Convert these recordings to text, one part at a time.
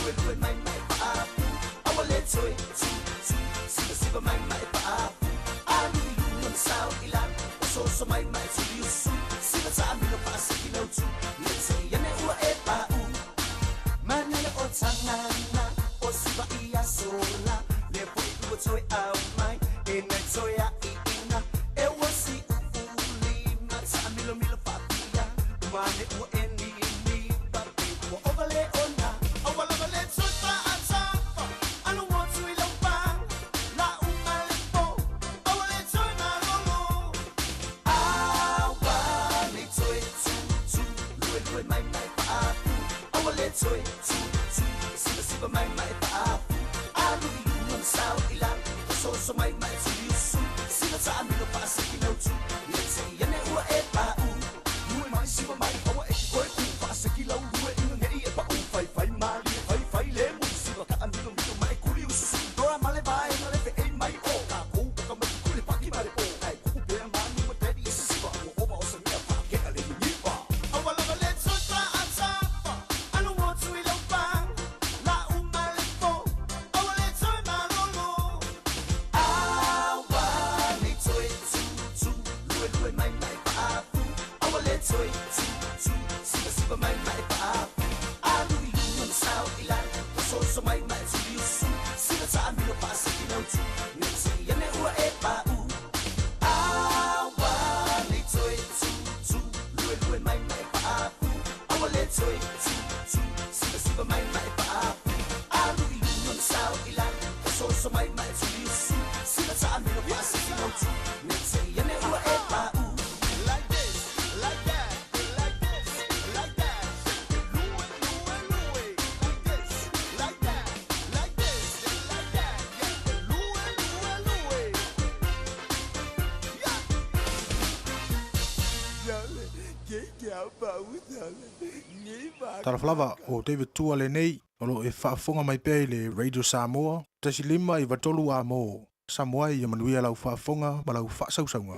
Lue lue mai mai faapu Aua le toe tu tu Siva siva mai mai faapu Alu i luga ma sao i lalo Ososo mai mai tuli usu Siva taamilo faasekilautu Le te ane ua e pau Manele o tangana O siva i asola Le foi ua toe au mai E nai toe a i ina E ua si uli Ma taamilo milo faapia Umane ua e ni ni Pape ua ova le ona Aua lava le toe faatafa Alu motu i lau panga La uma le po Aua le toe malolo Aua le toe tu tu Lue lue mai mai faapu Aua le toe tu tu Siva siva mai mai faapu Alu i luga ma sao i lalo Ososo mai mai tuli usu Siva taamilo faasekilautu Le te ane ua e pau Lue mai siva mai aua e ke koe ku Faaseki lau lue inga ngei e pau Fai fai malie fai fai le mui Siva ka amilo milo mai kuli ususu Dora male vae na le fe ei mai o Ka kou ka mai kuli paki mare o Ai kuku pea manu ma daddy i sisiva Ua ova o sa mea whaakea le niniva Aua lava le toe faatafa Alu motu i lau panga La uma le po Aua le toe malolo Aua le toe tu tu Lue lue mai mai faapu Aua le toe tu tu Siva siva mai mai faapu Alu i luga ma sao i lalo Ososo mai mai tuli usu Siva taamilo faasekilautu Le te ane ua e pau Aua le toe tu tu Lue lue mai mai faapu Aua le toe tu tu Siva siva mai mai faapu Alu i luga ma sao i lalo Ososo mai mai tuli usu Siva taamilo faasekilautu Le te ane ua e pau Like this, like that, like this, like that. Lue, lue, lue. Like this, like that, like this, like that. Yeah, lue, lue, lue. Yeah. Talofa lava o David Tua lenei o loo e faafofoga mai pea i le Radio Samoa 1.5 93 amo. Samoa ia manuia lau faafofoga ma lau faasausauga.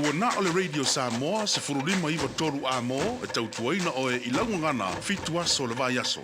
Ua na o le Radio Samoa 15 93 amo e tautuaina oe i laugagana 7 aso le vai aso.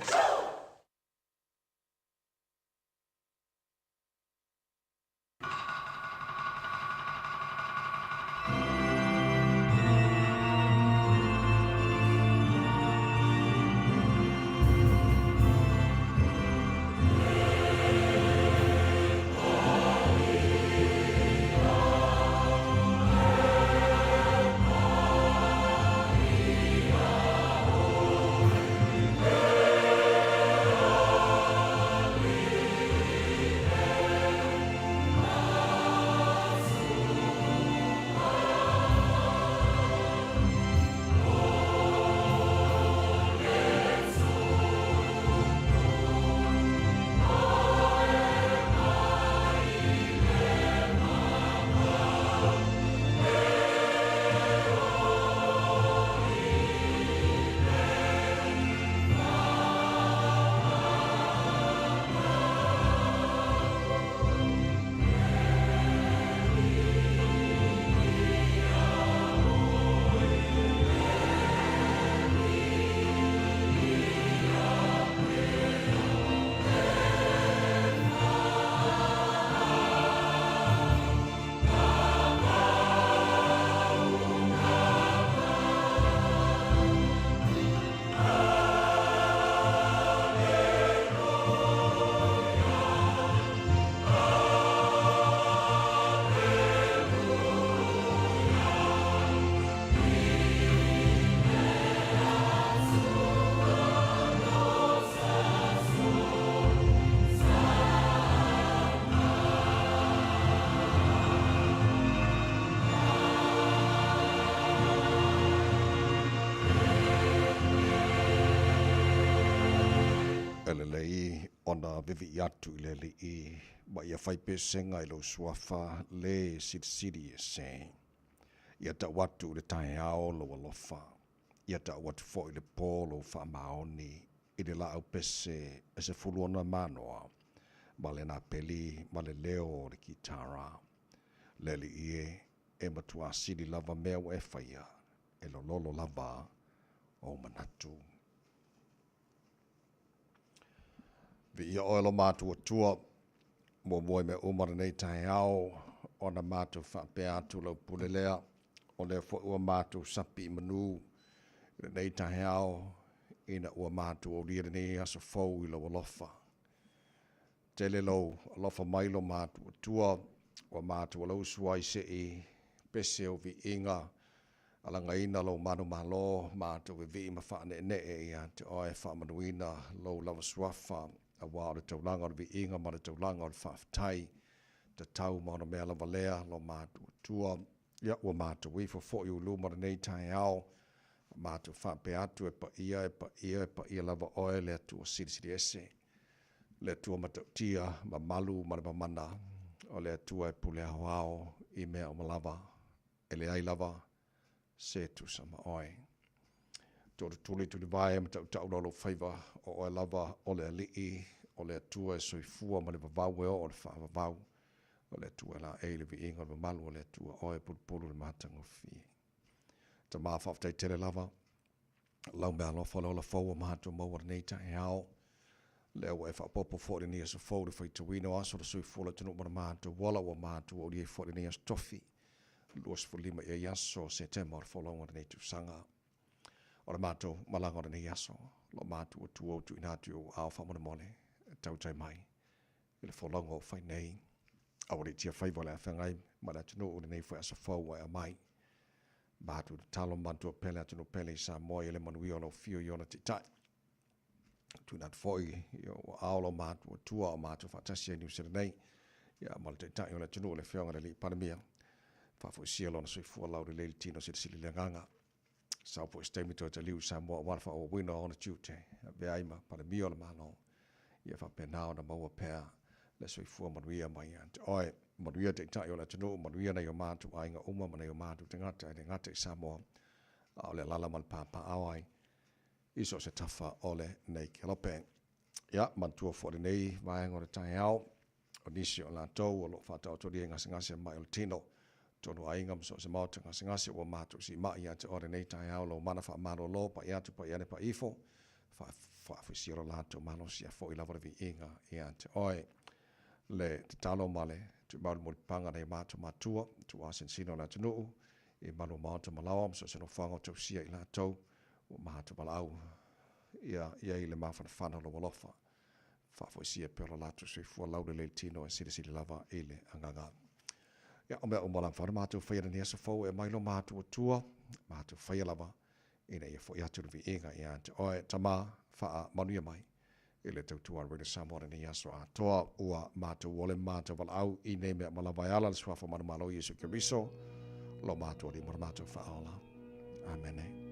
ai ona vevii atu i le Alii ma ia fai pesega i lou suafa le silisili ese. Ia tau atu i le taeao lou alofa, ia tau atu foi i le po lou faamaoni i le laau pese e 16 manoa ma le napeli ma le leo o le kitara. Le Alii e, e matuā sili lava mea ua e faia, e lololo lava ou manatu. Viia oe lo matou Atua, muamua i mea uma lenei taeao, ona matou faapea atu lau pule lea, o lea foi ua matou sapi i manu i lenei taeao, ina ua matou aulia lenei aso fou i lou alofa. Tele lou alofa mai lo matou Atua, ua matou alausu ai se'i pese o viiga, alagaina lou manumalo, matou vevii ma faaneenee ia te oe, faamanuina lou lava suafa, auā o le taulaga o le viiga ma le taulaga o le faafetai, tatau ma ona mea lava lea lo matou Atua. Ia, ua matou ifo foi i luma lenei taeao, matou faapea atu, e paia, e paia, e paia lava oe le Atua Silisili Ese, le Atua matautia, mamalu ma le mamana, o le Atua e pule aoao i mea uma lava, e leai lava se tusa ma oe. To'atutuli tulivae ma tautau lau faiva, o oe lava o le Alii, o le Atua e soifua ma le vavau e oo i le faavavau, o le Atua e laei le viiga o le mamalu o le Atua, oe e pulupulu le matagofie. Tama, faafetai tele lava lau meaalofa le ola fou ua matou maua lenei taeao, lea ua e faaopoopo foi lenei aso fou le faitauina o aso o le soifua o le atunuu ma le matou ola, ua matou aulia ai foi lenei aso tofi 25 i ai aso o Setema o le folauga o lenei tausaga. O le matou malaga o lenei aso, lo matou Atua ua tuuina atu i ou aao faamolemole, e tautai mai i le folauga o fai nei. Aua ne i tiafaiva o le afeagai ma le atunuu lenei foi aso fou ua e aumai. Matou tatalo manatua pea le atunuu pele i Samoa ia le manuia o lau afio i ona taitai. Tuuina atu foi i ou aao lo matou Atua o matou faatasi ai Niu Sila nei, ia ma le taitai o le atunuu le afioga i le Alii Palemia. Faafoisia lona soifua laulelei le tino silisili le agaga. Sau foi se taimi toe taliu i Samoa aua le faaauauina o ona tiute, avea ai ma Palemia o le Malo, ia faapena ona maua pea le soifua manuia mai ia te oe. Manuia taitai o le atunuu, manuia nai o matou aiga uma ma nai o matou tagata e le gata i Samoa, a o le alaala ma le papaaao ai i so o se tafa o lenei kelope. Ia, manatua foi lenei vaega o le taeao, o nisi o latou o lo o faataotolia i gasegase mai o le tino, tonu aiga ma so o se maota gasegase ua matou siimai ia te oe lenei taeao lou mana faamalolo, pai atu, pai ane, pai ifo, faafoisia lo latou malosi a foi lava le viiga ia te oe. Le tatalo ma le tuimau le mulipapaga nai o matou matua, tuuasenesina o le atunuu, i malu o maota ma laoa ma so o se nofoaga o tausia i latou, ua matou valaau ia i ai le mafanafana o lou alofa. Faafoisia pea lo latou soifua laulelei le tino e silisili lava i le agaga. Ia, o mea uma lava ona matou faia lenei aso fou e aumai lo matou Atua, matou faia lava ina ia foi atu le viiga ia te oe. Tama, faamanuia mai i le tautua a Radio Samoa lenei aso atoa. Ua matou ole ma matou valaau i nei mea ma lava e ala le suafa manumalo Iesu Keriso, lo matou Alii ma lo matou Faaola. Amene.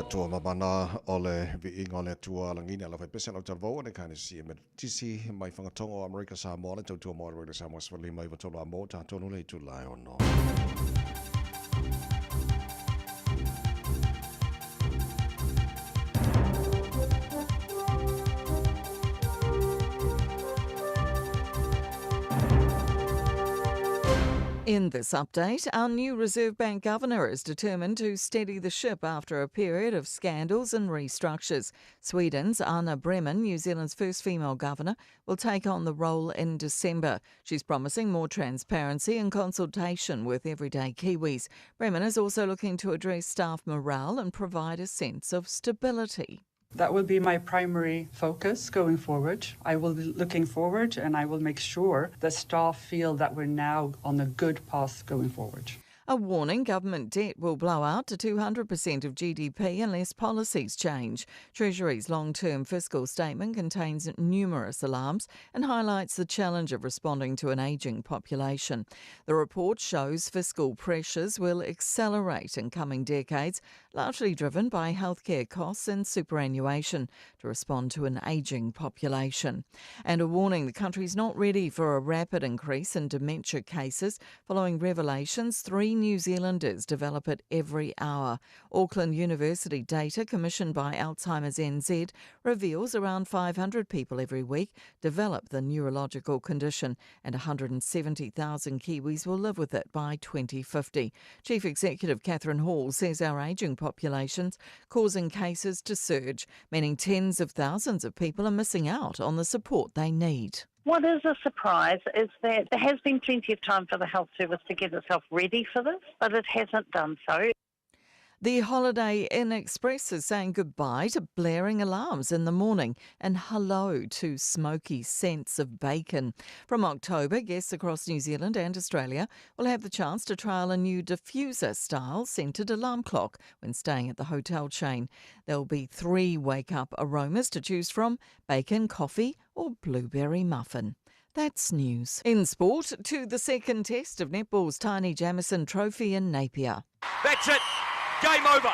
Atua mamana o le viiga o le Atua lagina lau faipese lau talavou o le Ekalesia Metotisi mai Fagatogo o Amerika Samoa le tautua mo le Radio Samoa 15 93 a mo tatou le itula e ono. In this update, our new Reserve Bank governor is determined to steady the ship after a period of scandals and restructures. Sweden's Anna Breman, New Zealand's first female governor, will take on the role in December. She's promising more transparency and consultation with everyday Kiwis. Breman is also looking to address staff morale and provide a sense of stability. That will be my primary focus going forward. I will be looking forward and I will make sure that staff feel that we're now on a good path going forward. A warning government debt will blow out to 200% of GDP unless policies change. Treasury's long term fiscal statement contains numerous alarms and highlights the challenge of responding to an ageing population. The report shows fiscal pressures will accelerate in coming decades, largely driven by healthcare costs and superannuation to respond to an ageing population. And a warning the country's not ready for a rapid increase in dementia cases following revelations three New Zealanders develop it every hour. Auckland University data commissioned by Alzheimer's NZ reveals around 500 people every week develop the neurological condition and 170,000 Kiwis will live with it by 2050. Chief Executive Catherine Hall says our ageing population's causing cases to surge, meaning tens of thousands of people are missing out on the support they need. What is a surprise is that there has been plenty of time for the health service to get itself ready for this, but it hasn't done so. The Holiday Inn Express is saying goodbye to blaring alarms in the morning and hello to smoky scents of bacon. From October, guests across New Zealand and Australia will have the chance to trial a new diffuser style scented alarm clock when staying at the hotel chain. There'll be three wake up aromas to choose from bacon, coffee, or blueberry muffin. That's news. In sport, to the second test of netball's Taini Jamison Trophy in Napier. That's it. Game over.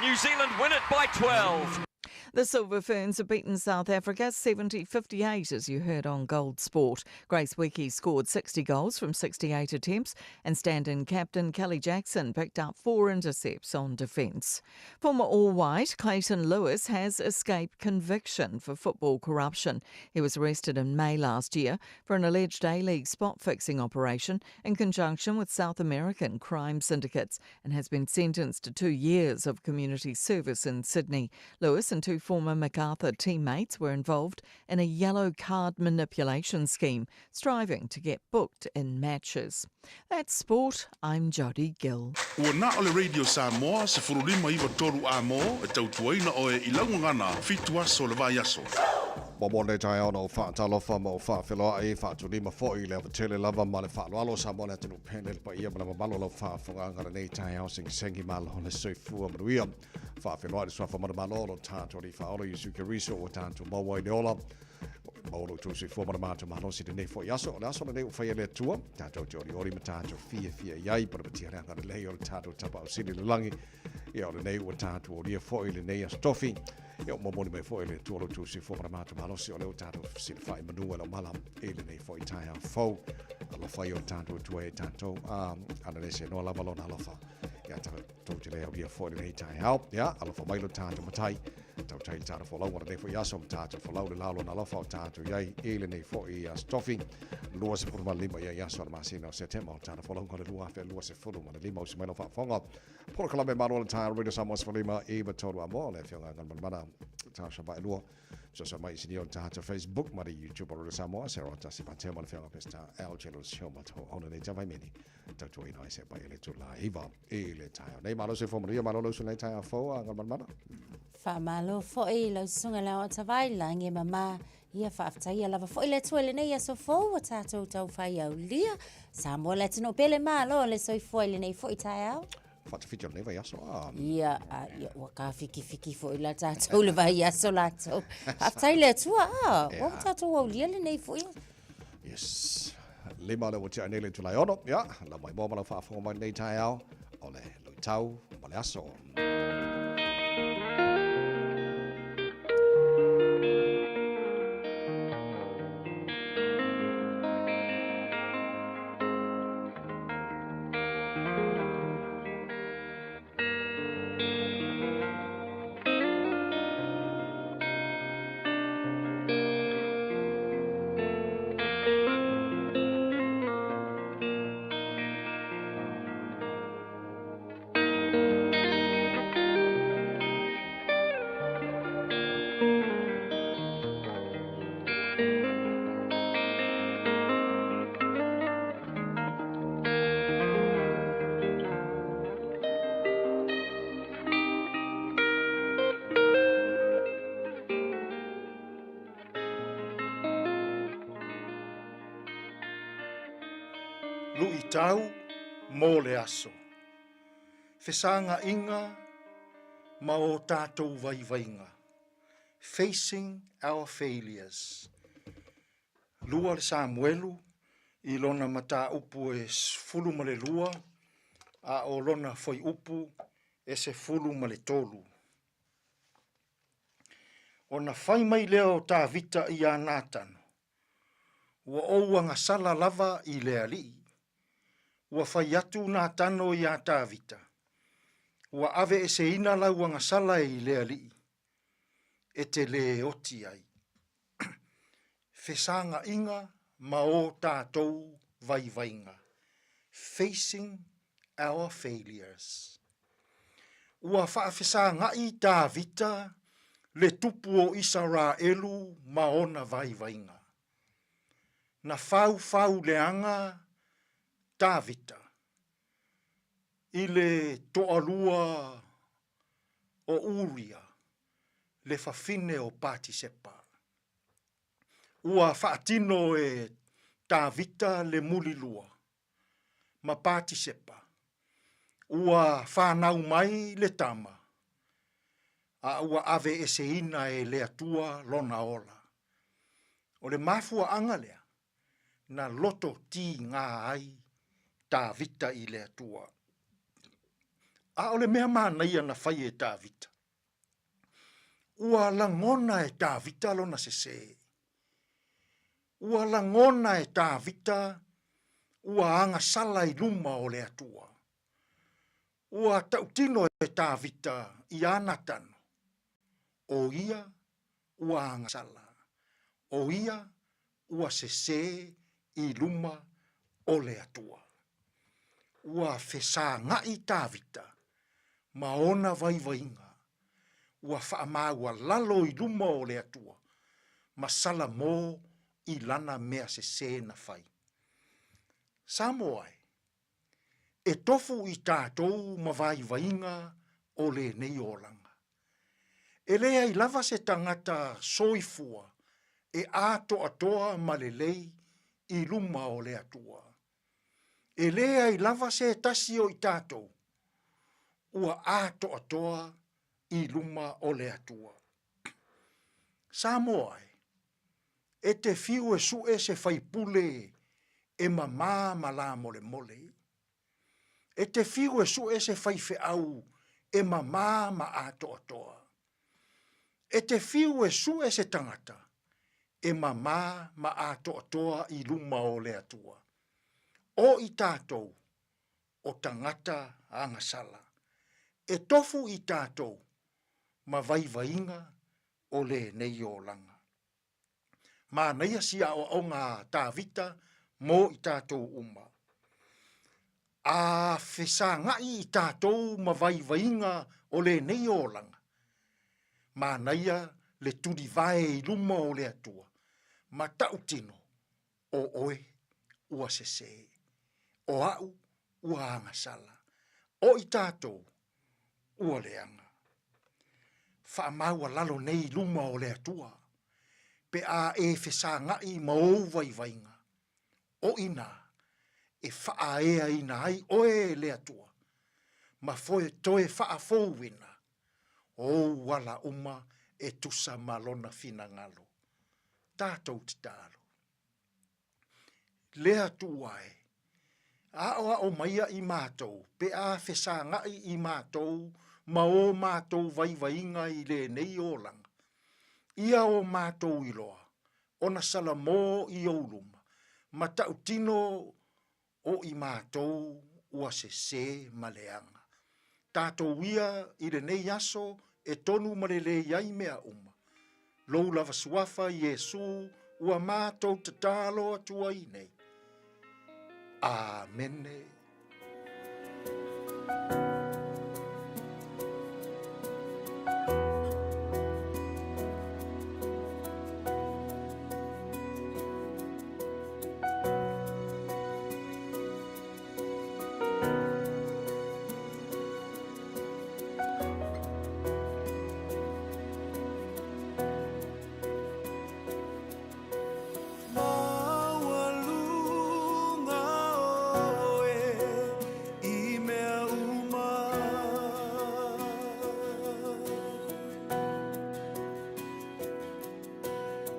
New Zealand win it by 12. The Silver Ferns have beaten South Africa 70-58, as you heard on Gold Sport. Grace Nweke scored 60 goals from 68 attempts, and stand-in captain Kelly Jackson picked up four intercepts on defence. Former All-White Clayton Lewis has escaped conviction for football corruption. He was arrested in May last year for an alleged A-League spot-fixing operation in conjunction with South American crime syndicates and has been sentenced to 2 years of community service in Sydney. Lewis and two former MacArthur teammates were involved in a yellow card manipulation scheme, striving to get booked in matches. That's sport. I'm Jodie Gill. Ua na o le Radio Samoa 15 93 a mo e tautuaina oe i lau gagana fitu aso o le vaiaso. Ua mo nei taeao na ou faatalofa ma ou faafeloai, faatulima foi i le ava tele lava ma le faaaloalo o Samoa le atunuu pele le paia ma le mamalu o lau faafofogaaga lenei taeao segisegi malo le soifua manuia. Faafeiloai le Suafa Manumalo o lo tatou Alii Faaola Iesu Keriso ua tatou maua ai le ola. Maua lo outou soifua ma le matou malosi i lenei foi aso. O le aso lenei ua faia e le Atua, tatou te olioli ma tatou fiafia i ai, panapatia le agalelei o le tatou Tapaau Sili i le lagi. Ia o lenei ua tatou aulia foi lenei aso tofi. Ia ua momoli mai foi e le Atua lo outou soifua ma le matou malosi, o lea ua tatou fesilafai i manu e lau mala i lenei foi taeao fou. Alofa ia o le tatou Atua ia i tatou, a ana le seanoa lava lona alofa. Ia tatou Tou te le aulia foi lenei taeao. Ia, alofa mai lo tatou matai. Tautai le tatou folau o lenei foi aso ma tatou folau le lao lona alofa o tatou iai i lenei foi aso tofi. 25 ia i aso o le masina o Setema o tatou folau o le 2025 usi mai lau faafofoga. Polokalame malo le taeao Radio Samoa 15 i 3 a moa o le afioga Galumalemana Tasha Vaelua. Soso mai i o tatou Facebook ma le YouTube o Radio Samoa. Sarah Tasi Patea ma le afioga Pesta L. Chelo Sioma tau ona nei tawai meni. Tautuaina ai se pai e le tula iva i le taeao nei. Malo soifua manuia, malo lau susuga i taeao fou a Galumalemana. Faamalo foi lau susuga le Aoatavai, lagi e mama ia faafetaia lava foi le Atua i lenei aso fou ua tatou taufai aulia. Samoa le atunuu pele malo le soifua i lenei foi taeao. Faatafiti o lenei vaiaso a. Ia, a, ia ua kafikifiki foi la tatou le vaiaso latou. Faafetai le Atua a, ua tatou aulia lenei foi. Yes. Lima le ua tea nei le itula e ono. Ia, lau mai moa ma lau faafofoga mai lenei taeao o le luitau ma le aso. Lu'itau mo le aso. Fesaga'iga ma o tatou vaivaiga. Facing our failures. 2 le Samuelu i lona mataupu e 12 a o lona fuaiupu e 13. Ona fai mai lea o Tavita iā Natano, Ua ou agasala lava i le Alii. Ua fai atu Natano iā Tavita, Ua aveeseina lau agasala i le Alii, e te lē oti ai. Fesaga'iga ma o tatou vaivaiga, Facing our failures. Ua faafesaga'i Tavita le tupu o Isaraelu ma ona vaivaiga. Na faufau leaga Tavita i le toalua o Uria, le fafine o Patisepa. Ua faatino e Tavita le mulilua ma Patisepa. Ua fanau mai le tama, a ua aveeseina e le Atua lona ola. O le mafuaaga lea na loto tigā ai Tavita i le Atua. A o le mea manaia na fai e Tavita, ua lagona e Tavita lona sesē. Ua lagona e Tavita ua agasala i luma o le Atua. Ua tautino e Tavita iā Natano, o ia ua agasala, o ia ua sesē i luma o le Atua. Ua fesaga'i Tavita ma ona vaivaiga, ua faamaualalo i luma o le Atua ma Salamo i lana mea sesē na fai. Samoa e, e tofu i tatou ma vaivaiga o lenei olaga. E leai lava se tagata soifua e atoatoa ma lelei i luma o le Atua. E leai lava se tasi o i tatou ua atoatoa i luma o le Atua. Samoa e, e te fiu e suʻe se faipule e mamā ma lamolemole. E te fiu e suʻe se faifeau e mamā ma atoatoa. E te fiu e suʻe se tagata e mamā ma atoatoa i luma o le Atua. O i tatou o tagata agasala. E tofu i tatou ma vaivaiga o lenei olaga. Manaia si aoaoga a Tavita mo i tatou uma. A fesagaʻi i tatou ma vaivaiga o lenei olaga, manaia le tulivae i luma o le Atua, ma tautino o oe ua sesē, o a'u ua agasala, o i tatou ua leaga. Faamaualalo nei i luma o le Atua, pe a e fesagaʻi ma ou vaivaiga, o inā e faaeaina ai oe e le Atua, ma foe toe faafouina ou ala uma e tusa ma Lona finagalo. Tatou tatalo. Le Atua e, aʻoaʻo maia i matou pe a fesagaʻi i matou ma o matou vaivaiga i lenei olaga. Ia o matou iloa, ona Salamo i ou luma, ma tautino o i matou ua sesē ma leaga. Tatou ia i lenei aso e tonu ma lelei ai mea uma. Lou lava suafa Iesū ua matou tatalo atu ai nei. Amene.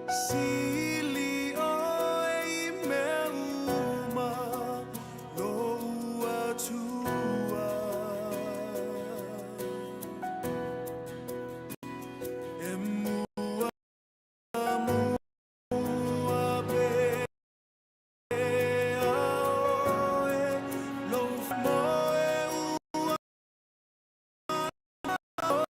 Sili oe i mea uma lou Atua. E mua mua pea oe lou moe ua oe.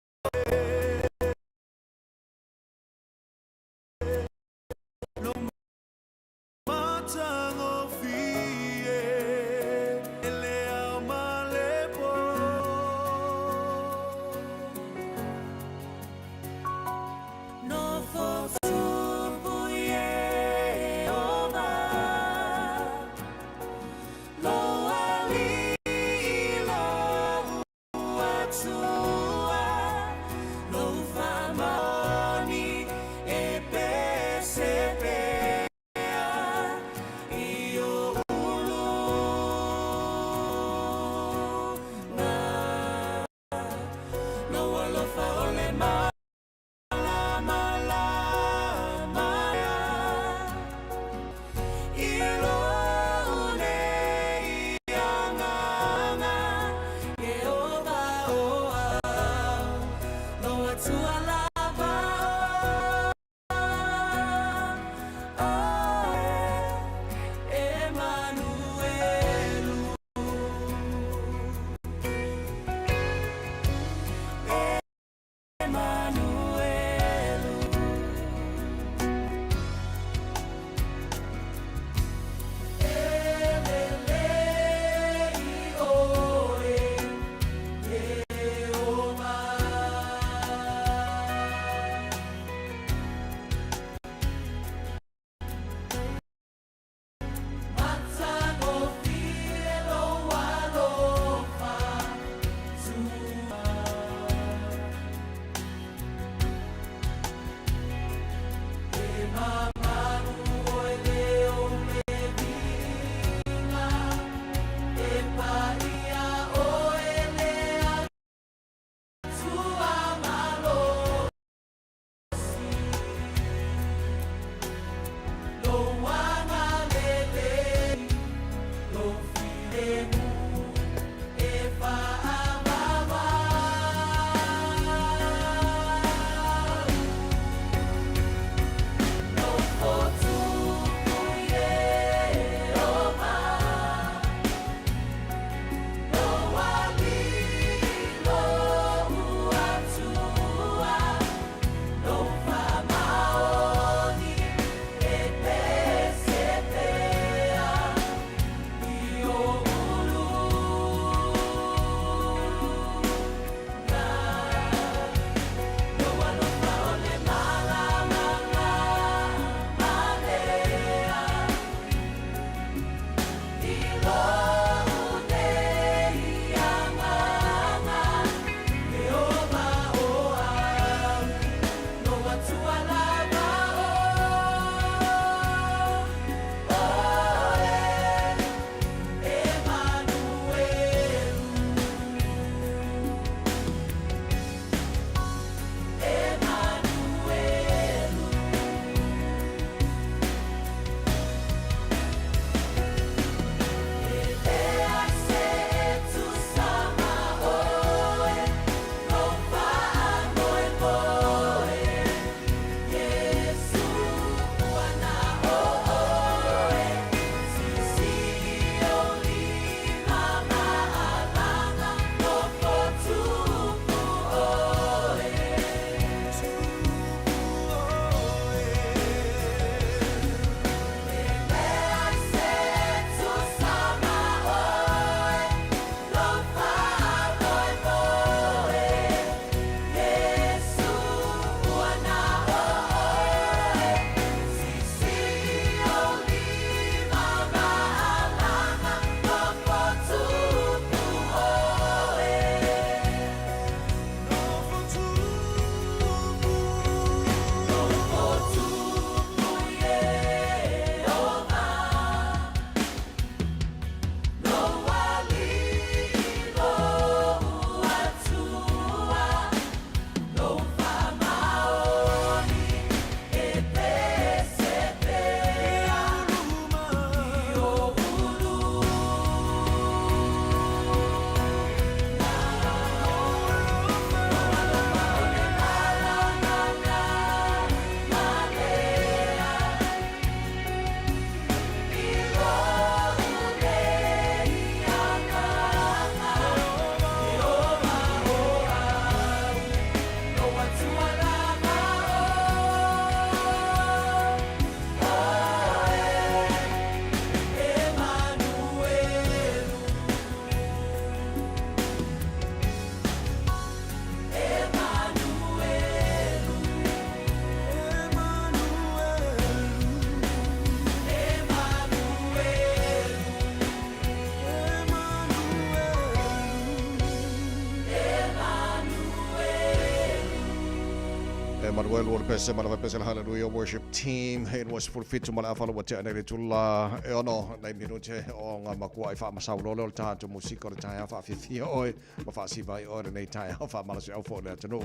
Lua le pese ma le pese le Hallelujah Worship Team he 27 ma le afa ua tea nei le tula e ono nei minute o ngā makua i whaamasau lole o le tātou musika o le taeao whaafiafia oe ma whaasiva i oe lenei taeao whaamalasi au fo le atunuu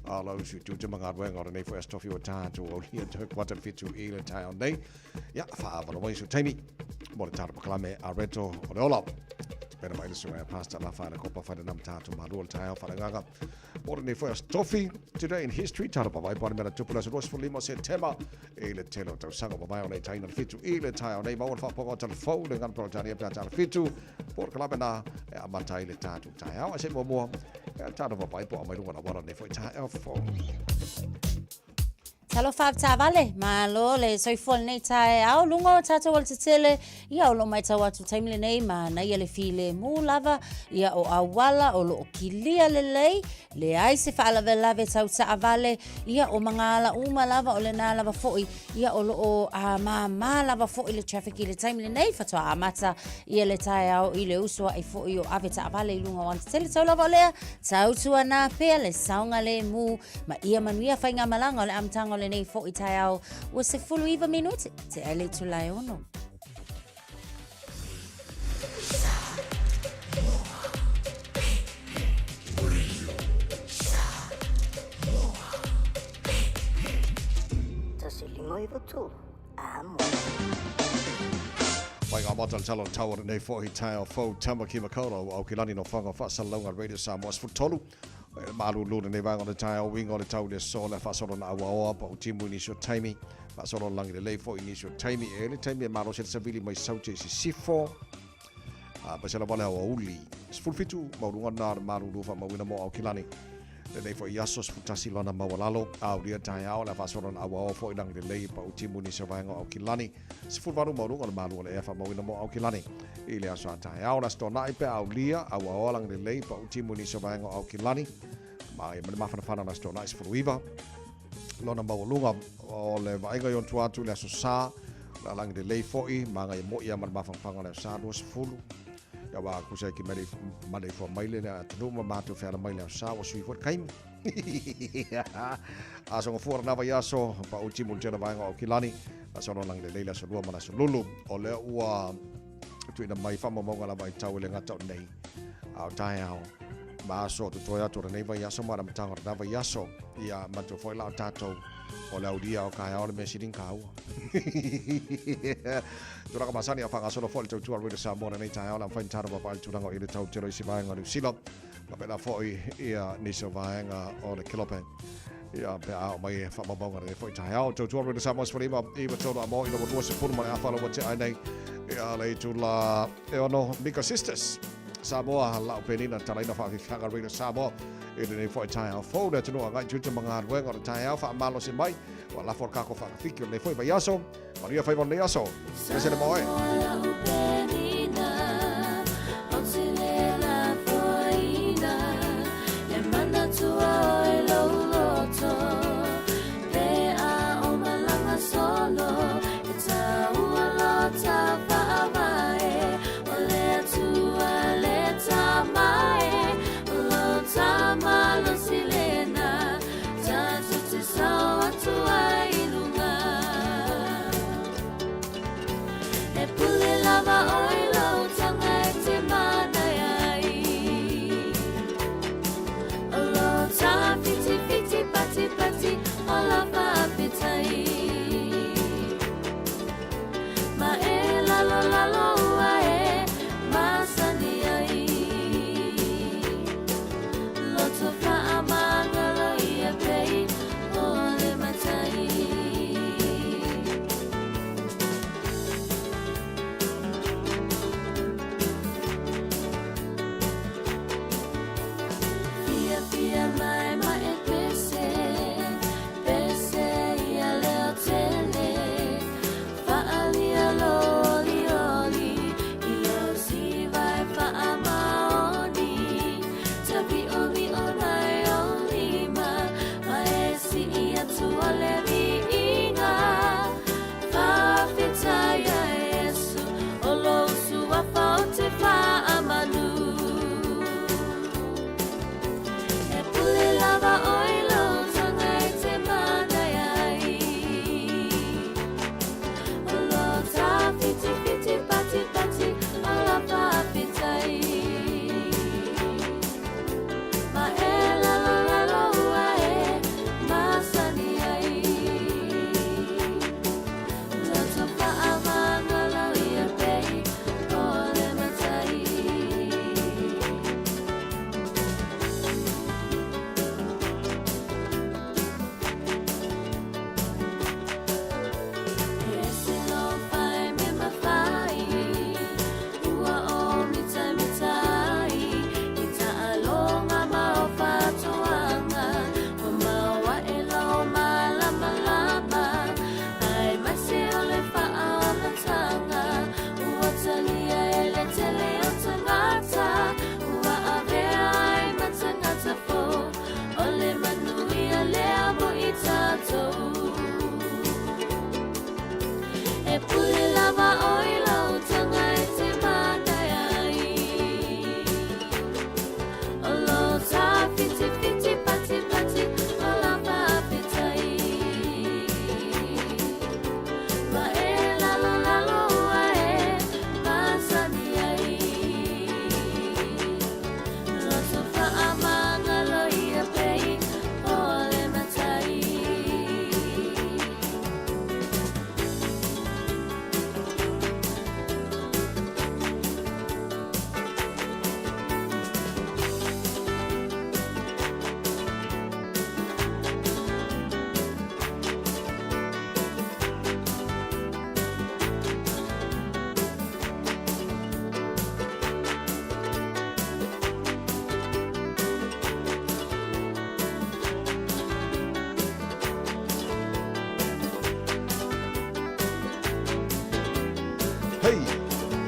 a lau sui tute ma ngā o lenei fo astofi o tātou o lia te kwata le fitu i le taeao nei ia whaawalo mai su taimi mo le tātou pakalame a reto o le ola Pena mai le sunga pastor la whaina kopa whaina nam tātou malua le taeao whaingaga Mo lenei foi aso tofi, Today in History, tala pavai pare mena tupu le aso 25 Setema i le tele o tausaga mamae o nei taina le fitu i le taeao nei maua le faapoga o talafou le gagana Peretania pe a tala fitu po le kalame na e amata ai le tatou taeao ae se i muamua e tala pavai po o aumai luga o le auala lenei foi taeao fou. Talofa avetaavale, malo le soifua lenei taeao, luga o tatou alatetele, ia o lo o maitau atu taimi lenei manaia le filemu lava, ia o auala o lo o kilia lelei, leai se faalavelave tau taavale, ia o magaala uma lava o lena lava foi, ia o lo o māmā lava foi le traffic i le taimi lenei, faatoa amata ia le taeao i le uso ae foi o ave taavale i luga o alatetele, tau lava o lea, tautuana pea le saogalemu Ma ia manuia faigamalaga o le amataga o lenei foi taeao ua 19 minute tea i le itula e ono. 153, amo. Mai ngā mata le tala o tau o lenei foi taeao fou Tamaki Makaurau au ki lani no whanga whaasalauga Radio Samoa 13 E malūlū lenei vaega o le taeao, uiga o le tau i le aso le faasolo na auaoa pa o timu i nisi o taimi, faasolo lagi lelei foi i nisi o taimi. E le taimi e malosi ai le savili mai Saute i Sisifo, a paisa lava le aoauli. 17 maualuga na le malūlū faamauina mo Aukilani. Lenei foi aso 11 lona maualalo, a ulia taeao le faasolo na auaoa foi lagi lelei pa o timu i nisi o vaega o Aukilani. 18 maualuga o le malu o le ea faamauina mo Aukilani. I le aso a taeao, le Aso Toonai pe a aulia, auaoa lagi lelei pa utimu i nisi o vaega o Aukilani. Ma ia ma le mafanafana o le Aso Toonai 19 lona maualuga o le vaaiga i ona tua atu i le Aso Sa, le alagi lelei foi, ma agaia moi ia ma le mafanafana o le Aso Sa 20. Ia wā kusa ki maleifua mai le atunuu ma matou feala mai le Aso Sa, ua sui foi le kaimi. Aso gafua lena vaiaso, pau timu le tele vaega o Aukilani, aso lona lagi lelei le aso lua ma le aso lulu. O lea ua tuuina mai faamaumauga lava i tau e le gata o nei a o taeao ma aso o totoe atu o lenei vaiaso ma le amataga o lena vaiaso. Ia matua foi la o tatou o le aulia o kaeao le mea sili na kāua. Tulaga masani a whangasolo foi le tautua Radio Samoa lenei taeao le amwhai tara papai le tulaga o i le tau telo i si vaega o Niu Sila. Ma pēlā foi ia nisi o vaega o le Kelope. Ia pe a o mai e whaamaumaunga lenei foi taeao. Tautua Radio Samoa 15 i 3 a mo ina ua 20 ma le afa ua tea ai nei. Ia le itula e ono Mika Sisters. Samoa lau penina talaina whaafifiaga Radio Samoa i lenei foi taeao fou le atunuu agai tiute ma galuega o le taeao faamalosi mai ua lafo le kako whaakawhiki o lenei foi vaiaso. Manuia whaiva o lenei aso. Pese le moe.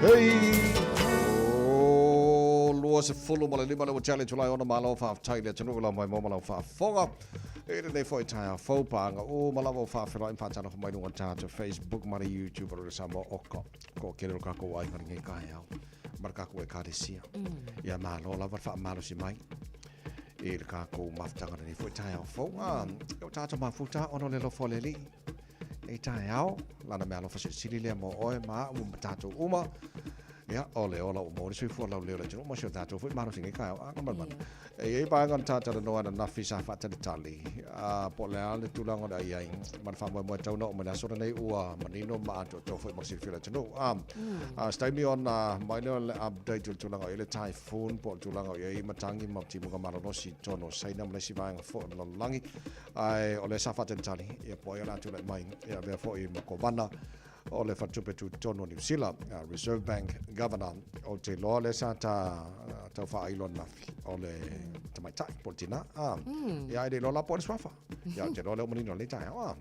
Hei! O 25 le ua tele tulai ona malo faafetai le atunuu lau mai mo ma lau faafofoga. I lenei foi taeao fou paaga uma lava o faafeiloai ma faatalofa mai luga o le tatou Facebook ma le YouTube o le Samoa Oka. Ko kele o kākou aiga lenei taeao ma le kākou ekalesia. Ia malo lava le faamalosi mai i le kākou mafutaga lenei foi taeao fou. Ah, o tātou mafuta ona o le alofa o le Alii. Nei taeao, lana meaalofa silisili lea mo oe ma a'u ma tatou uma. Ia, o le ola ua maua le soifua laulelei o le atunuu ma si o tatou foi malosi i lenei taeao. A, malimali. E i ai vaega na talatalanoa ananafi sa faatalitali, a, po o le a le tulaga o le a i ai ma le faamoemoe tau na oo mai le aso lenei ua manino ma atoatoa foi mo le silafia o le atunuu. A, a, se taimi ona mai lea o le update o le tulaga o i ai le typhoon po o le tulaga o i ai matagi ma timuga malolosi i totonu o Saina ma le isi vaega foi o le lalolagi. Ae o lea sa faatalitali, ia po o ai o le a tulai mai e avea foi ma Kovana o le Faletupe Tutotonu o Niu Sila, Reserve Bank Governor. Ou te iloa lea sa ta tau faailo ananafi o le tamaitai po o le tinā. Ah, Ia, ae le iloa la po o le suafa. Ia, ou te iloa lea ua manino i lenei taeao. Ah.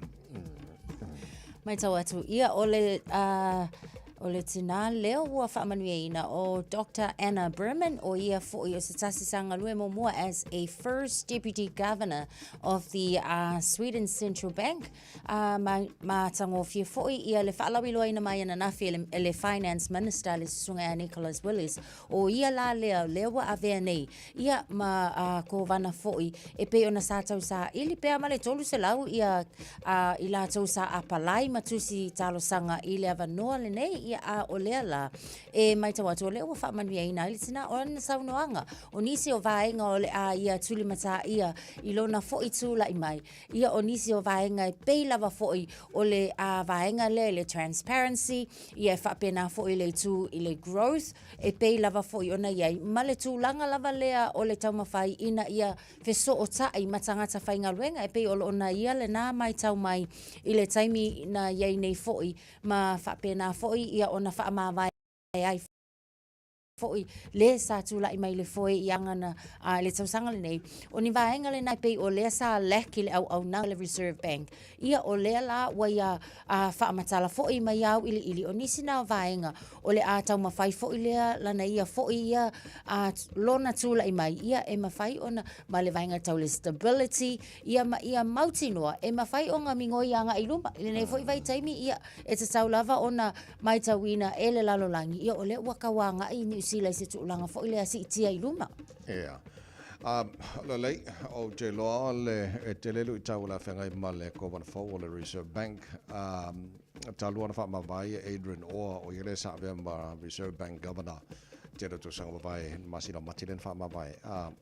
Matau atu, ia, o le, o le tinā lea ua faamanuiaina o Doctor Anna Berman, o ia foi o se tasi sa galue muamua as a first deputy governor of the Sweden Central Bank. Ma, matagofie foi ia le faalauiloaina mai ananafi e le, e le Finance Minister le susuga ia Nicholas Willis. O ia la lea, lea ua avea nei, ia ma uh, kovana foi, e pei ona sa tau saili pea ma le 300 ia uh, i latou sa apalai ma tusi talosaga i le avanoa lenei, ia a o lea la, e maitau atu o lea ua faamanuiaina ai le tina o ana saunoaga, o nisi o vaega o le a ia tulimataia i lona foi tulai mai, ia o nisi o vaega e pei lava foi o le a vaega lea i le transparency, ia e faapena foi le itu i le growth, e pei lava foi ona i ai ma le tulaga lava lea o le taumafai ina ia fesootai ma tagata faigaluega e pei o lo o na ia lena maitau mai i le taimi na i ai nei foi ma faapena foi ia ona faamavae ai foi le sa tulai mai le foe i agana a le tausaga lenei. O ni vaega lena e pei o lea sa lack i le auaunaga le Reserve Bank. Ia o lea la ua ia a faamatala foi mai auiliili o nisi na o vaega o le a taumafai foi lea lana ia foi ia a lona tulai mai ia e mafai ona ma le vaega tau le stability ia ma ia mautinoa e mafai ona migoi agai i luma i lenei foi vaitaimi ia e tatau lava ona maitauina e le lalolagi ia o lea ua tau agai Niu Sila i se tulaga foi lea siitia i luma. Ia. Lelei, ou te iloa le e tele luitau o le a feagai ma le Kovana fou o le Reserve Bank. Talu ona faamavae e Adrian Orr, o ia lea sa avea ma Reserve Bank Governor tele o tausaga mavae, masina o Mati lea na faamavae.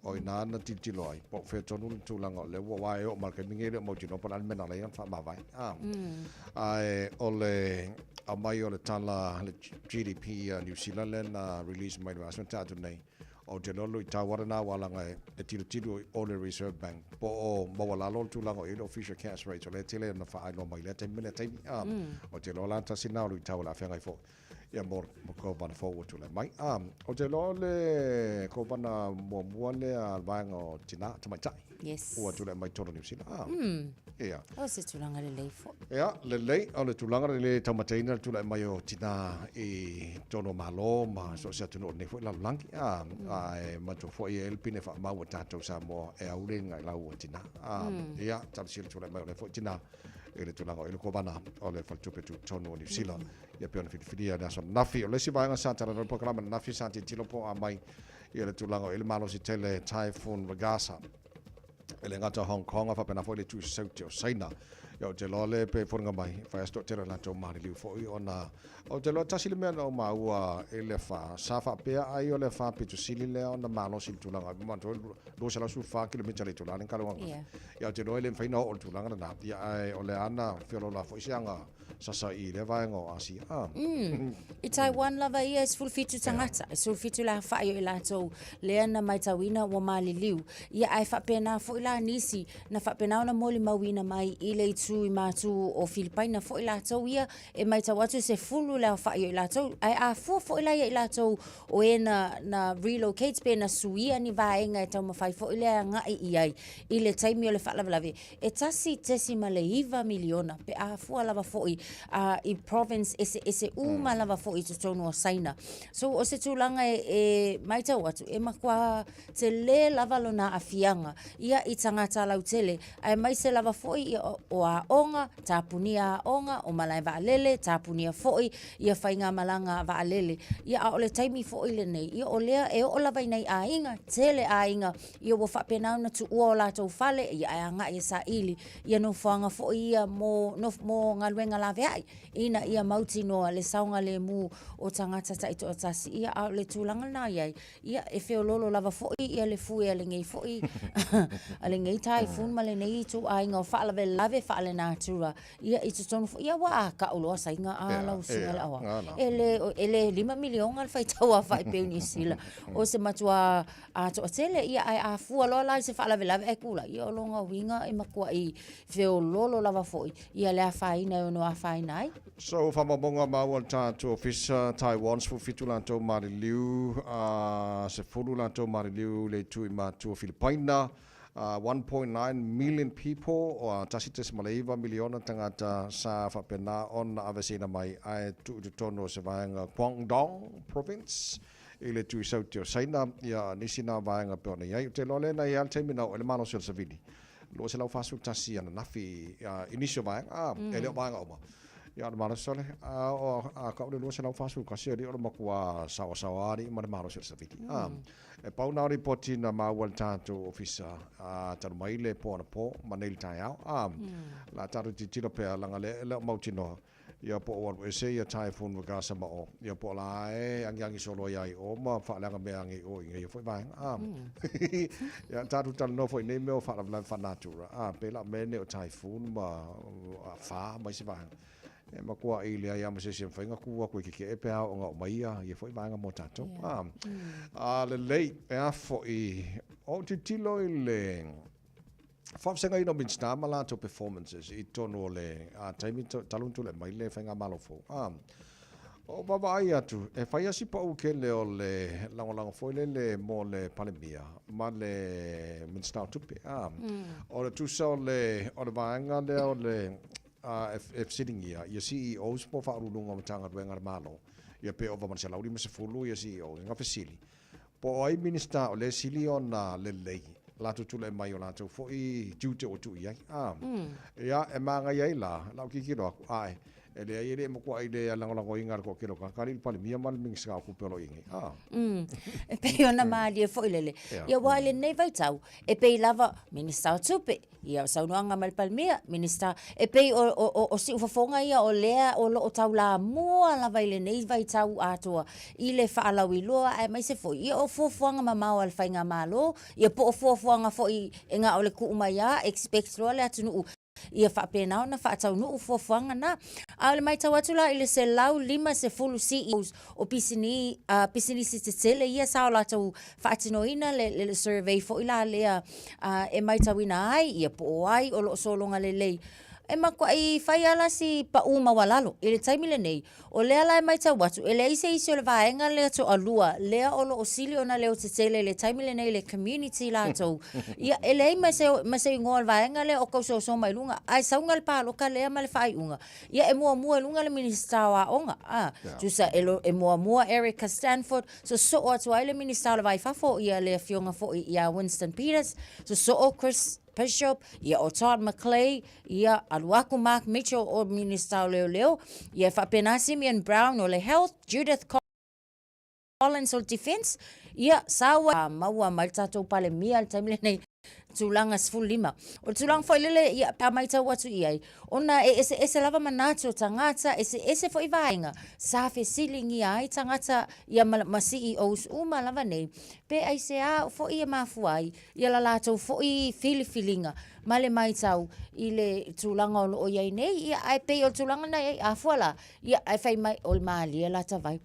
O i ina na tilotilo ai, po o fea tonu le tulaga o lea ua aua e oo mai le taimi lenei e le o mautinoa po o le a le mea na ala ai ona faamavae. Ae o le aumai o le tala le GDP a Niu Sila lea na release mai le vaiaso na tea atu nei, ou te iloa luitau lava lena aua leaga e tilotilo i o le Reserve Bank po o maualalo le tulaga o i ai le official cash rate o lea e tele ona faailoa mai i lea taimi ma lea taimi. Ou te iloa la tasi lena o luitau o le a feagai foi ia mo le kovana fou ua tulai mai. Ou te iloa o le kovana muamua lea a le vaega o tina, tamaitai. Yes. Ua tulai mai totonu o Niu Sila. Ia. O se tulaga lelei foi. Ia, lelei, o le tulaga lelei e taumateina le tulai mai o tina i totonu o Malo ma so o se atunuu o lenei foi lalolagi. Ae manatua foi e i ai le pine faamau a tatou Samoa e aule i lau o tina. Ia, talosia le tulai mai o lea foi tina i le tulaga o i le kovana o le Faletupe Tutotonu o Niu Sila. Ia pei ona filifilia i le aso ananafi. O le isi vaega sa talanoa i le polokalame ananafi sa tilotilo po o a mai ia le tulaga o i ai le malosi tele Typhoon Ragasa. E le gata o Hong Kong, a faapena foi le itu saute o Saina. Ia ou te iloa le pe foliga mai, e fai lava si toatele o latou maliliu foi ona ou te iloa tasi le mea na ou maua i le afa, sa faapea ai o le afa pito sili lea ona malosi i le tulaga, manatua 214 kilomita le itula lea na kala Yeah. Ia ou te iloa e le mafai ona oo i le tulaga lena. Ia ae o lea na feoloolo foi se aga sasa i lea vaega o Asia. Ah. I Taiwan lava ia e 17 tagata, e 17 le aofai o i latou lea na maitauina ua maliliu. Ia ae faapena foi la nisi na faapena ona molimauina mai i le itu i matu o Filipaina foi latou ia e maitau atu e 10 le aofai o i latou. Ae a fua foi la ia i latou o e na, na relocate pe na suia ni vaega e taumafai foi lea e agai i ai i le taimi o le faalavelave, e 1.9 miliona pe a fua lava foi. i province eseese uma lava foi i totonu o Saina. So o se tulaga e matau atu, e matua tele lava lona aafiaga ia i tagata lautele, aemaise lava foi ia o aoga, tapunia aoga, o malae vaalele, tapunia foi ia faigamalaga a vaalele. Ia a o le taimi foi lenei, ia o lea e oo lava i nai aiga, tele aiga ia ua faapena ona tuua o latou fale, ia ae agai e saili ia nofoaga foi ia mo, mo galuega laveai, ina ia mautinoa le saogalemu o tagata taitoatasi. Ia a o le tulaga lena e i ai, Ia, e feoloolo lava foi ia le fue a lenei foi a lenei typhoon ma lenei ituaiga o faalavelave faalenatura ia i totonu foi. Ia, ua tau loa Saina a lau susuga i le Aoao. E le, e le $5 miliona le faitau aofai pei o Niu Sila. O se matua toatele, ia ae a fua loa la i se faalavelave ae tulai, ia o lona uiga e matuai feoloolo lava foi ia le afaina e ono afaina ai. So, faamaumauga maua le tatou ofisa Taiwan 17 latou maliliu, 10 latou maliliu le itu i matua Filipaina, 1.9 million people, 1.9 miliona tagata sa faapena ona aveseina mai ae tuu i totonu o se vaega Guangdong Province i le itu i sauti o Saina, ia nisi na vaega pei ona i ai. Ou te iloa lea na i ai lava le taimi na oo ai le malosi o le savili. 241 ananafi i nisi o vaega, e le o vaega uma. Ia, o le malosi sole, a kau le 241, alii o le matua saoasaoa alii ma le malosi o le savili. E pau na o ripoti na maua i le tatou ofisa talu mai le po anapo ma nei le taeao. La tatou tilotilo pea leaga lea e le o mautinoa Ia po o alu ese ia typhoon Ragasa ma o, ia po o la e agiagi solo ai i o ma faaleaga mea age i o i ngeia foi vaega. A. Ia tatou talanoa foi i nei mea o faalavelave faanatura, a, pei la o mea nei o typhoon ma afa ma isi vaega, e matuai leai lava ma se isi e mafai ona tu atu e keke'e pe a oo ina oo mai ia foi vaega mo tatou. A. A lelei, e a foi, ou tilotilo i le faafesagai o Minisita ma latou performances i totonu o le taimi talu ona tulai mai le faigamalo fou. O vaavaai atu, e fai lava si pau tele o le lagolago foi lele mo le Palemia ma le Minisita o Tupe. O le tusa o le vaega lea o le e fesiligia ia CEOs po o Faauluuluga o Matagaluega a le Malo, ia pe ova ma le 150 ia CEOs, na fesili, Po o ai Minisita o lea e sili ona lelei latou tulai mai o latou foi tiute ua tuu i ai. A. Ia, e manaia ai la, lau tilotilo atu, ae, e leai e le matuai le lagolagoina e le toatele o tagata, alii le Palemia ma le Minisita o Tupe o lo o i ai nei. A. E pei ona malie foi lele. Ia, aua i lenei vaitau, e pei lava Minisita o Tupe, Ia, o saunoaga mai le Palemia, Minisita, e pei o, o, o, o siufofoga ia o lea o lo o taulamua lava i lenei vaitau atoa i le faalauiloa aemaise foi ia o fuafuaga mamao a le faigamalo, ia po o fuafuaga foi e na o le tuu mai lava, expect loa le atunuu ia faapena ona faataunuu fuafuaga na. A o le matau atu la i le 150 CEOs o pisini, uh, pisinisi tetele ia sa o latou faatinoina le, le, le survey foi la lea uh, e maitauina ai ia po o ai o lo o sologa lelei. E matuai fai lava la si paʻū maualalo i le taimi lenei. O lea la e maitau atu, e leai se isi o le vaega lea toalua lea o lo o sili ona leo tetele i le taimi lenei i le community latou. Ia, e leai ma se, ma se igoa o le vaega lea o tausoasoa mai luga, ae sauga le paloka lea ma le faaiuga. Ia, e muamua i luga le Minisita o Aoga, a, tusa e, lo, e muamua Erica Stanford, Sosoo atu ai le Minisita o le Va i Fafo, ia le Afioga foi ia Winston Peters, sosoo Chris Bishop, ia o Todd McClay, ia alu aku Mark Mitchell o Minisita o Leoleo, ia e faapena Simeon Brown o le Health, Judith Collins o le Defence, ia sau a maua mai le tatou Palemia i le taimi lenei, tulaga 15. O le tulaga foi lele, ia, pe a matau atu i ai, ona e eseese lava manatu o tagata, eseese foi vaega sa fesiligia ai tagata ia ma, ma CEOs uma lava nei, pe aisea foi e mafua ai ia la latou foi filifiliga ma le matau i le tulaga o lo o i ai nei. Ia, ae pei o le tulaga lena e i ai, a fua la, ia, ae fai mai, o le malie lata vai.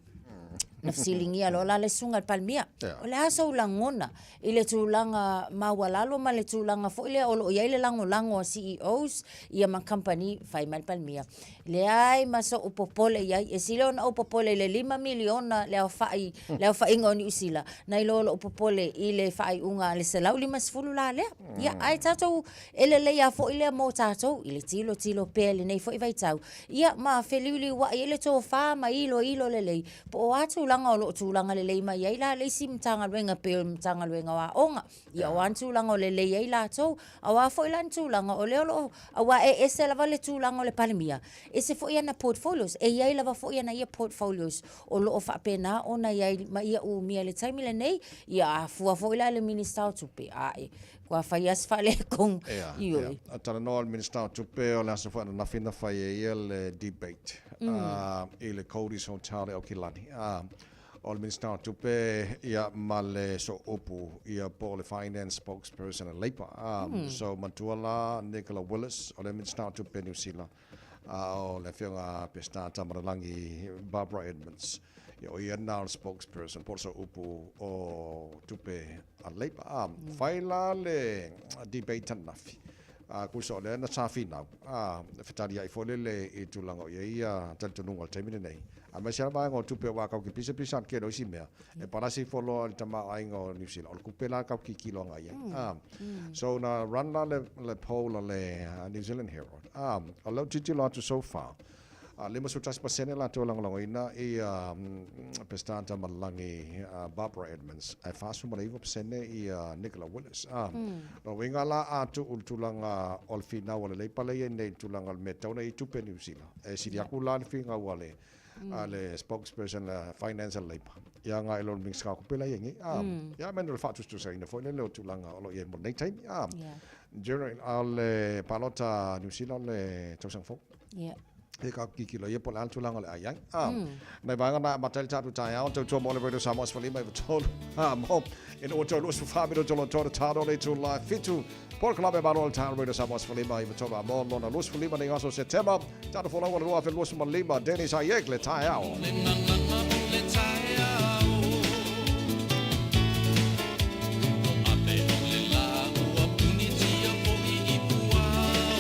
Na fesiligia loa la le susuga i le Palemia, o le a sou lagona i le tulaga maualalo ma le tulaga foi lea o lo o i ai le lagolago a CEOs ia ma kamupani? Fai mai le Palemia, Leai ma so'u popole i ai, e sili ona ou popole i le $5 miliona le aofai, le aofaiga o Niu Sila, nai lo lo'u popole i le faaiuga a le 150 la lea. Ia, ae tatou, e lelei lava foi lea mo tatou i le tilotilo pea i lenei foi vaitau, ia ma feliuliuai ai le tofa ma iloilo lelei po o a tulaga o lo o tulaga lelei mai ai la le isi Matagaluega e pei o le Matagaluega o Aoga. Ia o a ni tulaga o lelei ai latou, a o a foi la ni tulaga o lea o lo o, aua e ese lava le tulaga o le Palemia, ese foi ana portfolios, e i ai lava foi ana ia portfolios o lo o faapena ona i ai ma ia umia i le taimi lenei. Ia a fua foi la i le Minisita o Tupe, ae, ua fai lava si faaletonu. Ia, Ioe. ia. Talanoa le Minisita o Tupe, o le aso foi ananafi na fai e ia le debate i le Cody's Hotel i Aukilani. O le Minisita o Tupe ia ma le sooupu ia po o le Finance Spokesperson a Labour. So matua la Nicola Willis, o le Minisita o Tupe Niu Sila, a o le Afioga a Peseta Tamalalagi Barbara Edmonds, ia o ia na o le spokesperson po o le sooupu o Tupe a Labour. Fai la le debate ananafi. A tusa o lea na sa finau, a, fetaliai foi lele i tulaga o i ai ia talitonuga o le taimi lenei, aemaise lava vaega o tupe aua kau ke pisapisa atu kelo isi mea, e palasi ifo loa i le tamaoaiga o Niu Sila, o le tupe la kau kikilo agai i ai. A, so na run la le, le poll a le New Zealand Herald, a, o lau tilotilo atu so far, A 51% latou e lagolagoina ia Peseta Tamalagi Barbara Edmonds, ae 49% ia Nicola Willis. A, lona uiga la a tuu i le tulaga o le finau a le Leipa lea e i ai nei i le tulaga o le mea e tatau ona i ai tupe a Niu Sila, e sili atu la le finau a le a le spokesperson a Finance a le Leipa ia agai i lo le Minisita o Tupe la e i ai nei. A, ia mea o le faatusatusaina foi lele o tulaga o lo o i ai mo lenei taimi. A, during, a o le palota a Niu Sila o le tausaga fou. Yeah. He ka kikilo ia po le a le tulaga o le ai ai. Ah, Nai vaega na amata ai le tatou taeao, tautua mo le Radio Samoa 15 i tolu. Ah, mo ina ua tau 24 minute o tolu talo le tu la fitu. Paul Kalabe malo le taeao Radio Samoa 15 i tolu a mo lona 25 nei aso Setema. Tatou folau o le 2025 Dennis Ayek le taeao. Le gagana o le taeao O ape o le la ua punitia foi i puao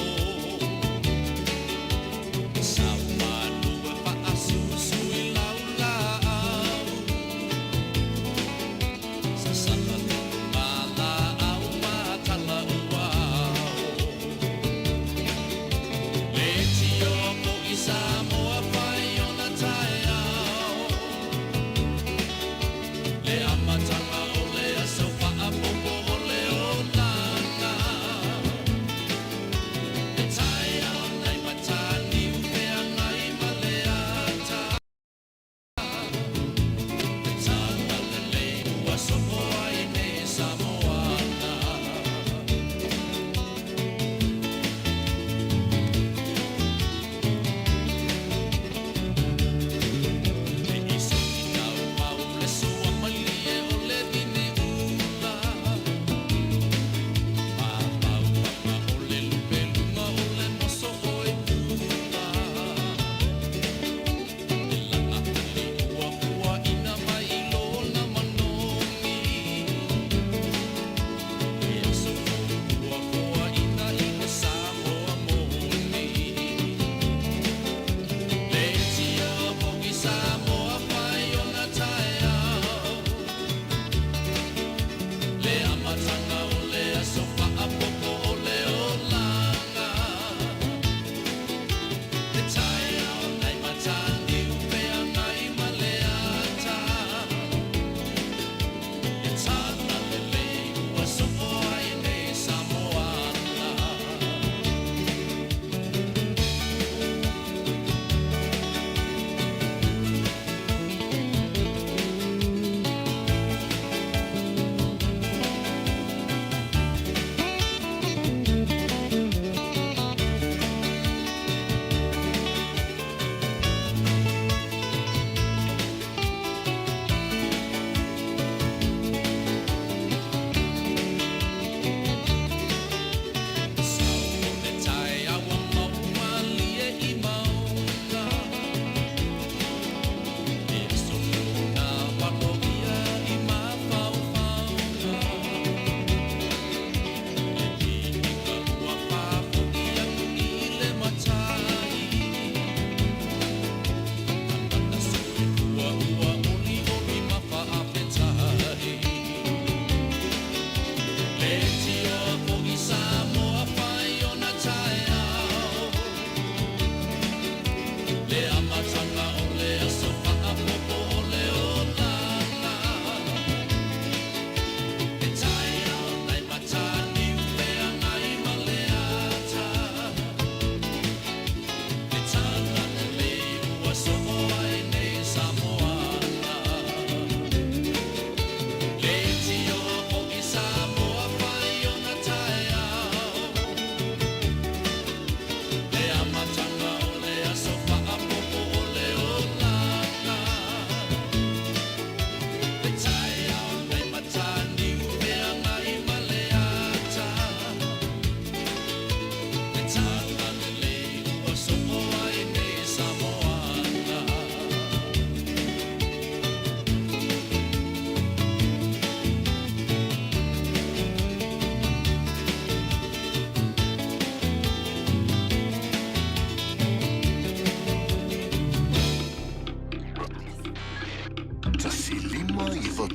Sau manu e faasusu i laulaau Sasana le laau matala uao Le tio foi Samoa fai ona taeao.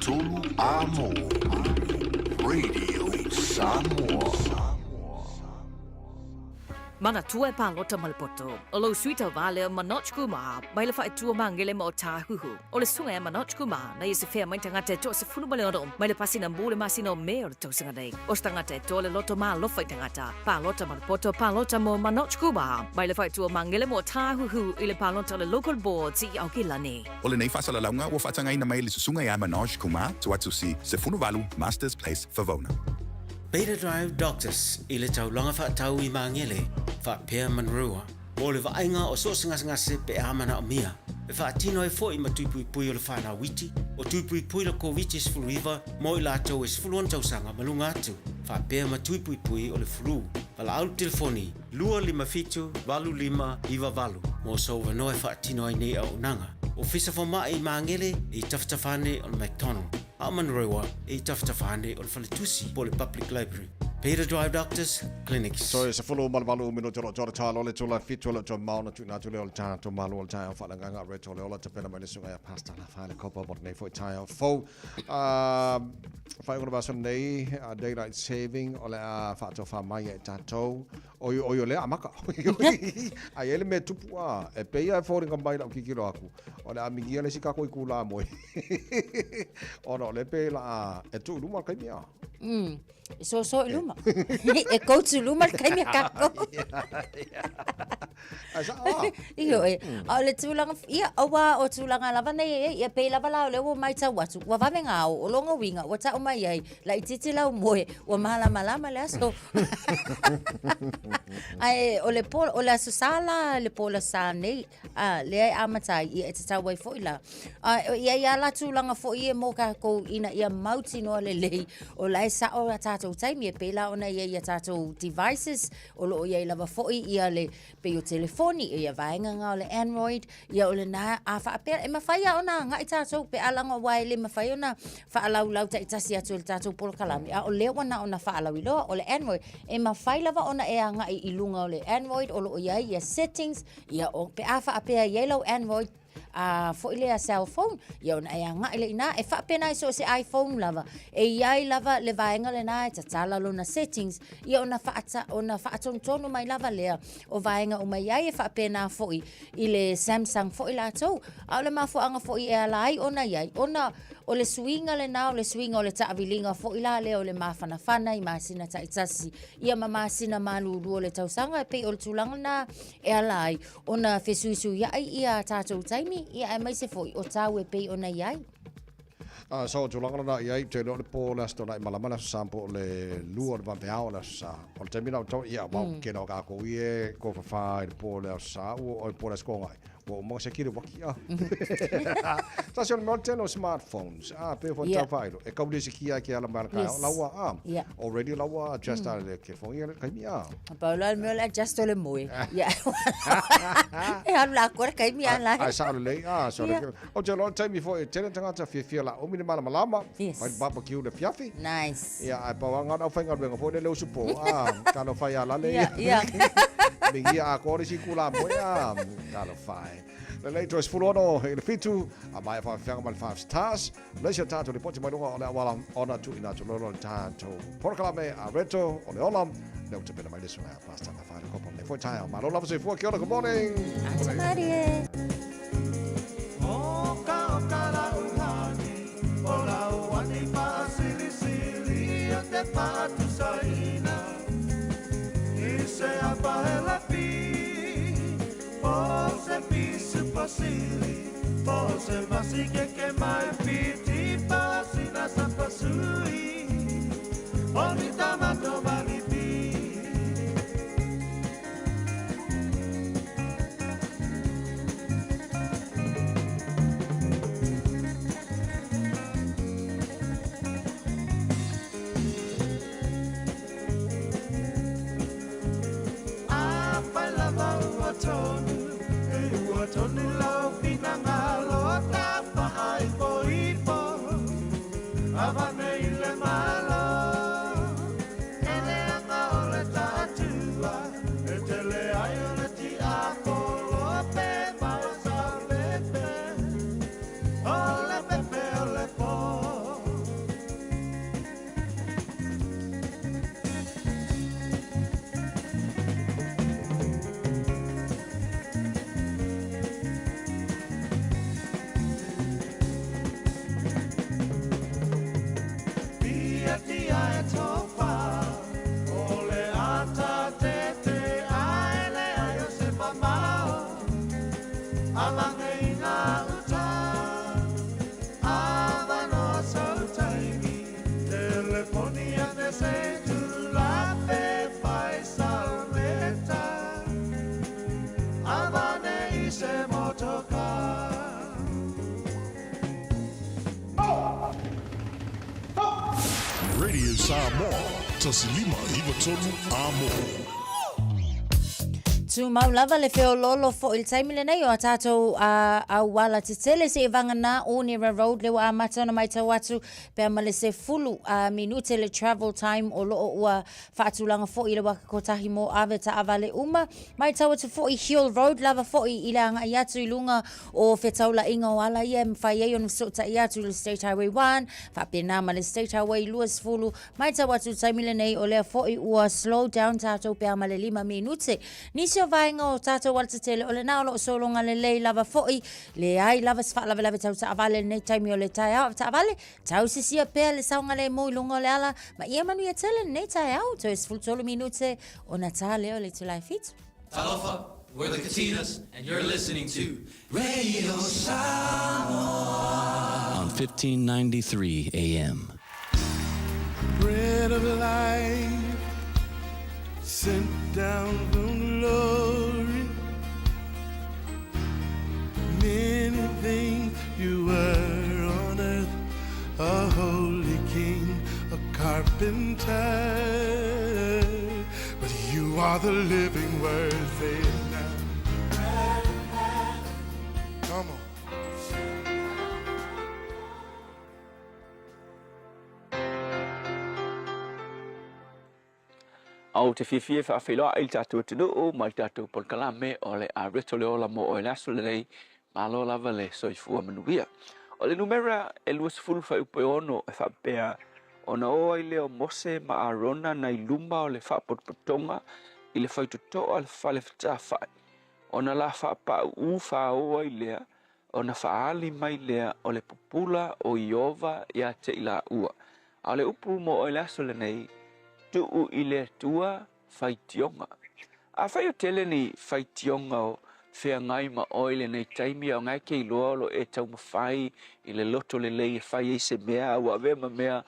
tolu a mō. Radio Samoa. Manatua e palota ma le poto. O lou sui tauva lea o Manoj Kumar, mai le faaitua magele ma Otāhuhu. O le susuga ia Manoj Kumar, na ia sefea mai tagata e 16 mai le pasina mu le masina o Me o le tausaga nei. O se tagata e toa le loto ma alofa i tagata. Palota ma le poto, palota mo Manoj Kumar, mai le faaitua magele ma Otāhuhu i le palota o le Local Boards i Aukilani. O lenei faasalalauga ua faatagaina mai e le Susuga ia Manoj Kumar, Tuatusi, 18, Masters Place, Favona. Beta Drive Doctors i le taulaga faatau i Magele, faapea Manurewa, mo le vaaiga o so o se gasegase pe a manaomia. E faatino ai foi ma tui puipui o le fanau iti, o tui puipui le Koviti-19 mo i latou e 16 tausaga ma luga atu, faapea ma tui puipui o le flu. Valaau le telefoni 257 8598 mo sou avanoa e faatino ai nei auaunaga. Ofisa Fomai i Magele i tafatafa ane o le McDonald, a o Manurewa i tafatafa ane o le Faletusi po o le Public Library. Beta Drive Doctors Clinics. Toe 18 minute o lo o toa le talo le tula fitu o lo o toe mao na tuuina atu lea o le tatou malo o le taeao faaleagaga a Reto Leola tapena mai le susuga ia Pastor Lafaele Kopa mo lenei foi taeao fou. Faaiuga o le vaiaso nei, daylight saving o le a faatofa mai e tatou. Oi, oi o lea amata. Ai e le mea tupu a, e pei e foliga mai lau kikilo aku. O le a migia le isi kako i kūlā moe. Ona o le pe la a, e tuu i luma le taimi a. E soso i luma. E koutu luma le taimi a kākou. Ai sa a. Ioe. A o le tulaga, ia, aua o tulaga lava nei e i ai, ia pei lava la o lea ua matau atu, ua vave ona ao, o lona uiga, ua tau mai ai, laitiiti lau moe, ua malamalama le aso. Ae o le po, o le Aso Sa la, le po o le Aso Sa nei, a, lea e amata ai, ia e tatau ai foi la. A, e i ai lava la tulaga foi ia mo kākou ina ia mautinoa lelei, o la e sao a tātou taimi, e pei la ona i ai i a tātou devices, o lo o i ai lava foi ia le, pei o telefoni, ia vaega na o le Android, ia o lena, a faapea, e mafai lava ona agai tātou pe a laga aua e le mafai ona faalaulau taitasi atu e le tatou polokalame, a o lea ua na ona faalauiloa, o le Android, e mafai lava ona e agai i luga o le Android o lo o i ai ia settings, ia o, pe a faapea e i ai lau Android a foi lea cell phone, ia ona e agai lea i ina, e faapena i so o se iPhone lava, e i ai lava le vaega lena e tatala lona settings, ia ona faata, ona faatonutonu mai lava lea o vaega uma i ai, e faapena foi i le Samsung foi latou. A o le mafuaaga foi e ala ai ona i ai, ona o le suiga lena, o le suiga o le taaviliga foi la lea o le mafanafana i masina taitasi, ia ma masina malulu o le tausaga, e pei o le tulaga lena e ala ai ona fesuisuiai ia a tatou taimi, ia aemaise foi o tau e pei ona i ai. A, so o tulaga lena i ai, te iloa o le po o le Aso Toonai Malama le Aso Sa po o le lua o le vaveao o le Aso Sa. O le taimi lena o tau, ia, aua o le tele o tatou ia e tofafa i le po o le Aso Sa, ua oo i le po o le Aso Toonai, ua uma ona seki le uaki, a. Tasi o le mea o le tele o smartphones, a, pei foi ona tau faailo, e tau le sikia ai ke ala mai a le taeao, la ua, a, already la ua adjust a le telefoni ia le taimi, a. Pau la le mea o le adjust o le moe. Ia, e alu la atoa le taimi a la. Ai sao lelei, a, so le, Ou te iloa o le taimi foi e tele tagata fiafia la umi le malamalama, fai le barbecue i le afiafi. Nice. Ia, ae pau lava na o le aufaigaluega foi lele usu po, a, talofa ia lale ia. Ia, ia. Migia atoa le isi itula moe, a, talofa e. Lelei, toe 16 i le fitu, a maea faafefeaga ma le Five Stars. Le isi o tatou lipoti mai luga o le auala ona tuuina atu loa le tatou polokalame a Reto o le Ola, lea ua tapena mai le susuga ia Pastor Lafaele Kopa lenei foi taeao. Malo lava soifua, kia ora, good morning. Ata marie. gauta Avanoa sau taimi Telefoni a meseju Lape fai salmeta Avane i se motoka. Radio Samoa, 1593 Amo. Tumau lava le feoloolo foi i le taimi lenei o a tatou auala tetele seia vagana Onera Road lea ua amata ona maitau atu pea ma le 10 minute le travel time o loo ua faatulaga foi i le waka kotahi mo ave taavale uma. Maitau atu foi Hill Road lava foi i le agai atu i luga o fetaulaiga o ala ia e mafai ai ona fesootai atu i le State Highway 1, faapena ma le State Highway 20. Maitau atu i le taimi lenei o lea foi ua slow down tatou pe a ma le 5 minute. Nisi o vaega o tatou alatetele o lena o lo o sologa lelei lava foi, leai lava se faalavelave tau taavale i lenei taimi o le taeao. Taavale, tausisia pea le saogalemu i luga o le ala ma ia manuia tele lenei taeao. Toe 13 minute ona ta lea o le itula e 7. Talofa, we're the Katinas, and you're listening to Radio Samoa on 1593 AM. Bread of life sent down from glory. Many things you were on earth, a holy king, a carpenter. But you are the living word, say it now. Come on. Ou te fiafia e faafeiloai i le tatou atunuu ma le tatou polokalame o le Areto le Ola mo Oe le aso lenei. Malo lava le soifua manuia. O le numera e 20 fuaiupu e 6 e faapea, Ona o ai lea o Mose ma Arona nai luma o le faapotopotoga i le faitotoa o le fale fetafai, ona la faapaauu faaoo ai lea, ona faaali mai lea o le pupula o Ieova ia te i laua. A o le upu mo oe i le aso lenei, tuu i le Atua faitioga. Afai o tele ni faitioga o feagai ma oe i lenei taimi, a o na e te iloa o lo o e taumafai i le loto lelei e fai ai se mea, a ua avea ma mea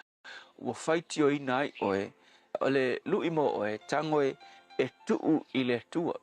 ua faitioina ai oe, o le lui mo oe, tago e, e tuu i le Atua.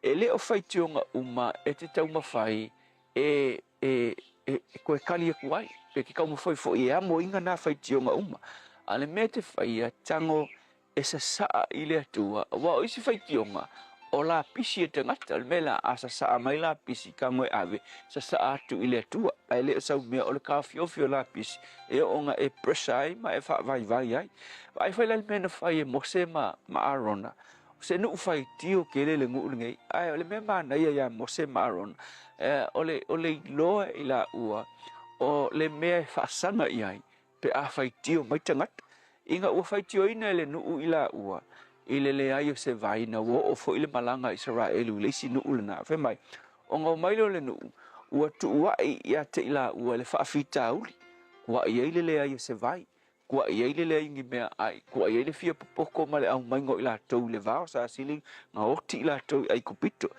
E le o faitioga uma e te taumafai e, e, e, e toe kali atu ai, pe te taumafai foi e amoina nā faitioga uma. A o le mea e te faia, tago e sasaa i le Atua, aua o isi faitioga, o lapisi e tagata, o le mea la, a sasaa mai lapisi, tago e ave, sasaa atu i le Atua, ae le o sau mea o le taofiofi o lapisi, e oo ina e pressure ai ma e faavaivai ai. Vaai foi la i le mea na fai e Mose ma, ma Arona, o se nuu faitio tele le nuu lenei, ae o le mea manaia ia Mose ma Arona, o le, o le iloa e i laua o le mea e faasaga i ai, pe a faitio mai tagata. Ina ua faitioina e le nuu i laua i le leai o se vai ina ua oo foi le malaga a Isaraelu i le isi nuu lena, fai mai, ona omai lea o le nuu, ua tuuai ia te i laua le faafitauli, kuaʻi ai le leai o se vai, kuaʻi ai le leai o ni meaai, kuaʻi ai le fia popoto ma le aumaiga o i latou i le va o sasili na oti i latou i Aikupito.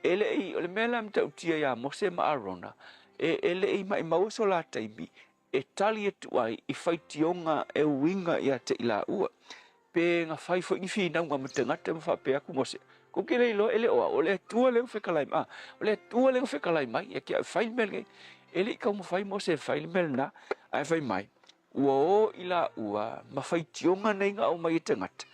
E le i, o le mea la e matautia ia Mose ma Arona, e, e le i maʻimaua so la taimi e tali atu ai i faitioga e uiga ia te i laua. Pe na fai foi ni finauga ma tagata ma faapea atu Mose, Kou te le iloa e le o au, o le Atua lea ua fetalai mai, o le Atua lea ua fetalai mai ia te au e fai le mea lenei. E le i taumafai Mose e fai le mea lena, ae fai mai, ua o i laua ma faitioga nei na aumai e tagata,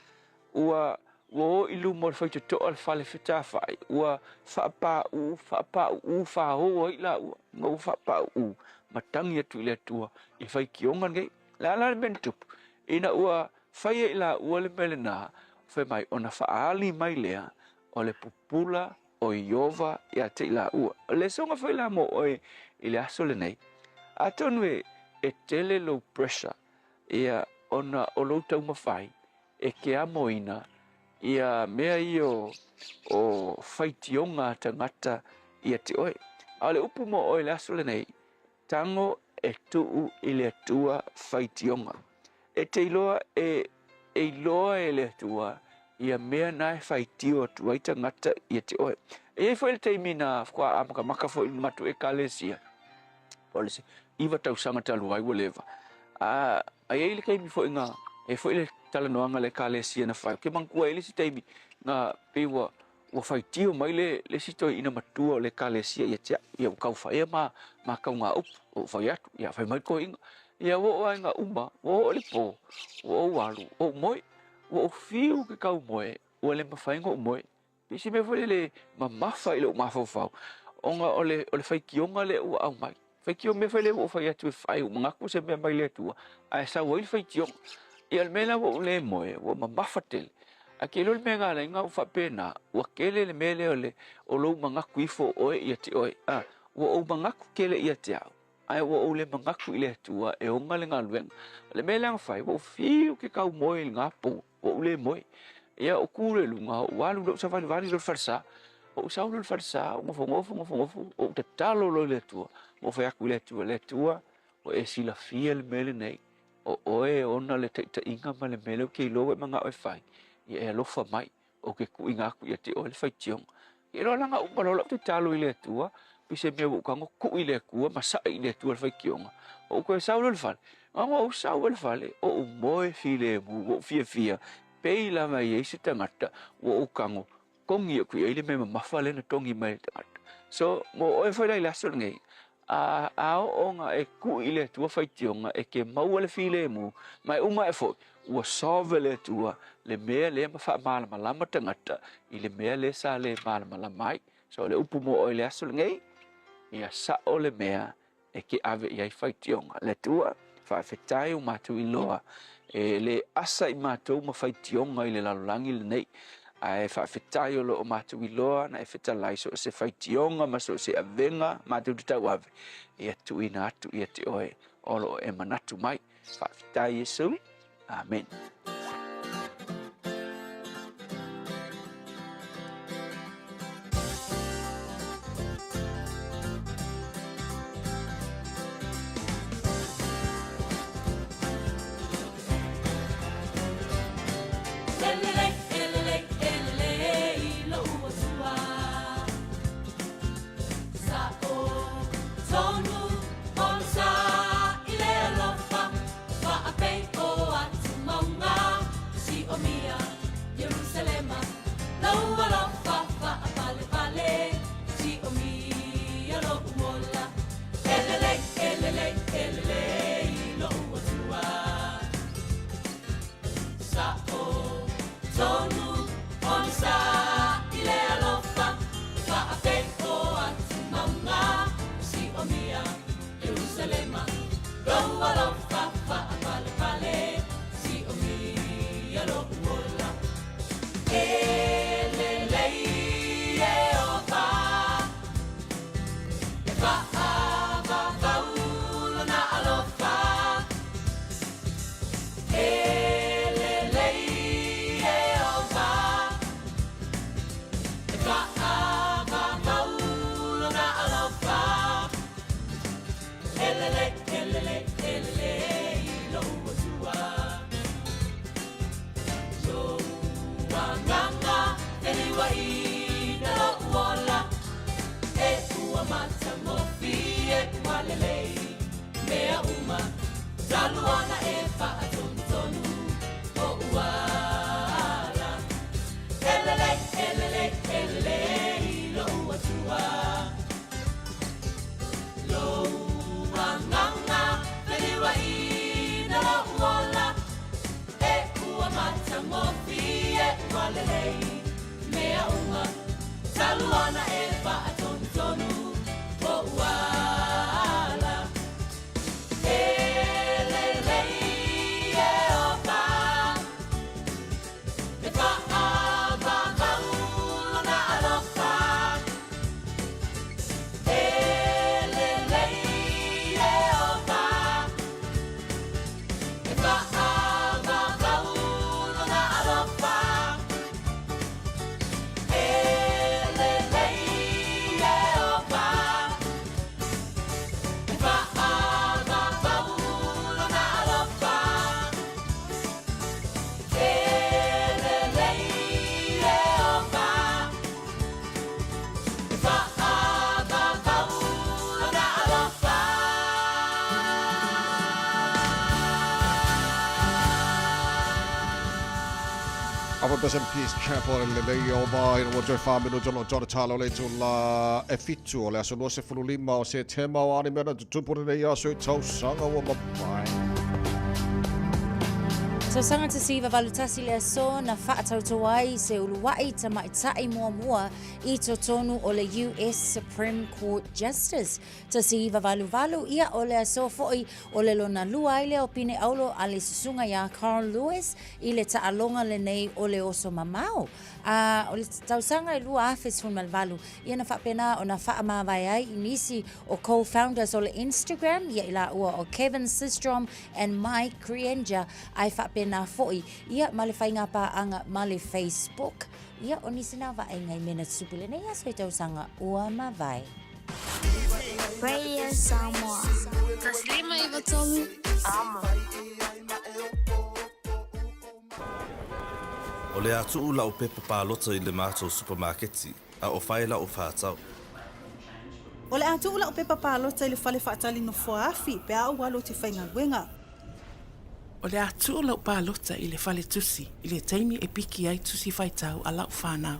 ua ua o i luma o le faitotoa o le fale fetafai, ua faapauu, faapauuu faaoo ai laua, ma ua faapauu ma tagi atu i le Atua i faitioga nei. O le a la le mea na tupu? Ina ua fai e i laua le mea lena, fai mai, ona faaali mai lea o le pupula o Ieova ia te i laua. O le lesona foi la mo oe i le aso lenei, atonu e, e tele lou pressure ia ona o lou taumafai e ke amoina ia mea ia o, o faitioga a tagata ia te oe. A o le upu mo oe i le aso lenei, tago e tuu i le Atua faitioga. E te iloa e, e iloa e le Atua ia mea na e faitio atu ai tagata ia te oe. E i ai foi le taimi na faatoa amatamata foi i le matou Ekalesia, po o le 9 tausaga talu ai ua leva. A i ai le taimi foi na, e i ai foi le talanoaga a le Ekalesia na fai, ou te manatua e i ai le isi taimi na pei ua ua faitio mai le le isi toeaina matua o le Ekalesia ia te au, ia ua tau fai ma ma taugaupu. Ua ou fai atu, ia fai mai le toeaina, ia ua oo lava ina uma, ua oo i le po, ua ou alu, ou moe. Ua ou fiu ke tau moe, ua le mafai ona ou moe. Pei se mea foi lele mamafa i lou mafaufau, ona o le, o le faitioga lea ua aumai. Faitio mea foi lea ua ou fai atu e fai, ua manatu o se mea mai le Atua, ae sau ai le faitioga. Ia o le mea la ua ou le moe, ua mamafa tele. Ae te iloa le mea na ala ai ona ou faapena, ua tele le mea lea o le, o lou manatu ifo o oe ia te oe. A, ua ou manatu tele ia te au, ae ua ou le manatu i le Atua e ona le galuega. O le mea lea na fai, ua ou fiu ke tau moe i lena po, ua ou le moe. Ia, ou tu loa i luga, ou alu loa ou savalivali loa i le falesa. Ou sau loa i le falesa, ou nofonofo, nofonofo, ou tatalo loa i le Atua. Ua ou fai atu i le Atua, Le Atua, ua e silafia le mea lenei, o oe e ona le taitaiga ma le mea lea ou te iloa ua e manao e fai, ia e alofa mai, ou te tuuina atu ia te oe le faitioga. Ia loa la na uma loa lau tatalo i le Atua, pei se mea ua ou tago tuu i le Atua ma sa'i i le Atua le faitioga, ou toe sau loa i le fale. Na ona ou sau i le fale, ou moe filemu, ua ou fiafia, pei lava e i ai se tagata ua ou tago togi atu i ai le mea mamafa lea na togi mai e le tagata. So, mo oe foi la i le aso lenei, a, a oo ona e tuu i le Atua faitioga e te maua le filemu, ma e uma ae foi, ua solve e le Atua le mea lea ma faamalamalama tagata i le mea lea sa le malamalama ai. So, o le upu mo oe i le aso lenei, ia sao le mea e te ave i ai faitioga. Le Atua, faafetai ua matou iloa e le asa i matou ma faitioga i le lalolagi lenei, ae faafetai o lo o matou iloa na e fetalai so o se faitioga ma so o se avega matou te tauave, ia tuuina atu ia te oe o lo o e manatu mai. Faafetai Iesu. Amen. Baptist and Peace Chapel i lenei ova ina ua toe 4 minute o lo o toa le tala o le itulā e 7 o le aso 25 o Setema o a ni mea na tutupu lenei aso i tausaga ua mavae. Tausaga 1981 le aso na faatautō ai se uluaʻi tamaitai muamua i totonu o le US Supreme Court Justice. 1988, ia o le aso foʻi o le lona lua ai lea o pine auro a le susuga iā Carl Lewis i le taʻaloga lenei o le oso mamao. A o le tausaga e 2018, ia na faapena ona faamavae ai i nisi o co-founders o le Instagram, ia i laua o Kevin Systrom and Mike Krienger, ae faapena foʻi ia ma le faigapaaga ma le Facebook. Ia, o nisi na vaaiga i mea na tutupu i lenei aso i tausaga ua mavae. Radio Samoa. 153 Amo. O le a tuu la'u pepa palota i le matou supamaketi, a o fai la'u faatau. O le a tuu la'u pepa palota i le fale faatali nofoa afi pe a ou alu ou te faigaluega. O le a tuu la'u palota i le fale tusi i le taimi e piki ai tusi faitau a la'u fanau.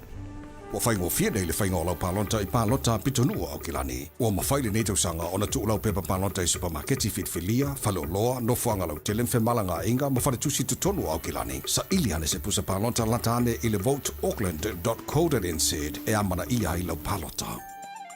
Ua faigofie nei le faiga o lau palota i palota pitonuu o Aukilani. Ua mafai lenei tausaga ona tuu lau pepa palota i supamaketi filifilia, faleoloa, nofoaga lautele ma femalagaaiga ma faletusi totonu o Aukilani. Saili ane se pusa palota lata ane i le voteauckland.co.nz e amanaia ai lau palota.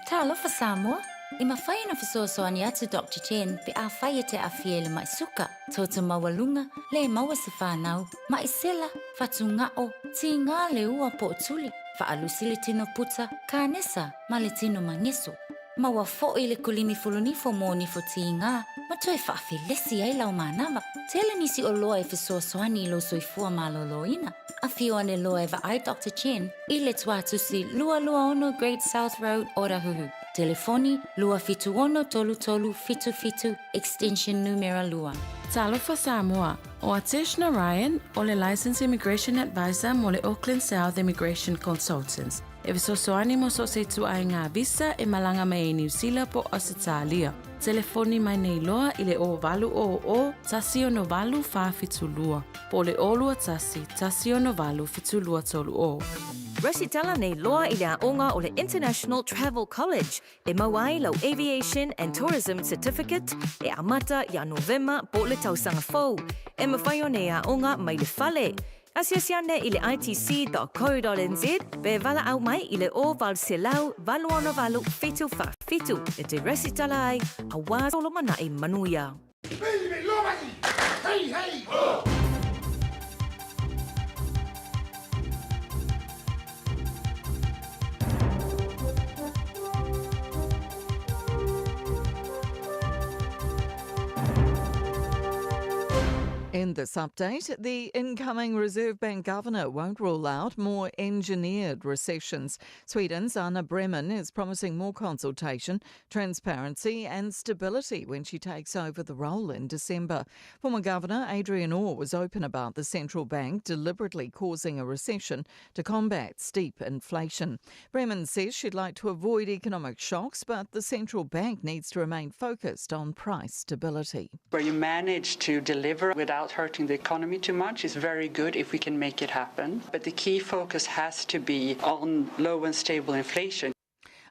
Talofa Samoa! E mafai ona fesoasoani atu Doctor Chen pe afai e te aafia i le maʻi suka, toto maualuga, le maua se fanau, maʻi sela, fatugao, tigā le ua po o tuli, faalusi le tino puta, kanesa ma le tino mageso. Maua foʻi le kolimi fulunifo mo nifo tigā ma toe faafelesi ai lau manava. Tele nisi oloa e fesoasoani i lou soifua malōlōina. Afio ane loa e vaai Doctor Chen i le tuatusi 226 Great South Road, Otahuhu. Telefoni, 276 3377, extension numera 2. Talofa Samoa, ʻO Atesh Narayan, ʻo le Licensed Immigration Advisor mo le Auckland South Immigration Consultants, e fesoasoani mo so o se ituaiga visa e malaga mai ai Niu Sila po o Ausetalia. Telefoni mai nei loa i le 0800 168 472 po o le 021 168 7230. Resitala nei loa i le aoga o le International Travel College e maua ai lau Aviation and Tourism Certificate e amata iā Novema po o le tausaga fou. E mafai ona e aoga mai le fale. Asiasi ane i le itc.co.nz pe valaau mai i le 0800 86 747 e te resitala ai auā lumanai manuia. Hey, hey, ho! In this update, the incoming Reserve Bank governor won't rule out more engineered recessions. Sweden's Anna Breman is promising more consultation, transparency, and stability when she takes over the role in December. Former Governor Adrian Orr was open about the central bank deliberately causing a recession to combat steep inflation. Breman says she'd like to avoid economic shocks, but the central bank needs to remain focused on price stability. Where you manage to deliver without hurting the economy too much is very good if we can make it happen. But the key focus has to be on low and stable inflation.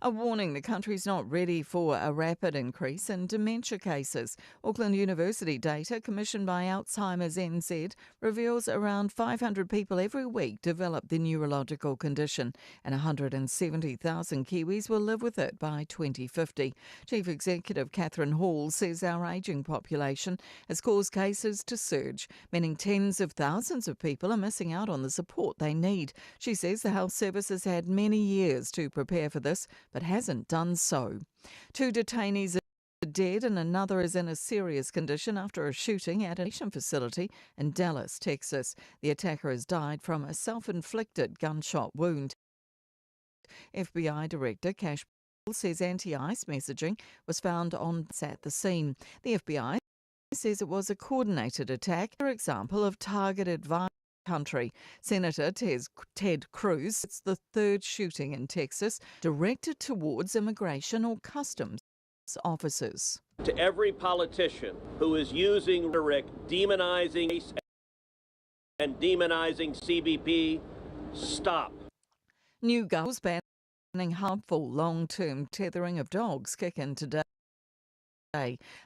A warning the country's not ready for a rapid increase in dementia cases. Auckland University data commissioned by Alzheimer's NZ reveals around 500 people every week develop the neurological condition, and 170,000 Kiwis will live with it by 2050. Chief Executive Catherine Hall says our ageing population has caused cases to surge, meaning tens of thousands of people are missing out on the support they need. She says the health service has had many years to prepare for this, but hasn't done so. Two detainees are dead and another is in a serious condition after a shooting at a facility in Dallas, Texas. The attacker has died from a self-inflicted gunshot wound. FBI Director Kash says anti-ICE messaging was found on at the scene. The FBI says it was a coordinated attack, for example, of targeted violence country. Senator Ted Cruz, it's the third shooting in Texas directed towards immigration or customs officers. To every politician who is using rhetoric demonizing and demonizing CBP, Stop. New goals banning harmful long-term tethering of dogs kick in today.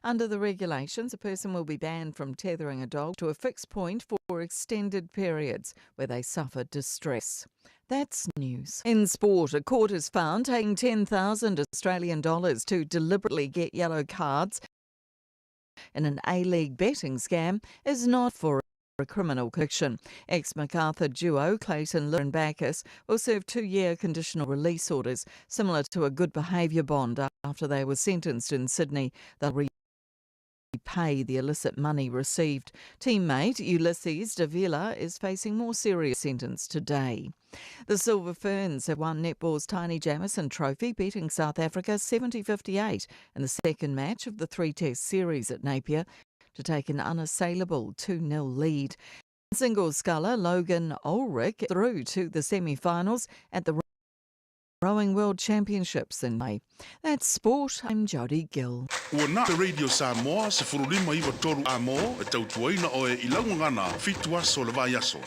Under the regulations, a person will be banned from tethering a dog to a fixed point for extended periods where they suffer distress. That's news. In sport, a court has found taking 10,000 Australian dollars to deliberately get yellow cards in an A-League betting scam is not for a criminal conviction. Ex-MacArthur duo Clayton and Bacchus will serve 2-year conditional release orders, similar to a good behaviour bond after they were sentenced in Sydney. They'll repay the illicit money received. Teammate Ulysses Davila is facing more serious sentence today. The Silver Ferns have won netball's Taini Jamison Trophy, beating South Africa 70-58 in the second match of the 3-test series at Napier to take an unassailable 2-0 lead. Single sculler Logan Ulrich through to the semi-finals at the Rowing World Championships in May. That's sport. I'm Jodie Gill. Ua na Radio Samoa 1593 Amo e tautuaina oe i laugagana 7 aso le vaiaso.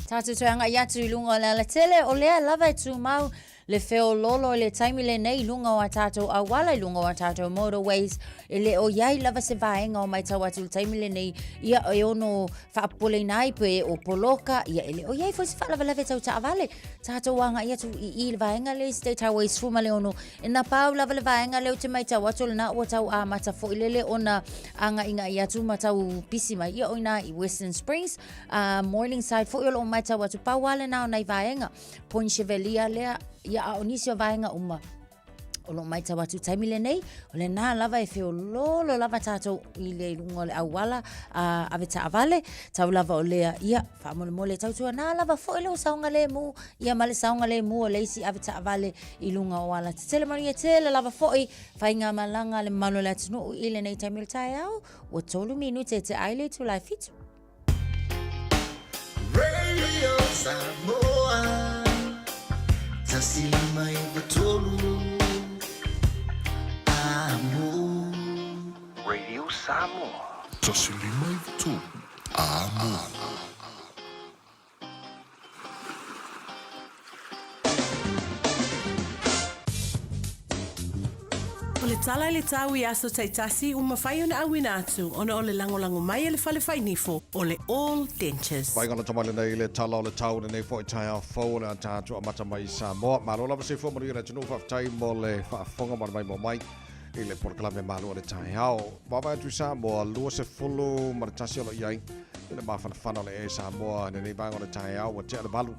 Tātou toe agai atu i lunga o le alatele, o lea lava e tumau le feololo i le taimi lenei i luga o a tātou auala, i luga o a tātou motorways, e le o iai lava se vaega o maitau atu i le taimi lenei, ia e ono faapopoleina ai pe o poloka, ia e le o iai foi se faalavelave tau taavale. Tātou agai atu i i le vaega lea i State Highway 16, e napau lava le vaega lea ou te maitau atu o lena ua tau amata foi lele ona agaigai atu ma tau pisi mai, ia o ina i Western Springs, A Morningside foi o loo maitau atu pau lava lena o nai vaega Point Chevalier lea ia a o nisi o vaega uma o loo maitau atu taimi lenei o lena lava e feololo lava tatou i le luga o le auala a ave taavale tau lava o lea ia faamolemole tautuana lava foi lou saogalemu ia ma le saogalemu o le isi ave taavale i luga o ala tetele manuia tele lava foi faigamalaga a le mamalu o le atunuu i lenei taimi o le taeao ua 3 minute e te ai le itula e 7. Radio Samoa 153 Amo. Radio Samoa. 153 Amo. O le tala i le tau i aso taitasi ua mafai ona auina atu ona o le lagolago mai a le fale fainifo o le All Dentures. Vaega lata mai lenei le tala o le tau lenei foi taeao fou o le a tatou amata mai i Samoa. Malo lava soifua manuia le atunuu faafetai mo le faafofoga ma le maimoa mai i le polokalame malu o le taeao. Vaavaai atu i Samoa, 21 o lo o i ai i le mafanafana o le ea i Samoa i lenei vaega o le taeao ua tea le 8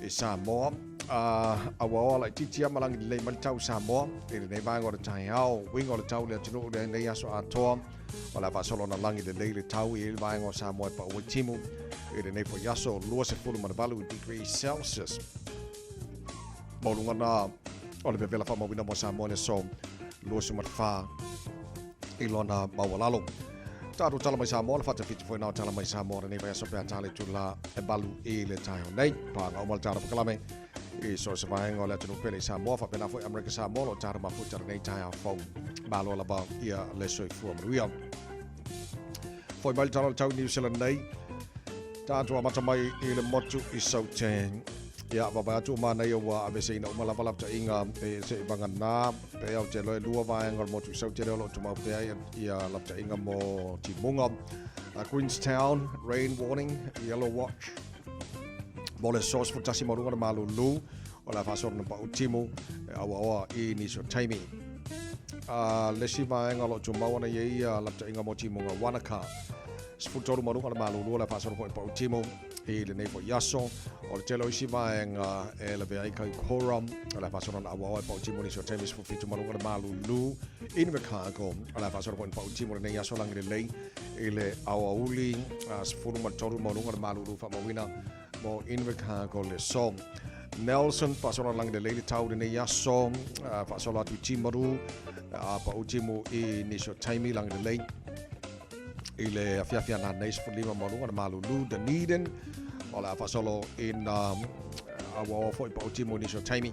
i Samoa. A ua oa laitiiti lava ma lagi lelei mai le tau i Samoa i lenei vaega o le taeao. Uiga o le tau i le atunuu i lenei aso atoa, o le a faasolo ona lagi lelei le tau i le vaega o Samoa e pau ai timu i lenei foi aso 28 degrees Celsius. Maualuga na o le vevela faamauina mo Samoa i le aso 24 i lona maualalo. Tatou tala mai Samoa, le faatafiti foi na o tala mai Samoa lenei vaiaso pe a tala itula e 8 i le taeao nei. Pāga uma le tatou polokalame i so o se vaega o le atunuu pele i Samoa, faapena foi Amerika Samoa o lo o tatou mafuta lenei taeao fou. Malo lava ia le soifua manuia. Foi mai le tala o le tau i New Zealand nei. Tatou amata mai i le motu i Saute. Ia, vaavaai atu o manaia ua aveeseina uma lava lapataiga e seivagana pe au te loa e lua vaega o le motu i Saute lea o lo o tumau pea ia, ia lapataiga mo timuga. Queenstown, rain warning, yellow watch. Mo le aso 11 maualuga le malulu o le a faasolo na pau timu e auaoa i nisi o taimi. Le isi vaega o lo o tumau ana i ai ia lapataiga mo timuga Wanaka. 13 maualuga le malulu o le a faasolo foi pau timu i lenei foi aso. O le tele o isi vaega e lavea ai Kaikoura, o le a faasolo na auaoa e pau timu nisi o taimi 17 maualuga le malulu. Invercargill, o le a faasolo foi na pau timu lenei aso lagi lelei i le aoauli 13 maualuga le malulu faamauina mo Invercargill le aso. Nelson, faasolo lagi lelei le tau lenei aso, faasolo atu i Timaru, a pau timu i nisi o taimi lagi lelei i le afiafi ananei 15 maualuga le malulu Dunedin, o le a faasolo ina auaoa foi pau timu i nisi o taimi.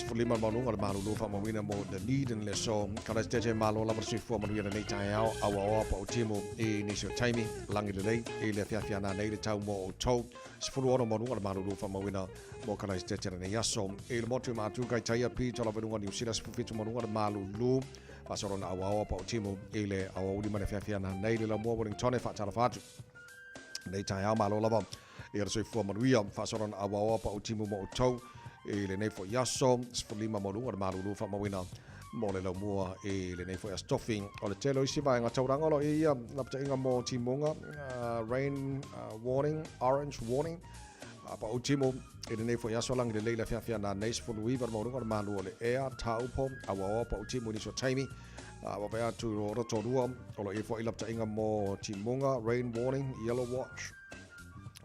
15 le maualuga o le malulu faamauina mo Dunedin le aso. Kalaisitete malo lava le soifua manuia lenei taeao, auaoa pautimu i nisi o taimi, lagi lelei i le afiafi a nanei le tau mo outou. 16 maualuga o le malulu faamauina mo Kalaisitete lenei aso. I le motu i Matu kai taia pito lava i luga o Niu Sila 17 maualuga o le malulu faasolo na auaoa pautimu i le aoauli ma le afiafi a nanei le laumua Wellingtone faatalofa atu. Nei taeao malo lava i le soifua manuia faasolo na auaoa pautimu mo outou i lenei foi aso 15 maualuga o le malulu faamauina mo le laumua i lenei foi aso tofi. O le tele o isi vaega tauranga o lo o i ai ia lapataiga mo timuga, rain warning, orange warning, pautimu i lenei foi aso lagi lelei le afiafi a nanei 19 le maualuga o le malu o le ea, Taupo, auaoa pautimu i nisi o taimi. Vaavaai atu i Rotorua, o lo o i ai foi lapataiga mo timuga, rain warning, yellow watch,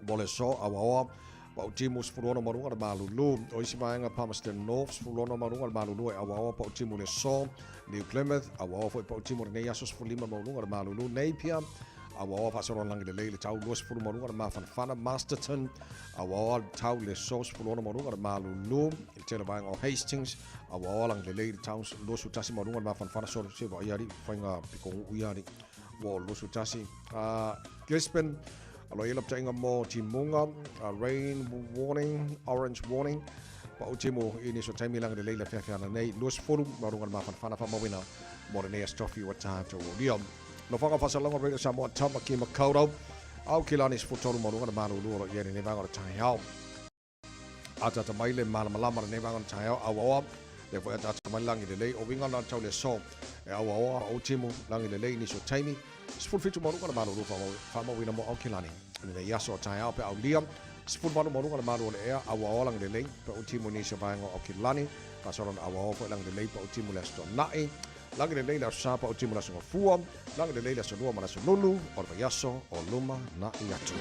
mo le aso, auaoa, pautimu 16 maualuga o le malulu. O isi vaega Palmerston North, 16 maualuga o le malulu e auaoa pautimu i le aso. New Plymouth, auaoa foi pautimu i lenei aso 15 maualuga o le malulu. Napier, auaoa faasolo lagi lelei le tau 20 maualuga o le mafanafana. Masterton, auaoa le tau i le aso 16 maualuga o le malulu. I le tele vaega o Hastings, auaoa lagi lelei le tau 21 maualuga o le mafanafana. Solo se vaai alii faiga pikogu'u ia alii ua o 21. Gisborne, o lo o i ai lapataiga mo timuga, rain warning, orange warning, pau timu i nisi o taimi lagi lelei le afiafi ana nei, 20 maualuga o le mafanafana faamauina mo lenei aso tofi ua tatou aulia. Nofoaga Faasalauga Radio Samoa Tamaki Makaurau, Aukilani 13 maualuga o le malulu o lo o i ai lenei vaega o le taeao. Ataata mai le malamalama lenei vaega o le taeao, auaoa, lea foi ataata mai le lagi lelei, o uiga na tau le aso e auaoa o timu lagi lelei i nisi o taimi, 17 maualuga le malulu faamauina mo Aukilani lenei aso o taeao pe aulia, 18 maualuga le malu o le ea, auaoa lagi lelei pe o timu i nisi o vaega o Aukilani, faasolo na auaoa foi lagi lelei pe o timu le Aso Toonai, lagi lelei le Aso Sa pe o timu le Aso Gafua, lagi lelei le Aso Lua ma le Aso Lulu o le vaiaso o luma na'i atu.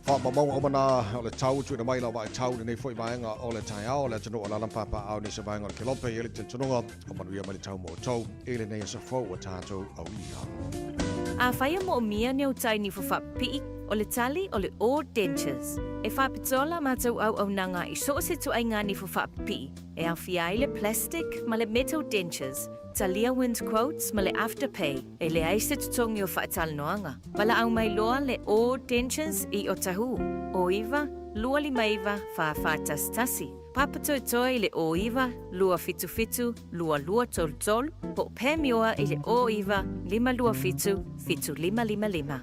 Faamaumauga uma na o le tau tuuina mai lau vaitau lenei foi vaega o le taeao o le atunuu o Lalampapa au nisi vaega o le Kelope i le talitonuga o manuia mai le tau mo outou i lenei aso fou ua tatou aulia. Afai e moomia ni au tai niho faapipii, o le tali o le O Dentures. E faapitoa la matou auaunaga i so o se ituaiga niho faapipii, e aofia ai le plastic ma le metal dentures, talia wind quotes ma le afterpay, e leai se totogi o faatalanoaga. Valaau mai loa le O Dentures i Otahuhu, o 9 259 4411, Papatoetoe i le o 9 277 2233, po o Pamioa i le o 9 527 7555.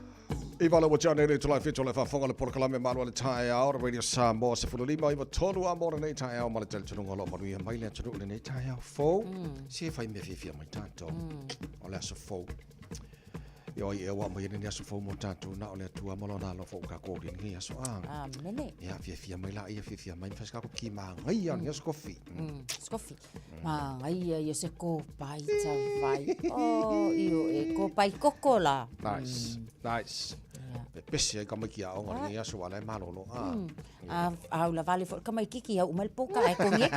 I wale ua tea nei le itula e whitu o le faafofoga le polokalame malu a le taeao, Radio Samoa 15 iwa tolu a mo lenei taeao ma le talitonuga o lo o manuia mai le atunuu lenei taeao fou. Se fai mea fiafia mai tatou. O le aso fou. Ia oi e ua mai lenei aso fou mo tatou na o le Atua ma lona alofa ua kākou aulia lenei aso a. Amene. Ia fiafia mai la ia fiafia mai ma fai ki māngaia o lenei aso kofi. Skofi. Māngaia ia se kōpai tawai. Oh, io e kōpai koko la. Nice. Nice. Pe pese ai ka maiki a onga lenei aso wala e malolo. A. A au la vale fo ka maikiki au mai poka ai kongi.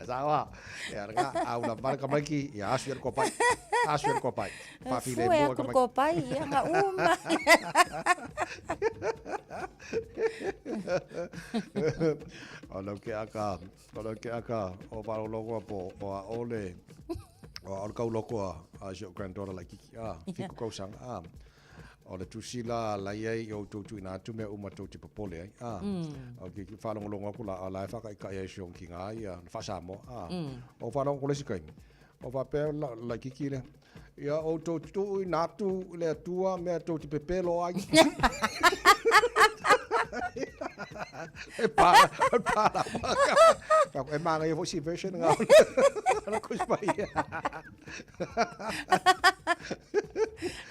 Sawa. Ia ranga au la vale ka maiki ia asu ia kōpai. Asu ia kōpai. Whawhile Fue mua aku ka maiki. kōpai ia nga uma. O lau ke aka, o lau ke aka, o walo po, o a ole, o a ole kau loko a, a si o granddaughter lai kiki a, fiku kau sang a. O le tusi la la iai i outou tuuina atu mea uma tou te popole ai. A, o ke whaalongolongo aku la, a la e whakaikai ai si ong ki ngā ia, na whaasamoa. A, o whaalongo ko le isi kaimi. O whapea la, lai kiki le, ia outou tuuina atu i le Atua mea tou te pepelo ai. E pā, e pā la waka. E māngai e foi si version ngā. Ana kus mai.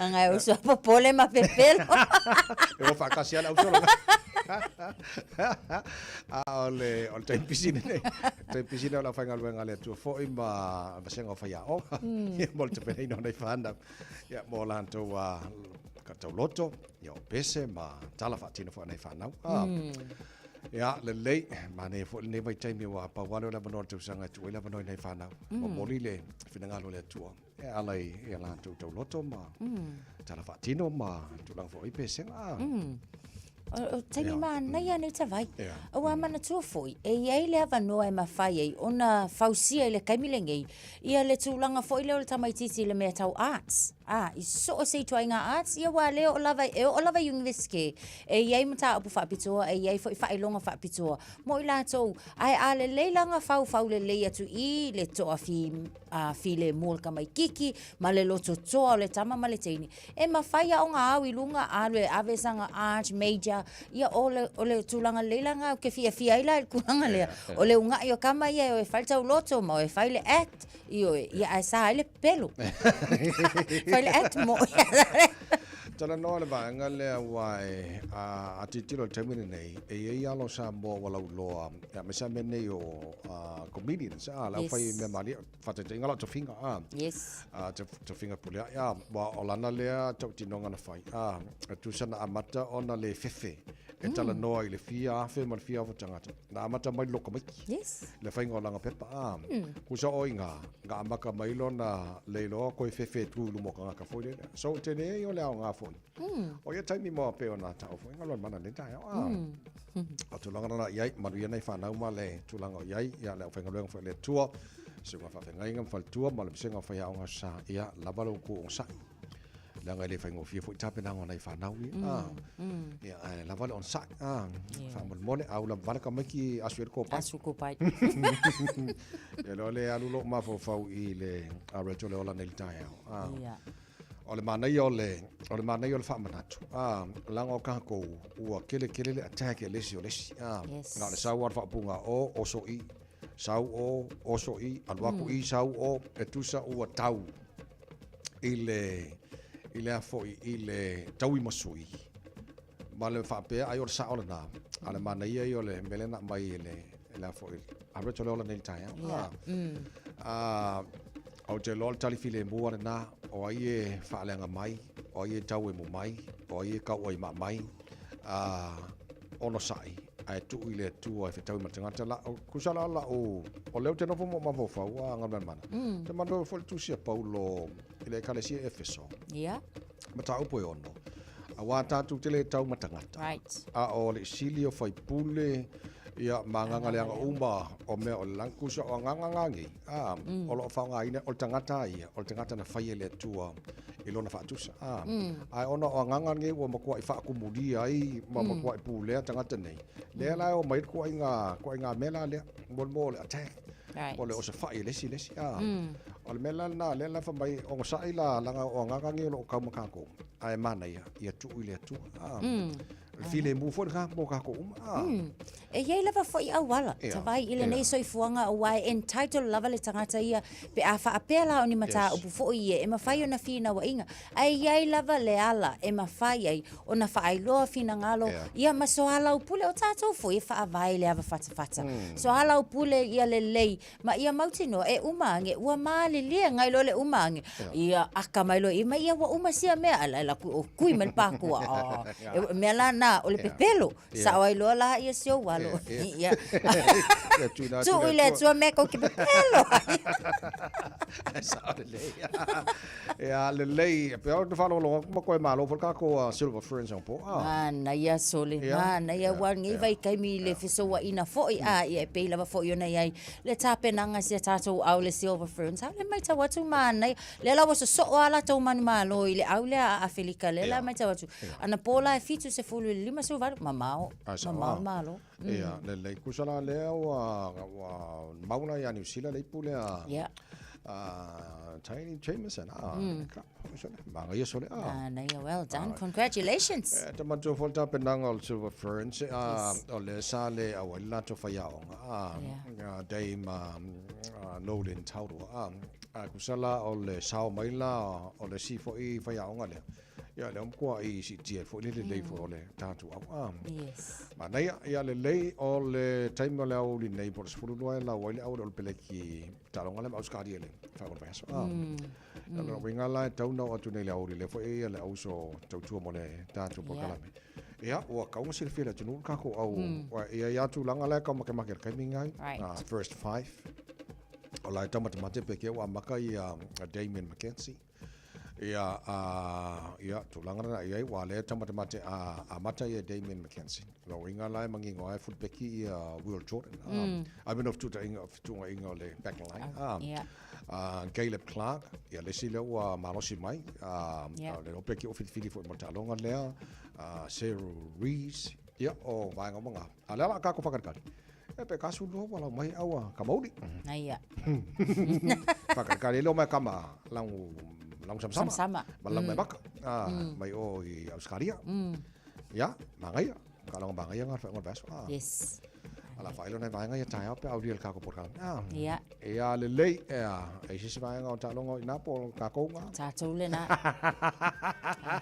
Anga e uso popole ma pepelo. E o whakasi ala uso langa. A o le, o le taimi pisine nei. Taimi pisine o la whaingaluenga le atua foi ma vasenga o whaia o. Ia mo le tapenaina o nei whanau. Ia mo lantou a ka tauloto, ia o pese ma tala whaatino foi nei whanau. Ia, lelei, manaia foi lenei vaitaimi ua pau ale o le avanoa o le tausaga e tuu ai le avanoa i nai fanau. Momoli le finagalo o le Atua e ala i a latou tauloto ma tala faatino ma tulaga foi o pesega. O taimi manaia nei tavai. Auā manatua foi, e i ai le avanoa e mafai ai ona fausia i le taimi lenei, ia le tulaga foi lea o le tamaitiiti i le mea tau arts. A, i so o se ituaiga arts, ia aua lea e oo lava, e oo lava i Iunivesite, e i ai mataupu faapitoa, e i ai foi faailoga faapitoa mo i latou. Ae a lelei la ona faufau lelei atu i le toafi, a, filemu o le tamaitiiti ma le lototoa o le tama ma le teine, E mafai lava ona au i luga, alu e ave sana art major, ia o le, o le tulaga lelei la lena ou te fiafia ai la i le tulaga lea. O le una'i o tama ia e o e fai le tauloto ma o e fai le act, ioe, ia ae sa ai le pepelo. Fai le act mo Talanoa le vaega lea aua e a, a tilotilo i le taimi lenei, e i ai alo o Samoa ua lauiloa, aemaise lava mea nei o comedians, a, le aufai mea malie. Faataitaiga lau tofiga, a. Yes. A, tofiga pulea'i, a. Aua o lana lea tautinoga na fai, a. E tusa na amata ona le fefe e talanoa i le fia afe ma le fia afe o tagata. Na amata mai le lokomaiki. Yes. Le faiga o lana pepa, a. Tusa o iga, na amata mai lona le iloa koe fefe e tu i luma o tagata foi lele. So, o tele ia o le aoga foi. O ia taimi moa pei ona tau foi ngalo mana le taeao. A. O tulaga lena i ai, manuia nei whanau ma le tulaga o i ai, ia le aufaigaluega foi a le Atua, susuga faafeagaiga ma faletua ma le vasega o faiaoga sa, ia lava lo outou onosai. Leaga e le faigofie foi tapenaga o nai whanau ia. Ia, ae lava le onosai. Faamolemole, a ula vale tamaiti asu i le kopai. Asu kopai. Ia loa le alu lou mafaufau i le a Rachel e ola nei i le taeao. Ia. O le manaia o le, o le manaia o le faamanatu, a, leaga o tatou ua tele tele le attack a le isi o le isi, a, Yes. na o le sau lava o le faaupuga o, oso i, sau o, oso i, alu atu i, sau o, e tusa ua tau i le, i le a foi, i le taui ma sui, ma le faapea ai o le sao lena, a o le manaia ia o le mea lea na aumai e le, e le a foi, a Rachel e ola nei i le taeao. Yeah. A, ou te iloa o le tali filemu lava lena, o ai e faaleaga mai, o ai e tauemu mai, o ai e kauaima mai, a, onosai, ae tuu i le Atua e fetaui ma le tagata. La, tusa la lau, o lea ou te nofo ma ou mafaufau a Galumalemana. Ou te manatua foi le tusi a Paulo i le Ekalesia i Efeso. Yeah. Mataupu e ono, auā tatou te le tau ma tagata. Right. A o le sili o faipule, ia, ma agaga leaga uma o mea o le lagi, tusa o agaga ngagei, a, o lo o faaaogaina, o le tagata a ia, o le tagata na faia e le Atua i lona faatusa, a. Ae ona o agaga nei ua matuai faatumulia ai ma matuai pulea tagata nei, lea la e omai ai le ituaiga, ituaiga mea la lea, mo le mea o le attack. Right. O le osofai e le isi i le isi, a. O le mea la lena, lea la fai mai, onosai la, leaga o agaga nei o lo o tau ma tatou, ae manaia, ia tuu i le Atua, a. O le filemu foi lena mo tatou uma, a. E i ai lava foi auala, Ia, tavai i lenei ia. soifuaga aua e entitled lava le tagata ia pe a faapea la o ni mataupu foi ia e mafai ona finauaiga. Ae i ai lava le ala e mafai ai ona faailoa finagalo Ia. ia ma soalaupule o tatou foi e faavae i le ava fatafata. Soalaupule ia lelei ma ia mautinoa e uma age ua malilie ngai loa le uma age ia aka mai loa i mai ia ua uma sia mea a laila o kui mai le pakua oh e mea la na o le pepelo sao ai loa la ia si ou alo ia Ia tuuina atu tuu i le Atua mea kou te pepelo ai. Sao lelei. Ia lelei, e pei ona faalogologo atu ma koe malo foi le tatou Silver Ferns anapo. Manaia sole, manaia ua lenei vaitaimi i le fesouaina foi a ia e pei lava foi ona i ai le tapenaga sia tatou au le Silver Ferns. A o le matau atu manaia, lea la ua sosoo lava latou manumalo i le au lea a Afelika, lea la matau atu, anapo la e 70 i le 58, mamao, mamao le malo. Ia, lelei. Tusa la lea ua, ua mau la ia Niu Sila le ipu lea. Ia. Taini Jamieson, ah, ka, sole, manaia sole, ah. Manaia, well done, congratulations. E, te manatua foi le tapenaga o le Silver Ferns, ah, o lea sa le auai le latou faiaoga, ah, Dame Noeline Taurua, ah, ae tusa la o le sao mai la o le isi foi faiaoga lea, Ia, lea ua matuai siitia ai foi le lelei foi o le tatou au. Ah. Yes. Manaia, ia lelei o le taimi o le aoauli nei po o le 12 e lau ai le au o le peleki taaloga lea ma Ausetalia i le faaiuga o le vaiaso. Ah. O lona uiga la e tatau ona oo atu nei i le aoauli lea foi e i ai le auso tautua mo le tatou polokalame. Ia, ua tatau ona silafia e le atunuu le tatou au, e i ai lava tulaga la e tau makemake i le taimi lenei. Right. First five. O la e taumatemate pe kea ua amata ia Damian McKenzie. Ia, a, ia, tulaga lena i ai, ua lea tamatamate a amata ia Damian McKenzie. Lona uiga la e manino lava e fulupeki ia Will Jordan. A mea no fetuutaiga, fetuugaiga o le back line. A, Caleb Clark, ia le isi lea ua malosi mai. A, le iloa pe ki o filifili foi mo le taaloga lea. A, Sarah Rees, ia, o vaega uma na. A lea la a kākou whakalikali. E pe ka sulu ua lau mai aua ka mauli. Aia. Whakalikali le o mai kama langu langu sama sama. Ma langu mai baka. Ah, mai o i Australia. Ia, mangaia. Ka longa mangaia ngā whainga vaso. Ah. Yes. Ala whailo nei vaenga ia taeao pe au ria le kākou podcast. Ah. Ia. Ia le lei, ea, e sisi vaenga o taaloga i nā po o kākou ngā. Tātou le nā.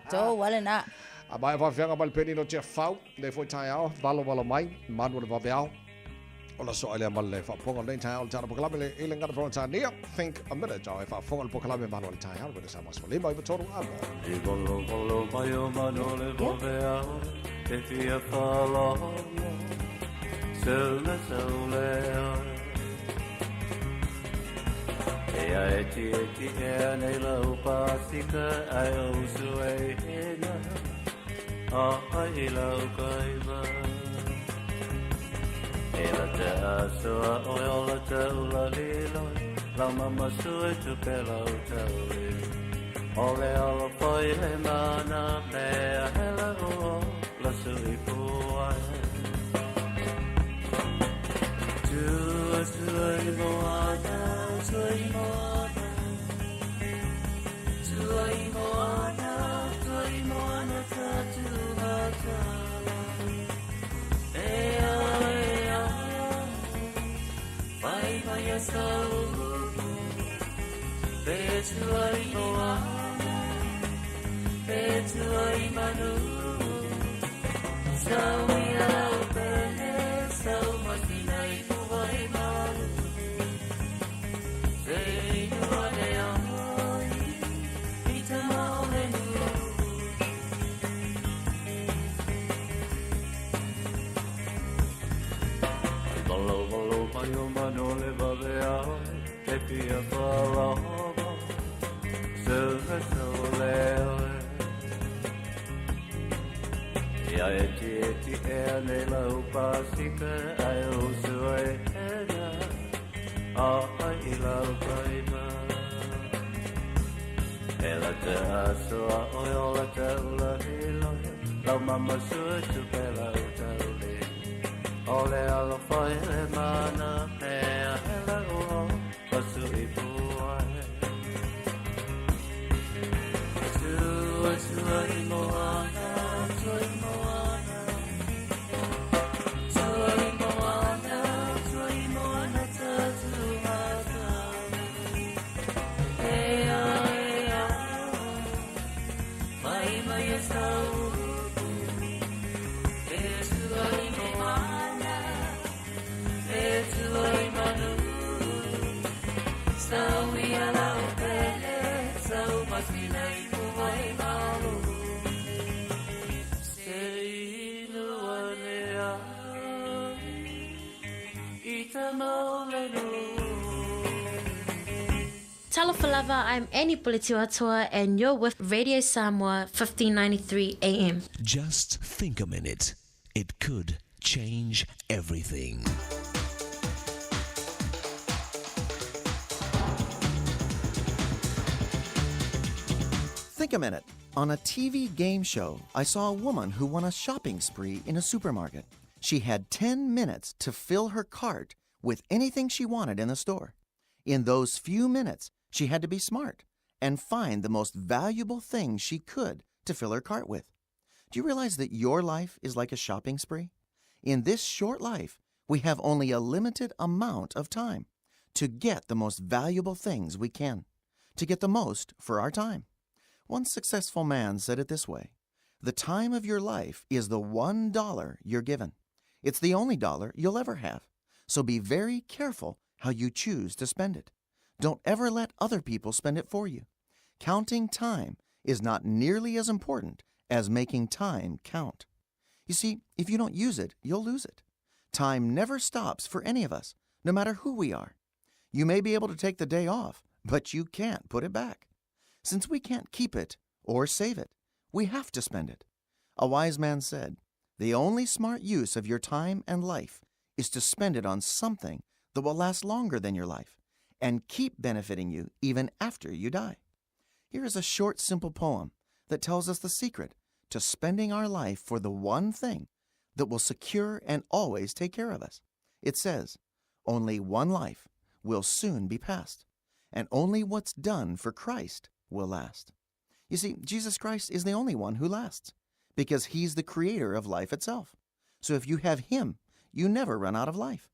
Tātou wale nā. A mai whawhianga mai le peni no tia whau, le foi taeao, valo valo mai, manu le waweao. O la soa lea ma le faafofoga o lenei taeao le tala pokalame le ile ngana fronta Think a minute o e faafofoga le pokalame manu le taeao le sa mas lima i tolu amo. I valo valo mai o manu le waweao, e fia whalolo, se le lea. E a e ti e ti e a nei lau pasika ai o su e hena a ai lau kaiva. E la te asoa o e ola te ula lilo lau mama su e tupe lau tauli. O le ala fai le mana mea hela o la su i puai. Tua tua i moana, tua i moana. Tua i moana, tua i moana ta tua tala. E a, e a, vai vai a sau. Pe tua i moana, pe tua i manu. Sau i au pele, sau masina i puai malu. Se inua le ai, i te maole nu. Valo valo mai o manu le vave ai, e fia whalava, se le sau le ai. Ia e ti e ti e a nei lau pasika ai o sua e hena, a ai i lau kaiva. E la te asoa o e ola te ula hilo, lau mama sua tupe lau tauli. O le alo whai le mana, mea hela o pasu i puai. Tua tua i moana, tua i moana. Tua i moana, tua i moana ta tua tala. E a, e a, mai mai e sau. E tua i moana, e tua i manu. Sau i ala o pele, sau masina i puai malu. Se inua le ai, i te maole nu. Talofa lava, I'm Annie Puletiuatoa and you're with Radio Samoa 1593 AM. Just think a minute. It could change everything. Think a minute. On a TV game show, I saw a woman who won a shopping spree in a supermarket. She had 10 minutes to fill her cart with anything she wanted in the store. In those few minutes, she had to be smart and find the most valuable thing she could to fill her cart with. Do you realize that your life is like a shopping spree? In this short life, we have only a limited amount of time to get the most valuable things we can, to get the most for our time. One successful man said it this way: The time of your life is the $1 you're given. It's the only dollar you'll ever have. So be very careful how you choose to spend it. Don't ever let other people spend it for you. Counting time is not nearly as important as making time count. You see, if you don't use it, you'll lose it. Time never stops for any of us, no matter who we are. You may be able to take the day off, but you can't put it back. Since we can't keep it or save it, we have to spend it. A wise man said, The only smart use of your time and life is to spend it on something that will last longer than your life and keep benefiting you even after you die. Here is a short, simple poem that tells us the secret to spending our life for the one thing that will secure and always take care of us. It says, Only one life will soon be passed, and only what's done for Christ will last. You see, Jesus Christ is the only one who lasts because he's the creator of life itself. So if you have him, you never run out of life.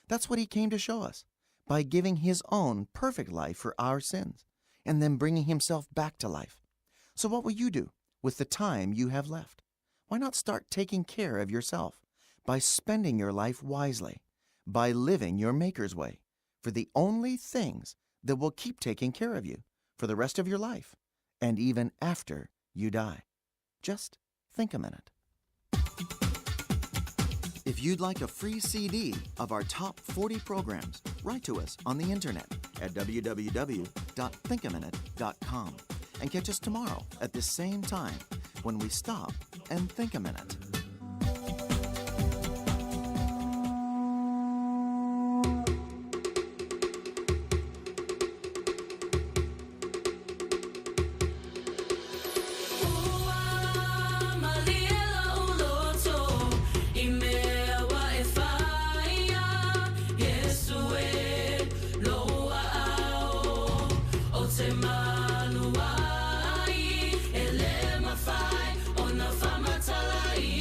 That's what he came to show us by giving his own perfect life for our sins and then bringing himself back to life. So what will you do with the time you have left? Why not start taking care of yourself by spending your life wisely, by living your Maker's way for the only things that will keep taking care of you for the rest of your life and even after you die? Just think a minute. If you'd like a free CD of our top 40 programs, write to us on the internet at www.thinkaminute.com and catch us tomorrow at this same time when we stop and think a minute. Te malu ai, e le mawhai, o na whamatala i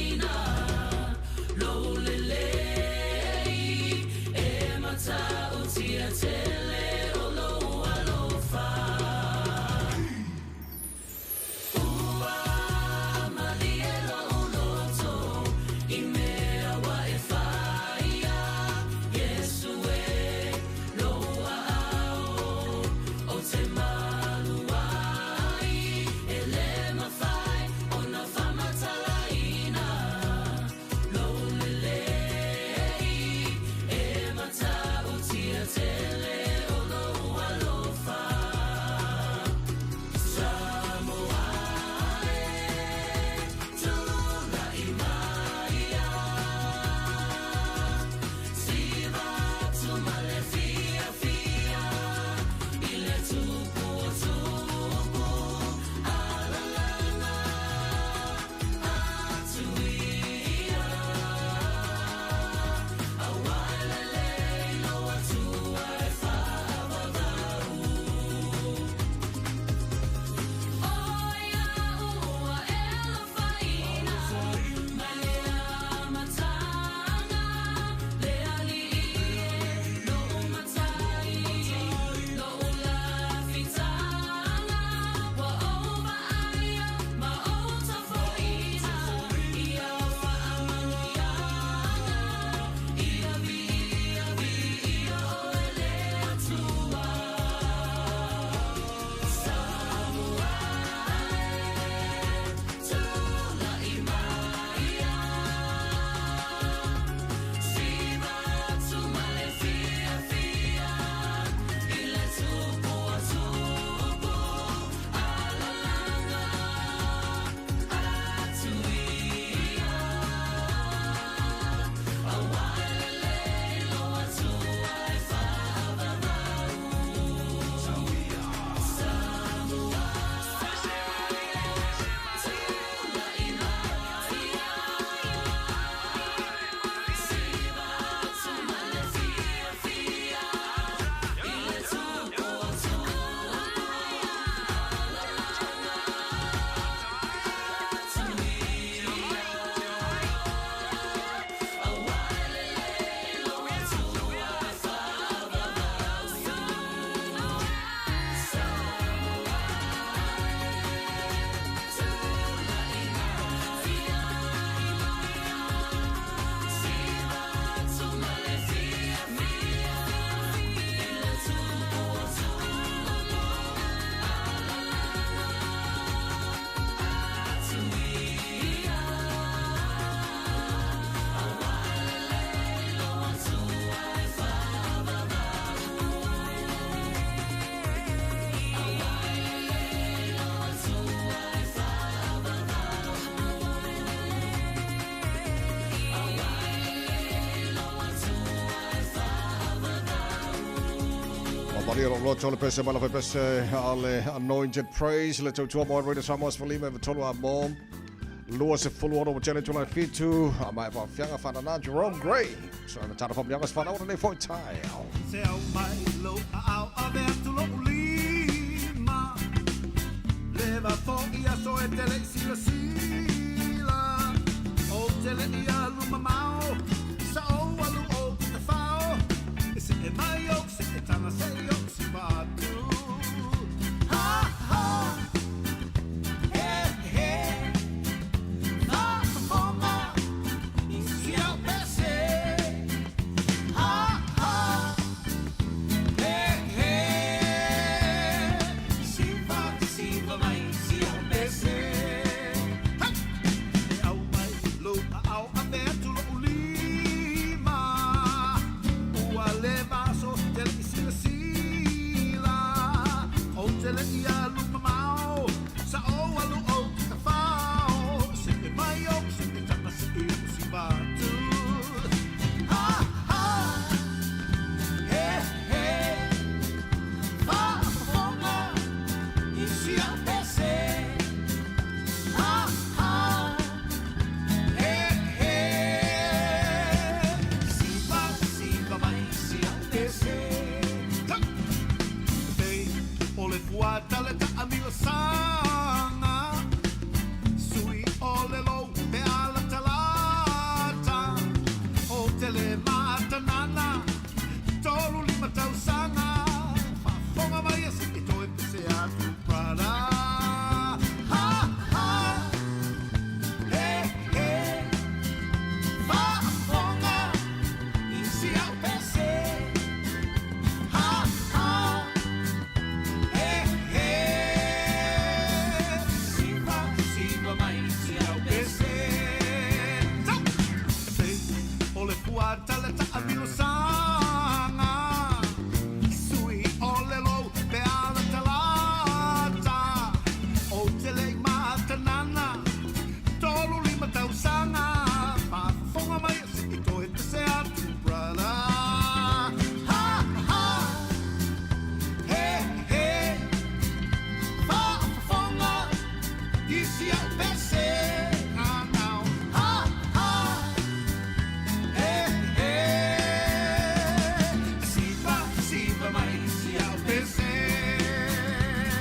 Malia lo loto le pese mai la pese a le Anointed Praise le tautua mo Radio Samoa sefulima iva tolu a mo 26 ma tele tula fitu a mai fa fianga whanana Jerome Gray. So I'm tana fa mianga whanau nei foi tai. Se au mai lo a au a ve atu lo lima Leva fo ia so e tele i sila sila O tele i alu mamao Sa o alu o ki te whao E se e mai o se e tanga se i o si wātu Ha ha He he Whakafonga I si au pese Ha ha He he Siva siva mai si au pese Hai E au mai lo a au a ve atu lo lima Ua le vaso te le sila sila O te le i alu mamao Sa o alu o ki te whao Se te mai o se te tanga se i o si wātu Ha ha He he Whakafonga I si au pese Ha ha He he Siva siva mai si au pese Tak Te o le fuata le taamila sanga Sui o le lou pe ala talata O tele matanana Tolu lima tausaga Faafofoga mai e se i toe pese atu brother Ha ha He he Faafofoga I si au pese Ha ha He he Siva siva mai si au pese Tau Te o le fuata le taamilo sanga Sui o le lou pe ala talata O te le matanana Tolu lima tausaga Faafofoga mai e se i toe pese atu brother Ha ha He he Faafofoga I si au pese Ah, now. Ha ha He he Siva siva mai si au pese Ha ha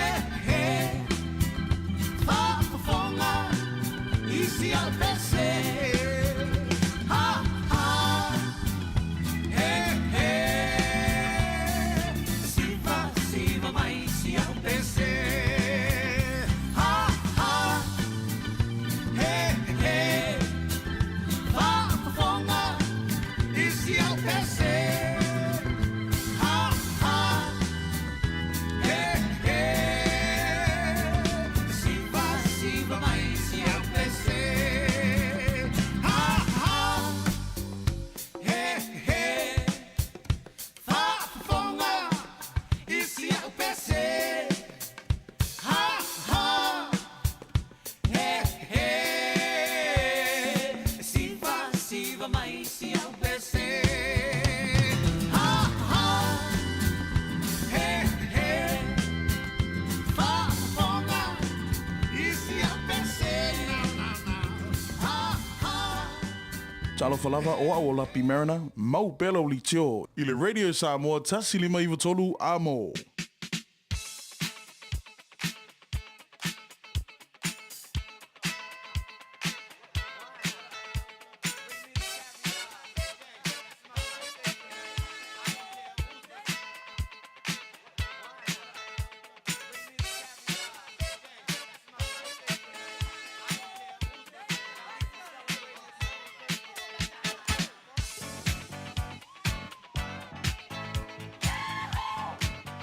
He he Whakafonga I si au pese Ha ha He he Siva siva mai si au pese Ha ha He he Whakafonga I si au pese Ha ha He he Siva siva mai si au pese Ha ha He he Whakafonga I si au pese Ha ha He he Siva siva mai si au pese Ha ha He he Whakafonga I si au pese Na na na Ha ha Talofa lava o au o Lapi Mariner, mau pea lau litio i le Radio Samoa 1593 a mo.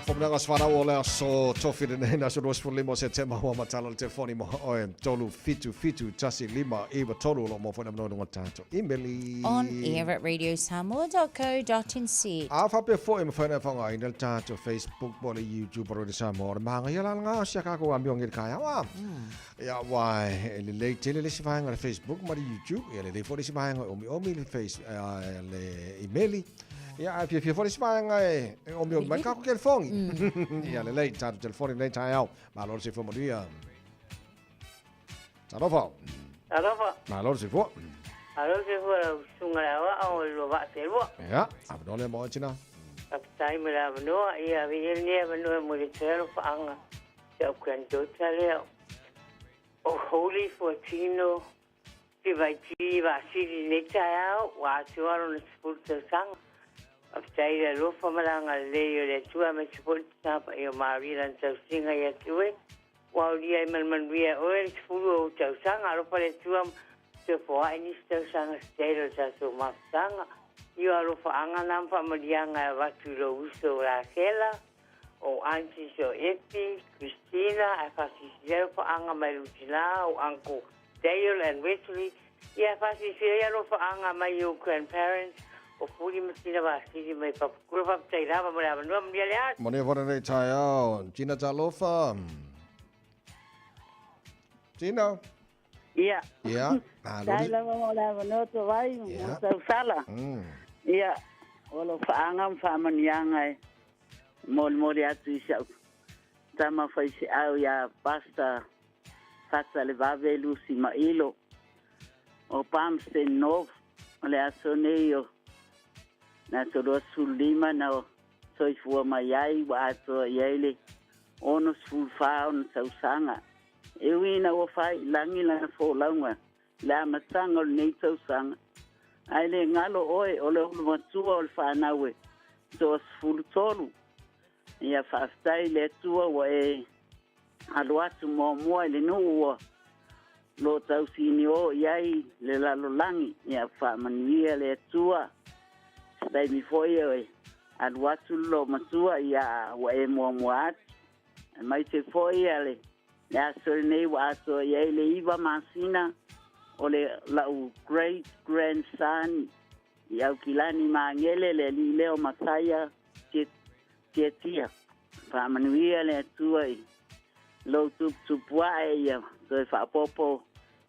Fo Faamanuiaga o se fanau o le aso tofi lenei le aso 25 o Setema ua matala le telefoni mo oe 377 15 93 o lo o maua foi le avanoa i luga o le tatou imeli. On air at radiosamoa.co.nz. A faapea foi e mafai ona e faaaogaina le tatou Facebook po o le YouTube o Radio Samoa. O le magaia la lena o si a tatou amiogi i le taeao a. Ia aua e lelei tele le isi vaega o le Facebook ma le YouTube, ia lelei foi le isi vaega e omiomi le face, le imeli. Ia ae fiafia foi le isi vaega e omiomi mai le tatou telefoni. Ia lelei, tatou telefoni i lenei taeao. Malo le soifua manuia. Talofa. Talofa. Malo le soifua. Malo le soifua lau susuga i le Aoao o le lua vaa seelua. Ia, avanoa lea mo oe tina. Faafetai mo le avanoa. Ia, avea ia lenei avanoa e momoli atu ai alofaaga i si au granddaughter lea o Holy Fuatino Tivaiti Vasili i lenei taeao ua atoa lona 10 tausaga. Faafetai i le alofa ma le agalelei o le Atua aemaise foi le Tina Paia o Maria lana tausiga ia te oe. Ua aulia ai ma le manuia e oe le 10 o ou tausaga. Alofa le Atua ma toe foai nisi tausaga se tele o le tatou mafutaga. I o alofaaga na ma faamaliaga e avatu i lou uso o Lakela, o aunties o Epi, Christina, ae faasilasila alofaaga mai lou tina, o uncle Dale and Wesley, ia ae faasilasila ai alofaaga mai ou grandparents, o Fuli ma Tina Vasili mai Papakura. Faafetai lava mo le avanoa, manuia le aso. Manuia foi lenei taeao. Tina talofa. Tina. Ia. Ia. Faafetai lava mo le avanoa Tovai mo tausala. Ia, o alofaaga ma faamanuiaga e molimoli atu i si au tama faiseau ia Pastor Fata Levave Lucy Mailo o Palmerston North o le aso nei o le aso 25 na soifua mai ai ua atoa i ai le 64 ona tausaga. E ui ina ua faiilagi lana folauga i le amataga o lenei tausaga, ae le galo oe o le ulumatua o le fanau e toasefulutolu. Ia faafetai i le Atua ua e alu atu muamua i le nuu ua lo tausinio i ai le lalolagi. Ia faamanuia le Atua. Se taimi foi e alu atu le loomatua, ia ua e muamua atu. Aemaise foi a le Le aso lenei ua atoa i ai le iva masina o le la'u great grandson i Aukilani Magele le alii lea o Masaia Tiatia. Faamanuia le Atua i lou tuputupu a'e ia toe faaopoopo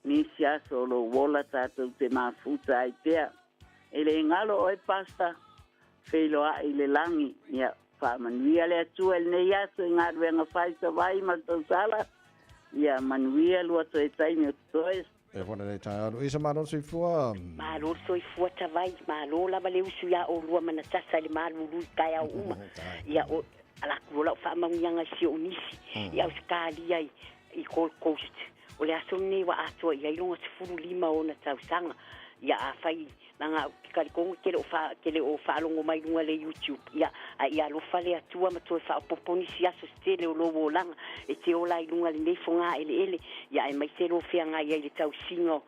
nisi aso o lou ola tatou te mafuta ai pea. E le galo oe Pastor feiloai i le lagi. Ia faamanuia le Atua i lenei aso i galuega fai Savai ma le tausala. Ia manuia lua toe taimi o totoe. E fona nei taeao Luisa, malo le soifua. Malo le soifua Tavai, malo lava le usu ia oulua ma Natasa i le malulu i taeao uma. Ia o ala atu loa lau faamanuiaga i si ou nisi i Ausetalia i Gold Coast. O le aso lenei ua atoa i ai lona 15 ona tausaga. Ia afai Leaga ou te talitonu e te le o fa, te le o faalogo mai luga le YouTube, ia, a ia alofa le Atua ma toe faaopoopo nisi aso se tele o lou olaga e te ola ai luga lenei fogaeleele, ia aemaise lou feagai ai i le tausiga o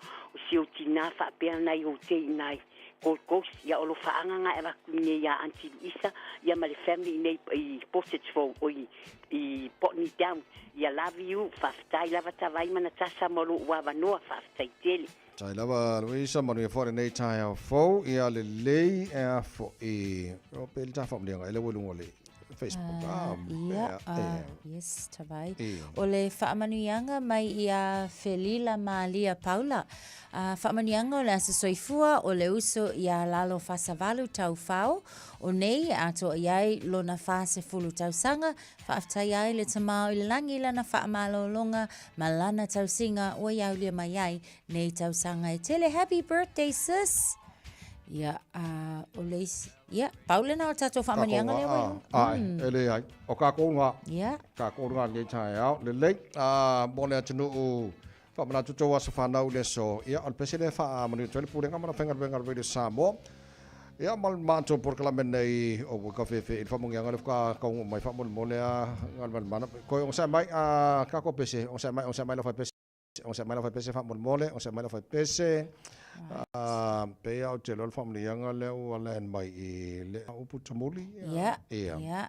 si ou tinā faapea nai ou tei i nai Gold Coast, ia o lofaaga na e avatu i nei ia Aunty Luisa, ia ma le family i nei i Portage Road, oi i Botany Down, ia love you, faafetai lava Tavai ma Natasa mo lou avanoa, faafetai tele. Tai lava Luisa, manuia foi lenei taeao fou, ia lelei e a foi o pe le tafaamaliaga e le ua i luga o le Facebook a Ia, yes, Tavai. O le faamanuiaga mai ia Felila Malia Paula. Faamanuiaga o le Aso Soifua o le uso ia Lalo Fasavalu Taufao, o nei e atoa i ai lona 40 tausaga, faafetai ai le Tama o i le Lagi i lana faamalologa ma lana tausiga ua iaulia mai ai nei tausaga e tele. Happy birthday sis! Ia, o le isi, ia, pau lena o le tatou faamanuiaga lea ua i luga. Ai, e leai. O kākou ngā. Ia. Kākou ngā nei taeao. Lelei, mo le atunuu faamanatu tou aso fanau i le aso. Ia, o le pese lea e faamanuia atu ai le Pulega ma le Aufaigaluega a le Radio Samoa. Ia, ma le matou polokalame nei o ua kafefe i le faamanuiaga lea faatoa taunuu mai faamolemole a Galumalemana. Koe onosai mai a kākou pese, onosai mai, onosai mai lau fai pese. Onosai mai le aufaipese faamolemole, onosai mai le aufaipese. Pei lava ou te iloa le faamanuiaga lea ua land mai i le upu tumuli. Ia, ia.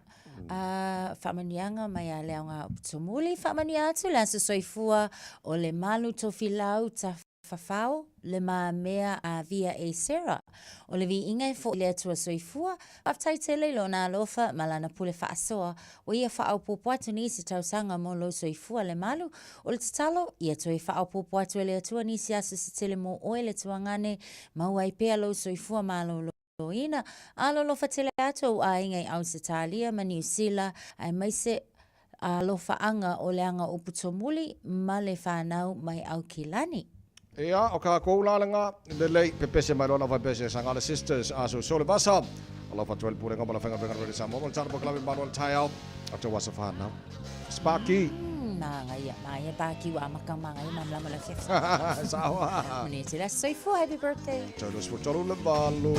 Faamanuiaga mai a le aoga upu tumuli. Faamanuia atu le aso soifua o le malu tofilau tafafao le mamea a Via e Sarah. O le viiga e foʻi i le Atua soifua, faafetai tele i lona alofa ma lana pule faasoa Ua ia faaopoopo atu nisi tausaga mo lou soifua le malu. O le tatalo, ia toe faaopoopo atu e le Atua nisi aso se tele mo oe le tuagane, maua ai pea lou soifua maloloina. Alolofa tele atu ou aiga i Ausetalia ma Niu Sila, aemaise alofaaga o le aga upu tomuli ma le fanau mai Aukilani. Ia, o kākou la lena, lelei, pepese mai loa lau faipese, Sagala Sisters, aso so le vasa, alofa atu ai le Pulega ma le Faigaluega Radio Samoa ma le Tala Polokalame Malu o le Taeao, o tou aso fanau. Sparky! Magaia, magaia Sparky ua amata magaia malamalama le afiafi. Sao a. Manuia tele aso soifua, happy birthday. 33 le valu.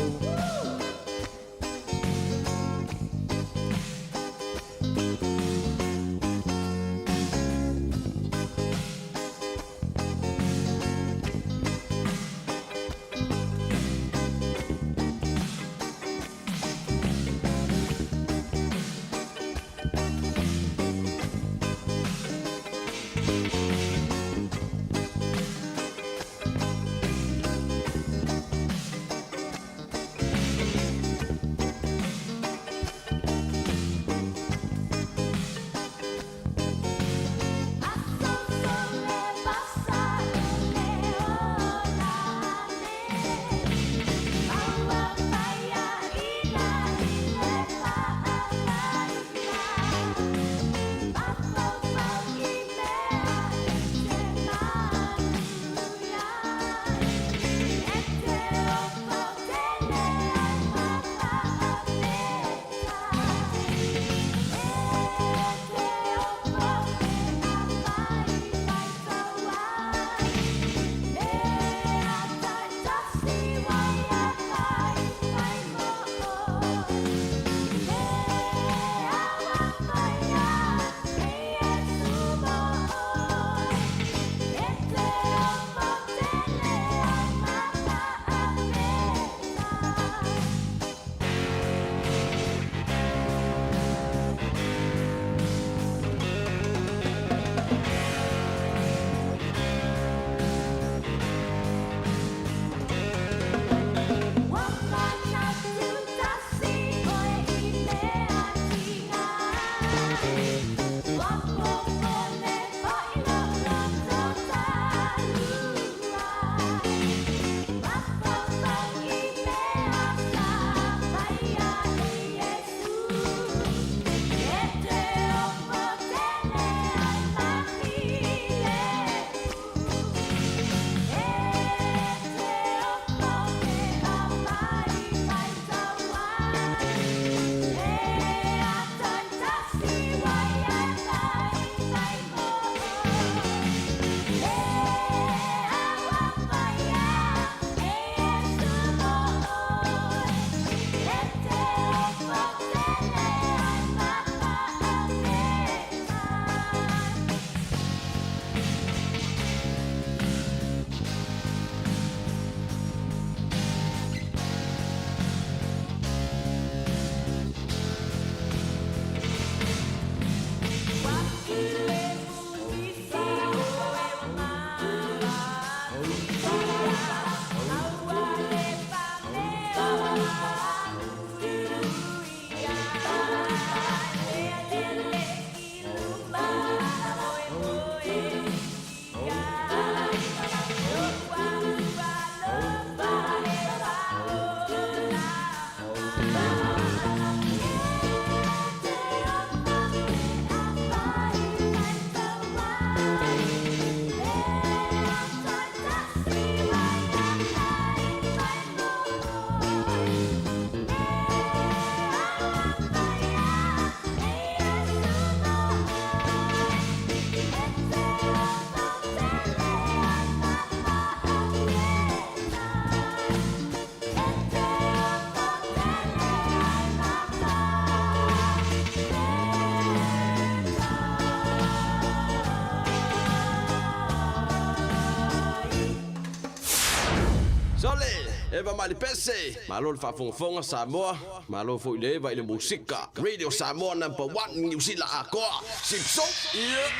Sole, Eva Malipese, malo le faafogafoga Samoa, malo foi le Eva i le musika. Radio Samoa number one Niu Sila atoa. Sipso, yeah.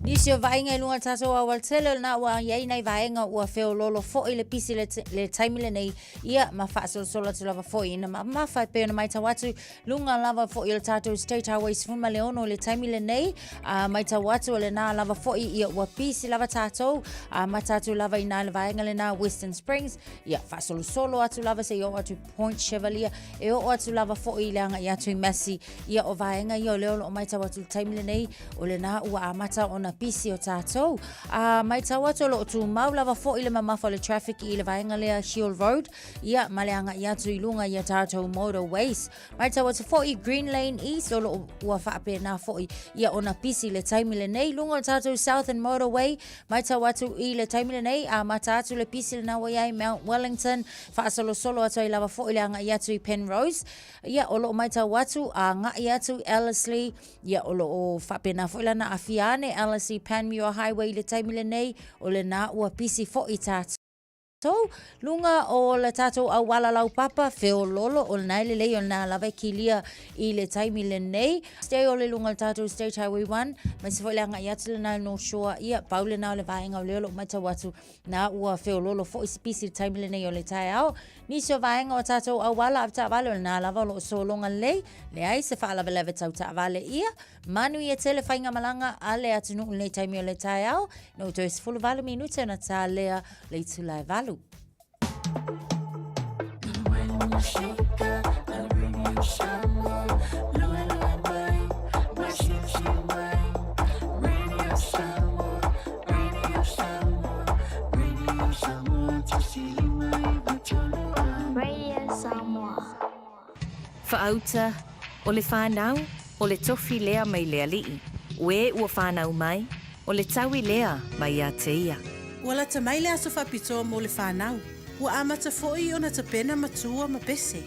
Nisi o vaaiga i luga o le tatou aualatele o lena ua i ai nai vaega ua feololo foi le pisi le, le taimi lenei ia ma faasolosolo atu lava foi ina mamafa e pei ona matau atu luga lava foi o le tatou State Highway 16 i le taimi lenei a matau atu o lena lava foi ia ua pisi lava tatou a mata atu lava i nā le vaega lena Western Springs ia faasolosolo atu lava se i oo atu Point Chevalier e oo atu lava foi i le agai atu i Massey. Ia o vaega ia o lea o lo o matau atu i le taimi lenei, o lena ua amata ona pisi o tatou. A matau atu o lo o tumau lava foi le mamafa o le traffic i le vaega lea Hill Road, ia ma le agai atu i luga i a tatou motorways. Matau atu foi Green Lane East o lo o ua faapena foi ia ona pisi i le taimi lenei. Luga o le tatou Southern Motorway, Matau atu i le taimi lenei, amata atu le pisi lena ua i ai Mount Wellington, faasolosolo atu ai lava foi le agai atu i Penrose. Ia, o lo o matau atu, agai atu Ellerslie, ia, o lo o faapena foi lana aafia ane Ellerslie Panmure Highway i le taimi lenei, o lena ua pisi foi tatou. Luga o le tatou auala laupapa, feololo, o lena e lelei o lena lava e kilia i le taimi lenei. Stay o le luga o le tatou State Highway 1, aemaise foi le agai atu lena i North Shore, ia, pau lena o le vaega o lea o lo o matau atu, na ua feololo foi se pisi i le taimi lenei o le taeao. Nisi o vaega o tatou auala avetaavale o lena lava o lo o sologa lelei, leai se faalavelave tau taavale ia, Manuia tele faigamalaga a le atunuu i lenei taimi o le taeao. No toe 18 minute ona tā lea le itula e valu. Radio Samoa. Faauta, o le fanau, o le tofi lea mai le Alii, o e ua fanau mai, o le taui lea mai ia te ia. Ua lata mai le aso faapitoa mo le fanau. Ua amata foi ona tapena matua ma pese.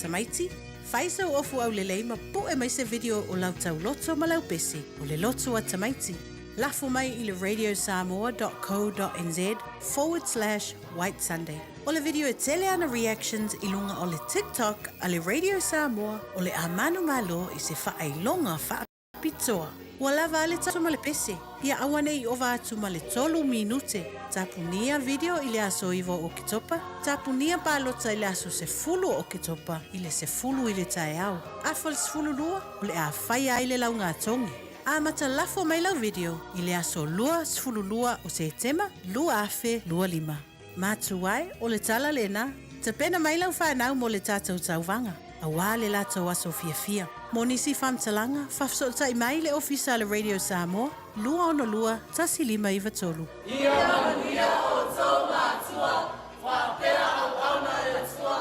Tamaiti, fai sau ofu aulelei ma pu'e mai se video o lau tauloto ma lau pese, o le loto a tamaiti. Lafo mai i le radiosamoa dot co dot nz forward slash white sunday. O le video e tele ana reactions i luga o le TikTok a le Radio Samoa o le a manumalo i se faailoga faapitoa. Ua lava a le tato ma le pese, ia aua ne i ova atu ma le tolu minute. Tapunia video i le aso 9 o Oketopa, tapunia palota i le aso 10 o Oketopa i le 10 i le taeao. Afa le 12, o le a faia ai le laugatogi. Amata lafo mai lau video i le aso 22 o Setema 2025. Matua e, o le tala lena, tapena mai lau fanau mo le tatou tauvaga, auā le latou aso fiafia. Mo nisi faamatalaga, faafesootai mai le Ofisa a le Radio Samoa, 262 1593. Ia manuia outou matua, faapea auauna e le Atua,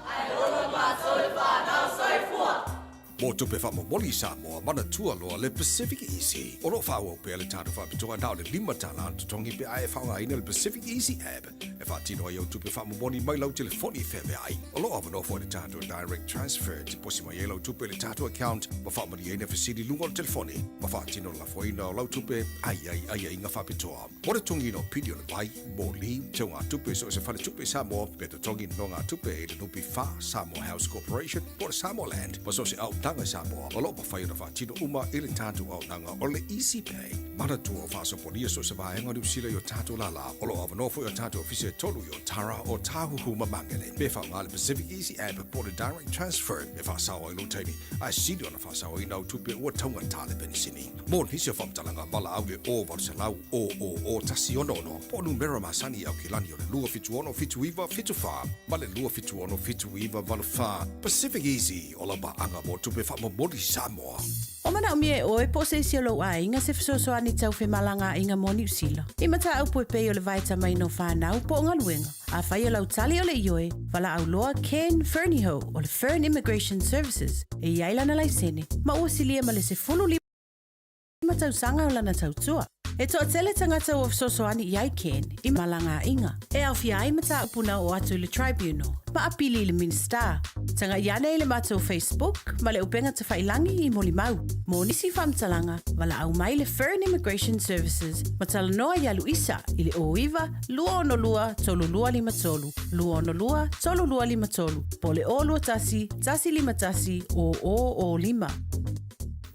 ae ola matou e fanau. Soifua! Mo tupe faamomoli i Samoa, manatua loa le Pacific Easy. O lo o faaauau pea le tatou faapitoa na o le $5 le totogi pe a e faaaogaina le Pacific Easy app e faatino ai au tupe faamomoli mai lau telefoni i feaveai. O lo o avanoa foi le tatou Direct Transfer e tiposi mai ai lau tupe i le tatou account ma faamalieina fesili i luga o le telefoni ma faatino le lafoina o lau tupe a i ai aiaiga faapitoa. Mo le totogiina o pili o le vai, moli, teugatupe i so o se faletupe i Samoa, pe totogi nonogatupe i le NPF, Samoa House Corporation, po o le Samoa Land, ma so o se auaunaga i Samoa, o lo o mafai ona faatino uma i le tatou auaunaga o le Easy Pay. Manatua o faasopolia so o se vaega o Niu Sila i o tatou lālā, o lo o avanoa foi o tatou ofisa e tolu i Otara, Ōtāhuhu ma Māngere. Pe faaaoga le Pacific Easy App po o le Direct Transfer e faasao ai lou taimi, ae sili ona faasaoina au tupe ua taugata le penisini. Mo nisi o faamatalaga, valaau i le 0800 000 166 po o numera masani i Aukilani o le 276 79 74 ma le 276 79 84. Pacific Easy, o lau paaga mo tupe faamomoli Samoa. O manaomia e oe po o se isi o lou aiga se fesoasoani tau femalagaaiga mo Niu Sila. I mataupu e pei o le vaetamaina o fanau po o galuega. Afai o lau tali o le ioe, valaau loa Ken Fernihough o le Fern Immigration Services e i ai lana laisene ma ua silia ma le 15 tausaga o lana tautua. E toatele tagata ua fesoasoani i ai Ken i malagaaiga, e aofia ai mataupu na oo atu i le Tribunal, ma apili i le Minisita. Tagai ane i le matou Facebook ma le upega tafailangi i molimau. Mo nisi faamatalaga, valaau mai le Fern Immigration Services ma talanoa iā Luisa i le 09 262 3253, 262 3253, po o le 021 151 0005.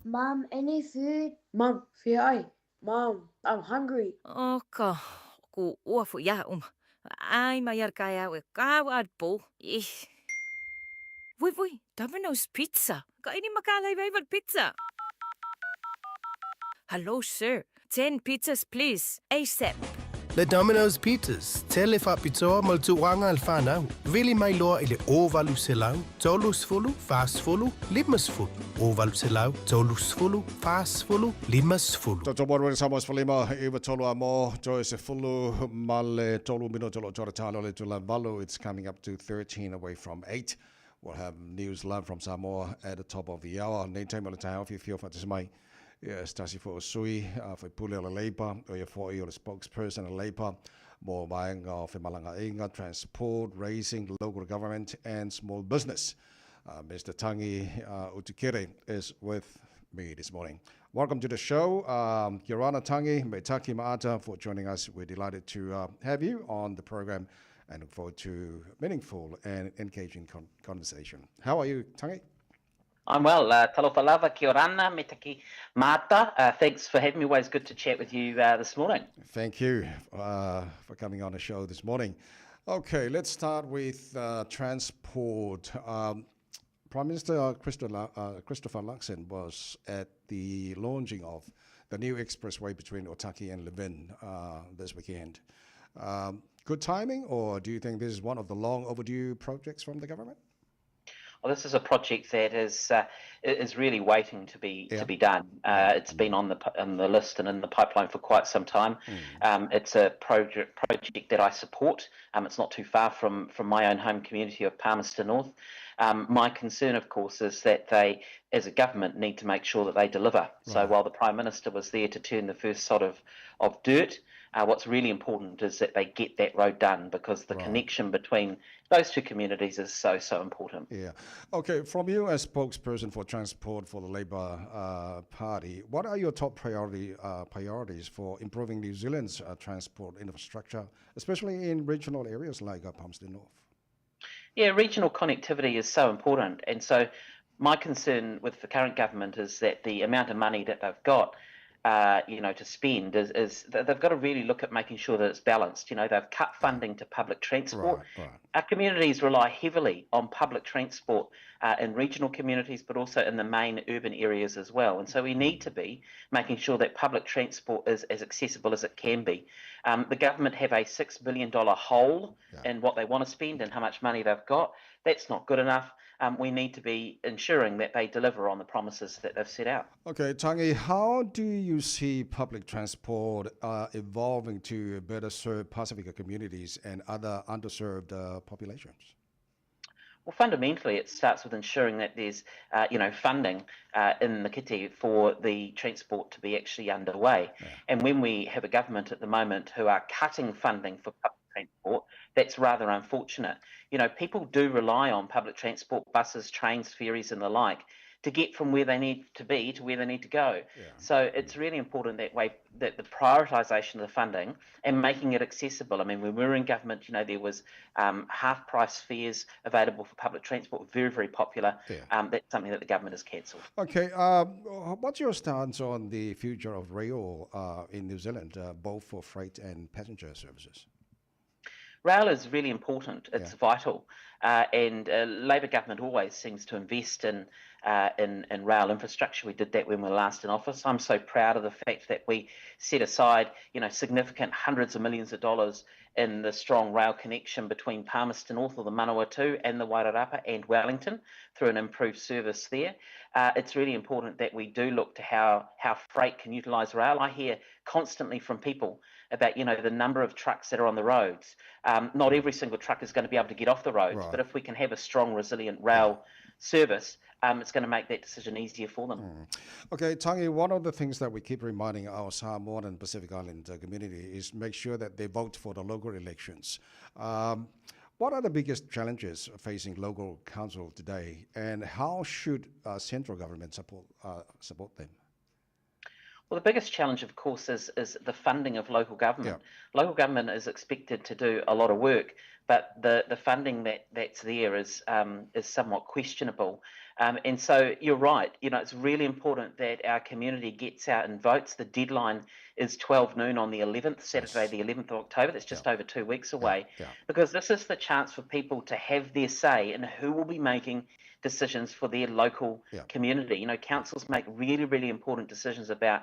Mum, any food? Mum, fia ai? Mum, I'm hungry. O ka ku ua fu ia uma. Ai mai ar kai au e ka wa po. Ih. Vui vui, Domino's Pizza. Ka ini makala i vai pizza. Hello sir. 10 pizzas please. ASAP. Le Domino's Pizzas, tele faapitoa mo le tūāga a le whānau. Vili mai loa i le 0800 30 40 50. 0800 30 40 50. Toto mo rere Samoa Sefulima i wa tolu a mo toe sefulu ma le tolu minuta o lo tora talo le tula valu. It's coming up to 13 away from 8. We'll have news live from Samoa at the top of the hour. Nei taimi o le taeao fiafia o faatasi mai ia se tasi foi o sui faipule o le Labour, o ia foi o le spokesperson o le Labour mo vaega o femalagaaiga, transport, racing, local government and small business. Mr. Tangi Utikere is with me this morning. Welcome to the show. Kia ora Tangi, me taki ma'ata for joining us. We're delighted to have you on the program and look forward to meaningful and engaging conversation. How are you, Tangi? I'm well. Talofa lava, kia orana, me taki mata. Thanks for having me. Always good to chat with you this morning. Thank you for coming on the show this morning. Okay, let's start with transport. Prime Minister Christopher Luxon was at the launching of the new expressway between Otaki and Levin this weekend. Good timing, or do you think this is one of the long overdue projects from the government? Well, this is a project that is really waiting to be to be done. It's been on the list and in the pipeline for quite some time. It's a project that I support. It's not too far from my own home community of Palmerston North. My concern, of course, is that they, as a government, need to make sure that they deliver. So while the Prime Minister was there to turn the first sod of dirt, what's really important is that they get that road done, because the connection between those two communities is so, so important. Yeah. Okay, from you as spokesperson for transport for the Labour Party, what are your top priorities for improving New Zealand's transport infrastructure, especially in regional areas like Palmerston North? Yeah, regional connectivity is so important. And so my concern with the current government is that the amount of money that they've got to spend is they've got to really look at making sure that it's balanced. They've cut funding to public transport. Our communities rely heavily on public transport in regional communities, but also in the main urban areas as well. And so we need to be making sure that public transport is as accessible as it can be. The government have a $6 billion hole in what they want to spend and how much money they've got. That's not good enough. We need to be ensuring that they deliver on the promises that they've set out. Okay, Tangi, how do you see public transport evolving to better serve Pasifika communities and other underserved populations? Well, fundamentally, it starts with ensuring that there's, funding in the kitty for the transport to be actually underway. Yeah. And when we have a government at the moment who are cutting funding for public transport, that's rather unfortunate. People do rely on public transport, buses, trains, ferries and the like, to get from where they need to be to where they need to go. Yeah. So it's really important that way, that the prioritisation of the funding and making it accessible. I mean, when we were in government, there was half-price fares available for public transport, very, very popular. Yeah. That's something that the government has cancelled. Okay, what's your stance on the future of rail in New Zealand, both for freight and passenger services? Rail is really important. It's vital. And Labour government always seems to invest in rail infrastructure. We did that when we were last in office. I'm so proud of the fact that we set aside, significant hundreds of millions of dollars in the strong rail connection between Palmerston North, or the Manawatu, and the Wairarapa and Wellington through an improved service there. It's really important that we do look to how freight can utilise rail. I hear constantly from people about, the number of trucks that are on the roads. Not every single truck is going to be able to get off the roads, but if we can have a strong, resilient rail service, It's going to make that decision easier for them. Okay, Tangi, one of the things that we keep reminding our Samoan and Pacific Island community is make sure that they vote for the local elections. What are the biggest challenges facing local council today, and how should central government support them? Well, the biggest challenge, of course, is the funding of local government. Local government is expected to do a lot of work, but the funding that's there is somewhat questionable. And so you're right, it's really important that our community gets out and votes. The deadline is 12 noon on the 11th, Saturday, the 11th of October. That's just over 2 weeks away. Because this is the chance for people to have their say in who will be making decisions for their local community. Councils make really, really important decisions about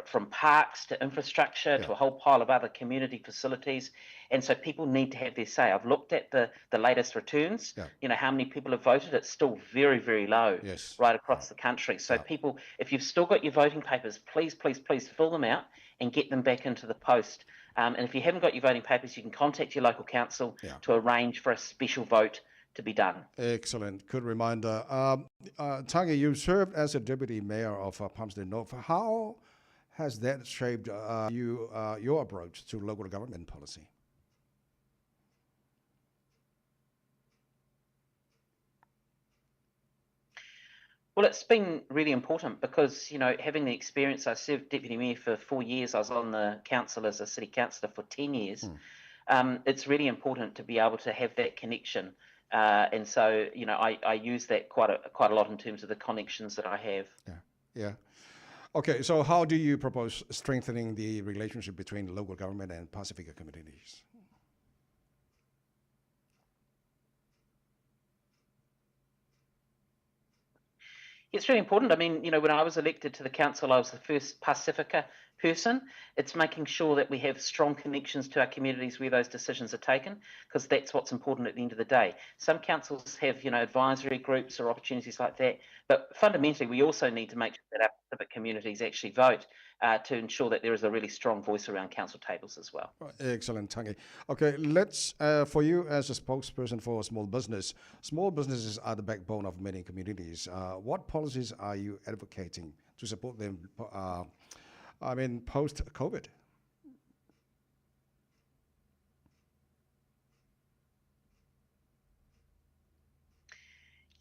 from parks to infrastructure to a whole pile of other community facilities. And so people need to have their say. I've looked at the latest returns, how many people have voted. It's still very, very low right across the country. So people, if you've still got your voting papers, please, please, please fill them out and get them back into the post. And if you haven't got your voting papers, you can contact your local council to arrange for a special vote to be done. Excellent. Good reminder. Tangi, you served as a deputy mayor of Palmerston North. How has that shaped your approach to local government policy? Well, it's been really important because, having the experience, I served deputy mayor for 4 years. I was on the council as a city councillor for 10 years. It's really important to be able to have that connection. And so, I use that quite a lot in terms of the connections that I have. Okay, so how do you propose strengthening the relationship between local government and Pasifika communities? It's really important. When I was elected to the council, I was the first Pasifika person. It's making sure that we have strong connections to our communities where those decisions are taken, because that's what's important at the end of the day. Some councils have, advisory groups or opportunities like that, but fundamentally we also need to make sure that our Pacific communities actually vote to ensure that there is a really strong voice around council tables as well. Right, excellent, Tangi. Okay, for you as a spokesperson for small business, small businesses are the backbone of many communities. What policies are you advocating to support them, post-COVID?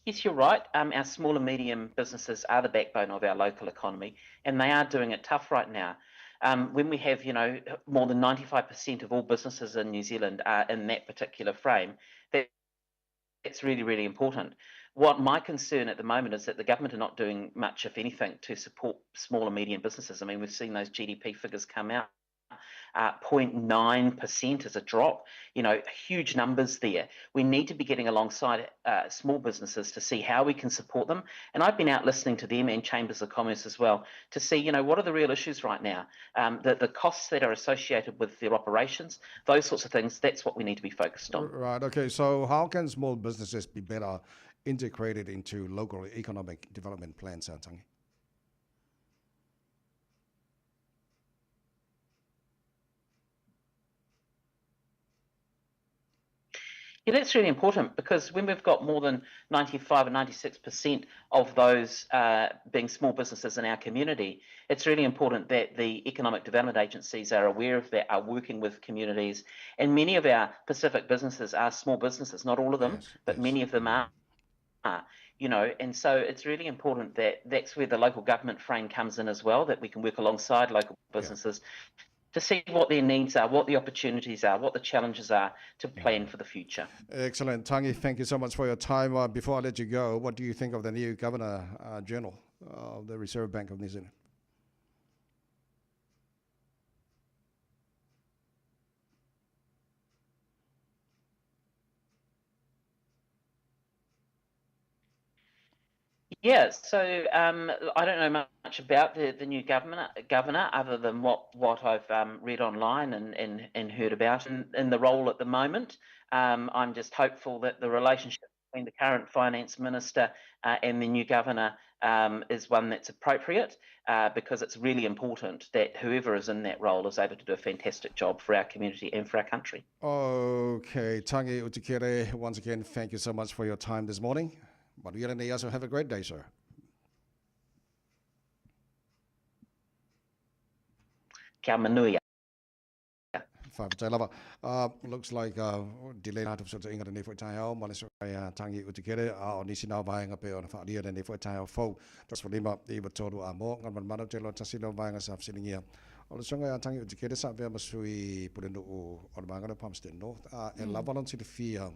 Yes, you're right. Our small and medium businesses are the backbone of our local economy, and they are doing it tough right now. When we have, more than 95% of all businesses in New Zealand are in that particular frame, that's really, really important. What my concern at the moment is that the government are not doing much, if anything, to support small and medium businesses. We've seen those GDP figures come out. 0.9% is a drop, huge numbers there. We need to be getting alongside small businesses to see how we can support them. And I've been out listening to them and Chambers of Commerce as well to see, what are the real issues right now, the costs that are associated with their operations, those sorts of things. That's what we need to be focused on. Right. Okay. So how can small businesses be better integrated into local economic development plans, Tangi? Yeah, that's really important because when we've got more than 95 or 96% of those being small businesses in our community, it's really important that the economic development agencies are aware of that, are working with communities. And many of our Pacific businesses are small businesses, not all of them, but many of them are. And so it's really important that that's where the local government frame comes in as well, that we can work alongside local businesses to see what their needs are, what the opportunities are, what the challenges are to plan for the future. Excellent. Tangi, thank you so much for your time. Before I let you go, what do you think of the new Governor General of the Reserve Bank of New Zealand? I don't know much about the new governor other than what I've read online and heard about in the role at the moment. I'm just hopeful that the relationship between the current finance minister and the new governor is one that's appropriate, because it's really important that whoever is in that role is able to do a fantastic job for our community and for our country. Okay, Tangi Utikere, once again, thank you so much for your time this morning. Manuia lenei aso, have a great day, sir. Kia manuia. Faafetai lava. Looks like delay atu fesootaiga lenei foi taeao ma le suafa Tangi Utikere, a o nisi na o vaega pei ona faaalia lenei foi taeao fou. 15 9 3 a mo Galumalemana ou te iloa tasi lea o vaega sa fesiligia. O le suaga ia Tangi Utikere sa avea ma sui pulenuu o le vaega lea o Palmerston North, a e lava lona silafia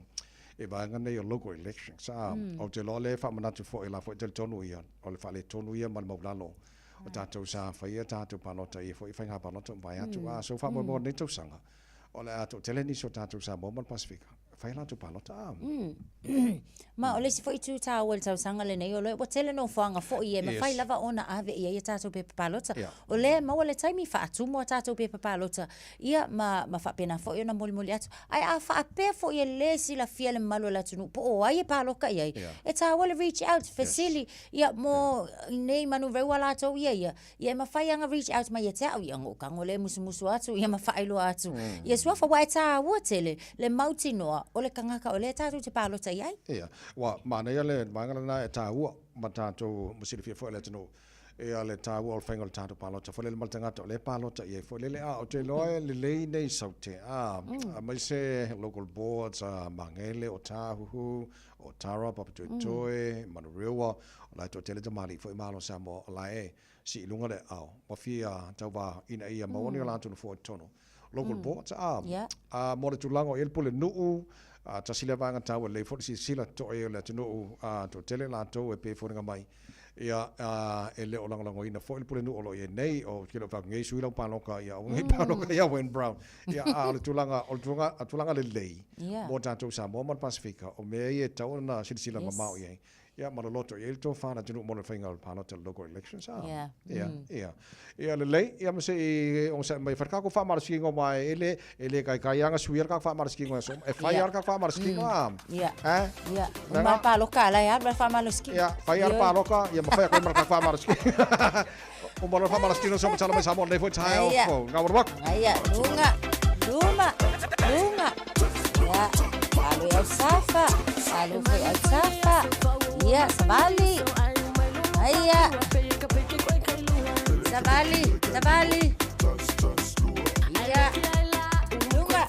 i vaega nei o local elections. A ou te iloa o lea e faamanatu foi la foi talitonu ia o le faaletonu ia ma le maulalo o tatou sa faia tatou palota ia foi faiga palota ua mavae atu. A so faamoemoe lenei tausaga o le a toatele nisi o tatou Samoa ma le Pasefika e fai a latou palota. A. Ma o le isi foi itu taua i le tausaga lenei, o lea ua tele nofoaga foi e mafai lava ona ave i ai a tatou pepa palota. O lea e maua le taimi faatumu a tatou pepa palota, ia ma, ma faapena foi ona molimoli atu. Ae a faapea foi e le silafia le mamalu o le atunuu po o ai e paloka i ai, e taua le reach out, fesili, ia mo nei manureua latou ia ia, ia e mafai lava ona reach out mai ia te au, ia ona ou tago lea e musumusu atu ia ma faailoa atu ia suafa, aua e taua tele le mautinoa o le tagata o lea tatou te palota i ai. Ia, ua manaia le vaega lena e taua ma tatou ma silafia foi e le atunuu ia le taua o le faiga o le tatou palota foi lele ma le tagata o lea e palota i ai foi lele. A ou te iloa e lelei nei saute, a, aemaise local boards, a Magele, Otahuhu, Otara, Papatoetoe, Manurewa, o la e toatele tamalii foi Malo Samoa o la e sii i luga le aao ma fia tauva ina ia maua ni o latou nofoa i totonu. Local boards, a, a mo le tulaga o i ai le pulenuu, a, tasi lea vaega taua e lelei foi le silasila totoa i ai o le atunuu, a, toatele latou e pei e foliga mai, ia, a, e le o lagolagoina foi le pulenuu o lo o i ai nei, ou te le o fai atu nei sui lau paloka, ia aua nei paloka ia Wayne Brown. Ia, a o le tulaga, o le tulaga, tulaga lelei mo tatou Samoa ma le Pasefika, o mea ia e tatau ona silasila mamao i ai. Ia, ma loloto i ai le tofa a le atunuu mo le faiga o le palota, le local elections. A, ia, ia. Ia, lelei, ia ma se i onosai mai, fai le tatou faamalosiga aua e le, e le taitai lava ona suia le tatou faamalosiga i aso uma. E fai lava le tatou faamalosiga, a. Ia. Eh? Ia. Uma le paloka, la e alu le faamalosiga. Ia, fai lava le paloka, ia ma fai atu ai ma le tatou faamalosiga. Uma loa le faamalosiga, so matala mai Samoa lenei foi taeao fou. Ngā warawaku. Aia, luga, luma, luga. Ia, alu e au safa, alu foi au safa. Ia, savali. Aia. Savali, savali. Ia. Luga.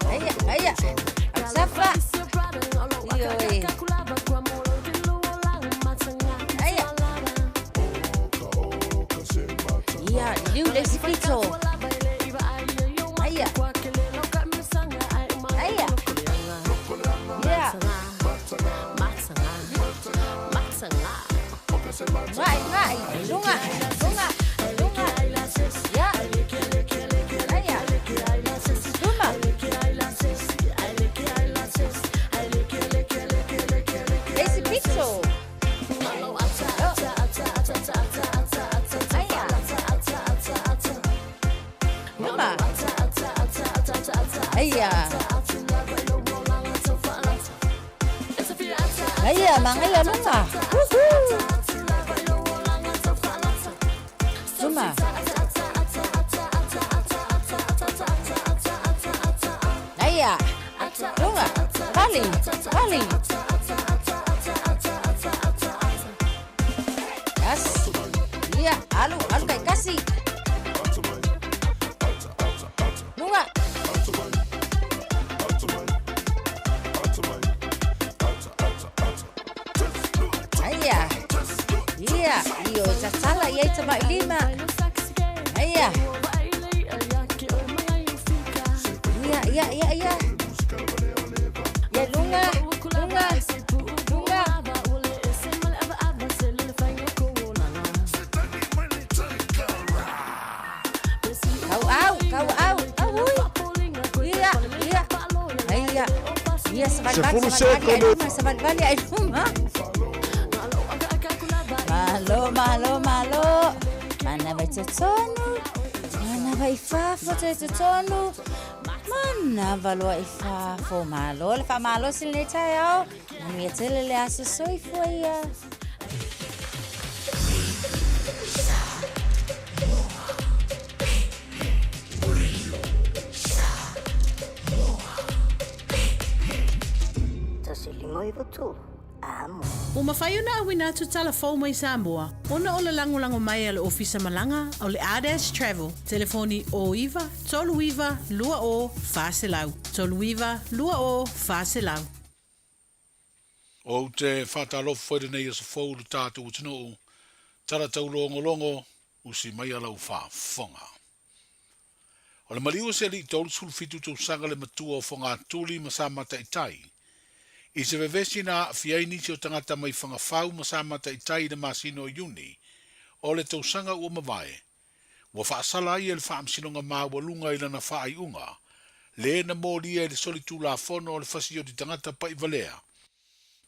Aia, aia. Au safa. Ioe. Aia. Ia, liu le isi pito. Aia. Aia. Ia. Ngai, ngai. Lunga, lunga, lunga. Ia. Aia. Luma. Le isi pito. Aia. Luma. Aia. Aia, magaia luga. Woohoo! Luma. Aia. Luga. Vali. Vali. Yes. Ia, alu, alu kai kasi. Luga. Aia. Ia, io tatala ia i tamailima. Aia. Ia, ia, ia, ia. Ia luga, luga, luga. Kau au, kau au, au ui. Ia, ia. Aia. Ia, savalivali, savalivali ai luma, savalivali ai luma. Malo, malo, malo. Manava i totonu. Manava i fafo te totonu. Manava loa i fafo. Malo le faamalosi lenei taeao. Manuia tele le aso soifua ia. 93 Amo. Ua mafai ona auina atu tala fou mai Samoa ona o le lagolago mai a le Ofisa Malaga o le Ardash Travel, telefoni 09 39 20 400, 39 20 400. Ou te faatalofa foi lenei aso fou i lo tatou atunuu, tala taulogologo, usi maia lau faafofoga. O le maliu o se alii 37 tausaga le matua o Fogatuli ma Samata-i-Tai, i se vevesi na aafia ai nisi o tagata mai Fagafau ma Samata-i-Tai i le masina o Iuni o le tausaga ua mavae, ua faasala ai e le Faamasinoga Maualuga i lana faaiuga le na molia i le solitulafono o le fasioti tagata pa'ivalea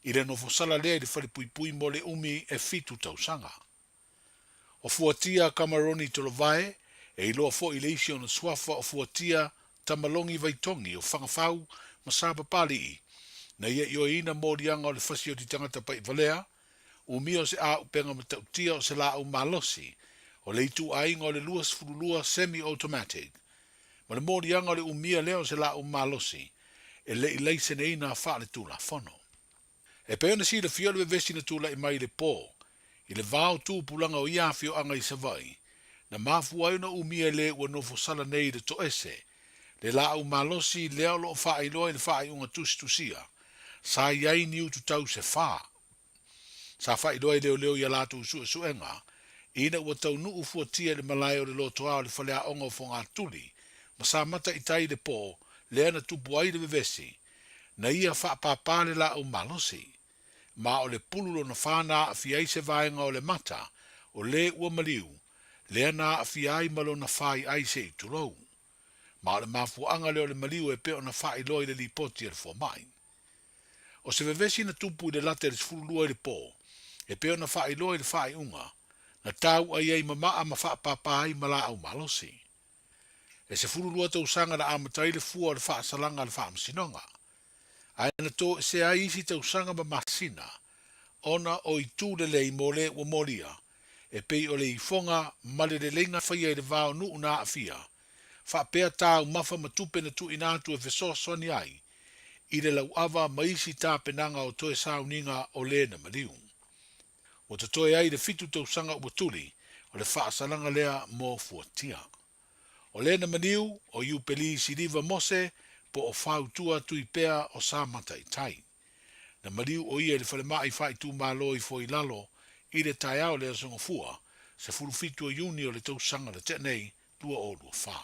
i le nofosala lea i le falepuipui mo le umi e fitu tausaga. O Fuatia Kamaroni Tolovae, e iloa foi i le isi ona suafa o Fuatia Tamalongi Vaitogi o Fagafau ma Sapapalii, na ia ioeina moliaga o le fasioti tagata pa'ivalea, umia o se āupega matautia o se lāʻau malosi o le ituaiga o le 22 semi-automatic, ma le moliaga o le umia lea o se lāʻau malosi e le i laiseneina faaletulafono. E pei ona silafia o le vevesi na tulai mai i le pō, i le va o tupulaga o ia afioaga i Savaii, na mafua ai ona umia e le ua nofo sala nei i le toese, le lāʻau malosi lea o lo o faailoa i le faaiuga tusitusia, sa i ai ni ututau se fā. Sa faailoa e leoleo i a latou suesuega, ina ua taunuu fuatia i le malae o le lotoa o le faleaoga o Fogatuli ma sa mata i tai i le pō lea na tupu ai le vevesi, na ia faapāpā le lāʻau malosi. Ma o le pulu lona fā na aafia ai se vaega o le mata o le ua maliu, lea na aafia ai ma lona fā i ai se i tulou. Ma o le mafuaaga lea o le maliu e pei ona faailoa i le lipoti a le fomai. O se vevesi na tupu i le lata i le 12 i le pō, e pei ona faailoa i le faaiuga, na tau'ai ai ma maa ma faapāpā ai ma lāʻau malosi. E 12 tausaga na amata ai le fua o le faasalaga a le Faamasinoga, ae na toesea ai isi tausaga ma masina ona o itu lelei mo le ua molia, e pei o le ifoga ma le leleiga faia i le va o nuu na aafia, faapea taumafa ma tupe na tuuina atu e fesoasoani ai i le lauava ma isi tapenaga o toe sauniga o le na maliu. Ua totoe ai le fitu tausaga ua tuli o le faasalaga lea mo Fuatia. O le na maliu, o Iupeli Siliva Mose po o Fautua Tuipea o Samata i Tai. Na maliu o ia i le falemai faaitumalo i Foilalo i le taeao o le Aso Gafua, 17 o Iuni o le tausaga na tea nei, 2024.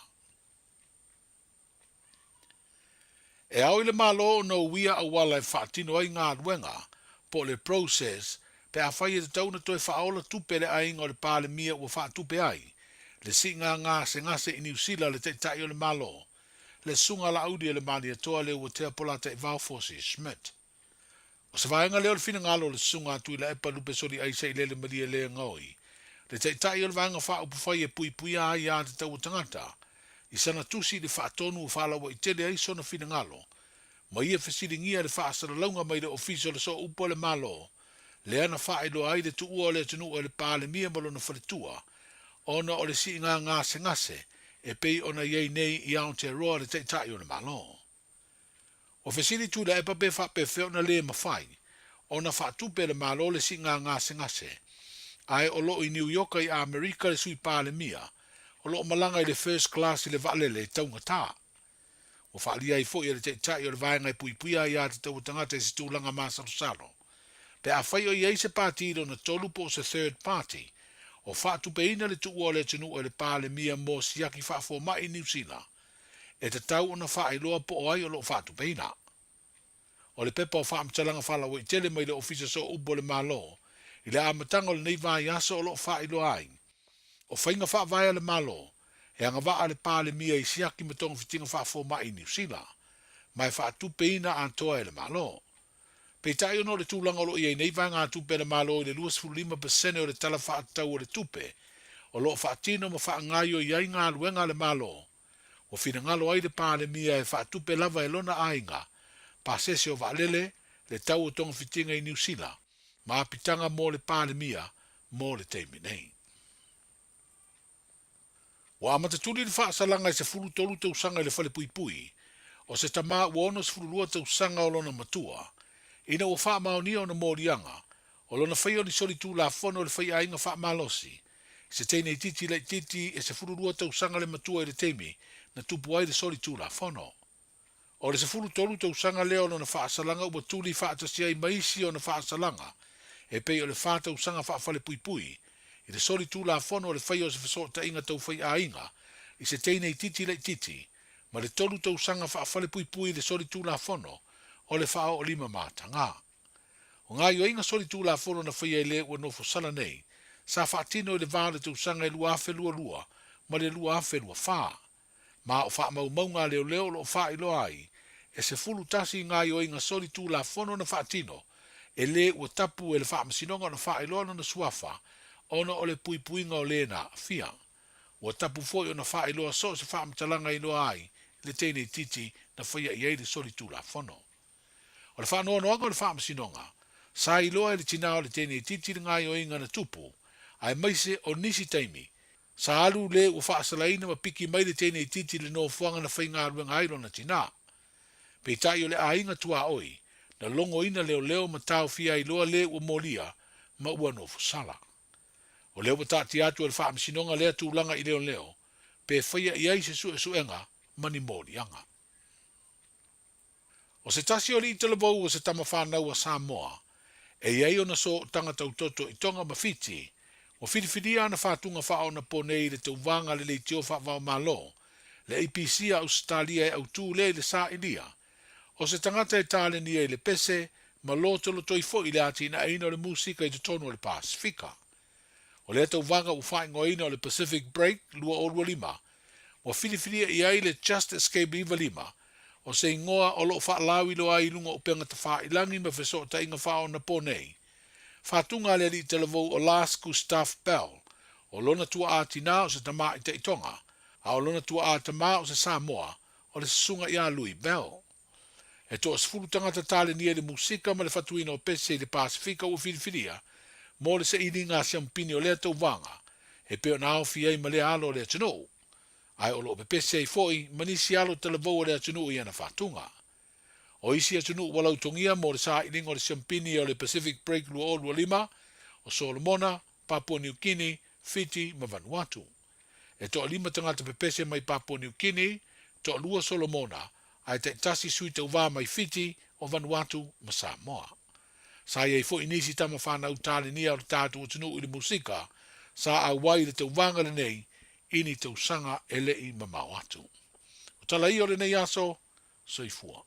E ao i le Malo ona uia auala e faatino ai galuega, po o le process, pe afai e tatau ona toe faaola tupe le aiga o le Palemia ua faatupe ai le siiga gasegase i Niu Sila a le Taitai o le Malo, le Susuga Laauli e le Malietoa Leuatea Polataivao Fosi Schmidt. O se vaega lea o le finagalo o le Susuga a Tuilaepa Lupesoli Aisa i Lele Malie Le Gaoi, le Taitai o le Vaega Faaupufai e puipuia ai a tatau a tagata, i sana tusi i le faatonu ua faalauaitele ai sona finagalo, ma ia fesiligia le faasalalauga mai le Ofisa o le Sooupu a le Malo, lea na faailoa ai le tuua o le atunuu e le Palemia ma lona faletua, ona o le siiga gasegase e pei ona i ai nei i Aotearoa le Taitai o le Malo. Ua fesili Tuilaepa pe faapefea ona le mafai ona faatupe e le Malo le siiga gasegase, ae o lo o i Niu Ioka i Amerika le Sui Palemia o lo o malaga i le First Class i le vaalele e taugatā. Ua faaalia ai foi e le Taitai o le Vaega e Puipuia ai Aiatatau a Tagata i se tulaga masalosalo, pe afai o i ai se pati lona tolu po o se third party o faatupeina le tuua o le atunuu e le Palemia mo siaki faafomai i Niu Sila, e tatau ona faailoa po o ai o lo o faatupeina. O le pepa o faamatalaga faalauaitele mai le Ofisa Sooupu o le Malo i le amataga o lenei vaiaso o lo o faailoa ai, o faiga faavae a le Malo e agavaa le Palemia i siaki ma togafitiga faafomai i Niu Sila, ma e faatupeina atoa e le Malo. Peitai ona o le tulaga o lo o i ai nei vaegatupe a le Malo i le 25% o le Tala Faatatau o le Tupe o lo o faatino ma faagaoioi ai galuega a le Malo, ua finagalo ai le Palemia e faatupe lava e lona aiga pasese o vaalele, le tau o togafitiga i Niu Sila, ma apitaga mo le Palemia mo le taimi nei. Ua amata tuli le faasalaga i 13 tausaga i le falepuipui o se tama ua 62 tausaga o lona matua. Ina ua faamaonia ona moliaga, o lona faia o ni solitulafono i le faiaiga faamalosi, i se teine itiiti laitiiti e 12 tausaga le matua i le taimi na tupu ai le solitulafono. O le 13 tausaga lea o lona faasalaga ua tuli faatasi ai ma isi ona faasalaga e pei o le fa tausaga faafalepuipui i le solitulafono o le faia o se fesootaiga tau faiaiga i se teine itiiti laitiiti ma le tolu tausaga faafalepuipui i le solitulafono o le faaoolima mataga. O gaoioiga solitulafono na faia e le ua nofo sala nei, sa faatino i le va o le tausaga e 2022 ma le 2024. Ma o faamaumauga a leoleo o lo o faailoa ai, e 11 gaoioiga solitulafono na faatino e le ua tapu e le Faamasinoga ona faailoa lona suafa ona o le puipuiga o le na aafia. Ua tapu foi ona faailoa so o se faamatalaga e iloa ai le teine itiiti na faia i ai le solitulafono. O le faanoanoaga o le Faamasinoga, sa iloa e le tinā o le teine itiiti le gaoioiga na tupu, aemaise o nisi taimi, sa alu le ua faasalaina ma piki mai le teine itiiti i le nofoaga na faigaluega ai lona tinā. Peitai o le aiga tuaoi, na logoina leoleo ma taofia ai loa le ua molia ma ua nofosala. O lea ua taatia atu e le Faamasinoga lea tulaga i leoleo, pe faia i ai se suesuega ma ni moliaga. O se tasi o alii talavou o se tama fanau a Samoa, e i ai ona sootaga tautoto i Tonga ma Fiti, ua filifilia ana fatuga faaonaponei i le tauvaga a le leitio faavaomalo, le APC a Ausetalia e autū lea i le sailia. O se tagata e talenia i le pese ma lotolotoi foi i le atinaeina o le musika i totonu o le Pasefika. O lea tauvaga ua faaigoaina o le Pacific Break 2025, ua filifilia i ai le Just Escape 95, o se igoa o lo o faalauiloa ai i luga o upega tafailangi ma fesootaiga faaonapo nei. Faatuga a le alii talavou o Lars Gustaf Bell, o lona tuaa tinā o se tamaitai Tonga, a o lona tuaa tamā o se Samoa, o le susuga ia Louis Bell. E toasefulu tagata talenia i le musika ma le fatuina o pese i le Pasefika ua filifilia mo le sailiga siamupini o lea tauvaga e pei ona aofia ai ma lea alo o le atunuu, ae o lo o pepese ai foi ma nisi alo talavou o le atunuu i ana fatuga. O isi atunuu ua lautogia mo le sailiga o le siamupini o le Pacific Break 2025, o Solomona, Papua New Guinea, Fiti ma Vanuatu. E toalima tagata pepese mai Papua New Guinea, toalua Solomona, ae taitasi sui tauvā mai Fiti, o Vanuatu ma Samoa. Sa i ai foi nisi tama whanau tālenia o le tātou atunuu i le musika, sa auai i le tauvaga lenei i ni tausaga e le'i mamao atu. O tala ia o lenei aso, soifua.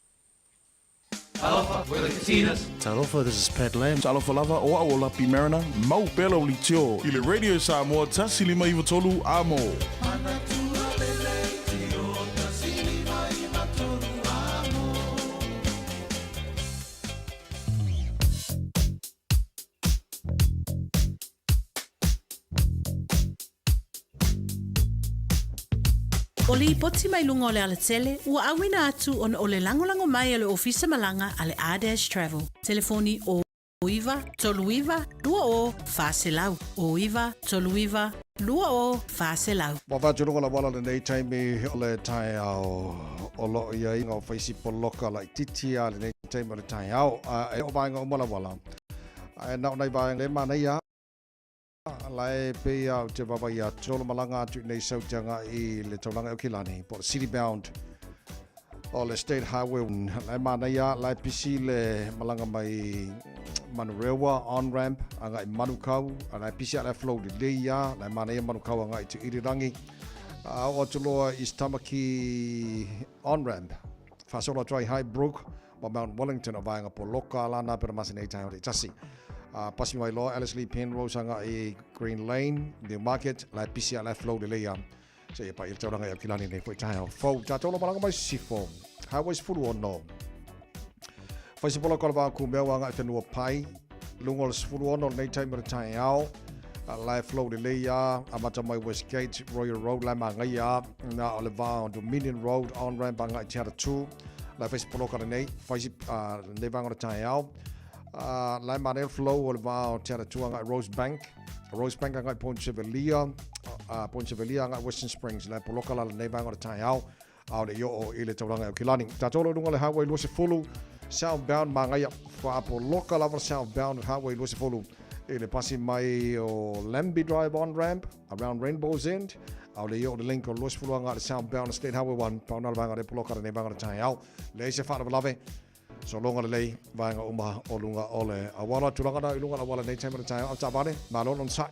Talofa, we're the Katinas. Talofa, this is Pat Lam. Talofa lava, o au o Lapi Mariner, mau pea lau leitio i le Radio Samoa 153 Amo. O lipoti mai luga o le alatele ua auina atu ona o le lagolago mai a le Ofisa Malaga a le R-Dash Travel. Telefoni 0 9 3 9 2 0 400 0 9 3 9 2 0 400. Ua faatinoga le auala lenei taimi o le taeao o lo o i ai ngā whaisi poloka laitiiti a lenei taimi o le taeao. A e o vaega uma le auala. Ae na o nai vaega le manaia la e pei a o te vaavaai atu o le malaga atu i nei sau te agai i le taulaga e Aukilani po o le City Bound o le State Highway la e manaia la e pisi le malaga mai Manurewa on ramp agai Manukau a la e pisi a la e flow lelei a la e manaia Manukau agai te Irirangi a o atu loa East Tamaki on ramp faasolo atu ai Highbrook ma Mount Wellington o vaega poloka la na pera masina i taeao taitasi. Pasi mai loa Ellerslie Penrose agai Green Lane, Newmarket, la e pisi a la e flow lelei a. Seia paia le taulaga i Aukilani nei foi taeao fou. Tātou lo malaga mai sisifo. Highway 16. Whai se poloka o le vā kumeu agai whenua pai. Lunga o le 16 lenei taimi o le taeao. La e flow lelei a, amata mai Westgate, Royal Road, la e māngai a, na o le vā o Dominion Road, on-ramp agai Te Atatū. La e whai se poloka lenei, whai se, lenei vānga o le taeao. La e mānei flow o le vā o Te Atatū agai Rosebank. Rosebank agai Point Chevalier, Point Chevalier agai Western Springs. La e poloka la lenei vānga o le taeao, a o le i oo i le taulaga e Aukilani. Tātou lo lunga le highway 20, Southbound Magaia faapoloka lava le southbound Highway 20 i le pasi mai o Lambie Drive on ramp around Rainbow's End a o le ia o le link o le 20 agai le southbound State Highway 1 pau na le vaega le poloka lenei vaega o le taeao. Leai se faalavelave sologa lelei vaega uma o luga o le auala. Tulaga na i luga o le auala nei taimi o le taeao au taavale malo le onosai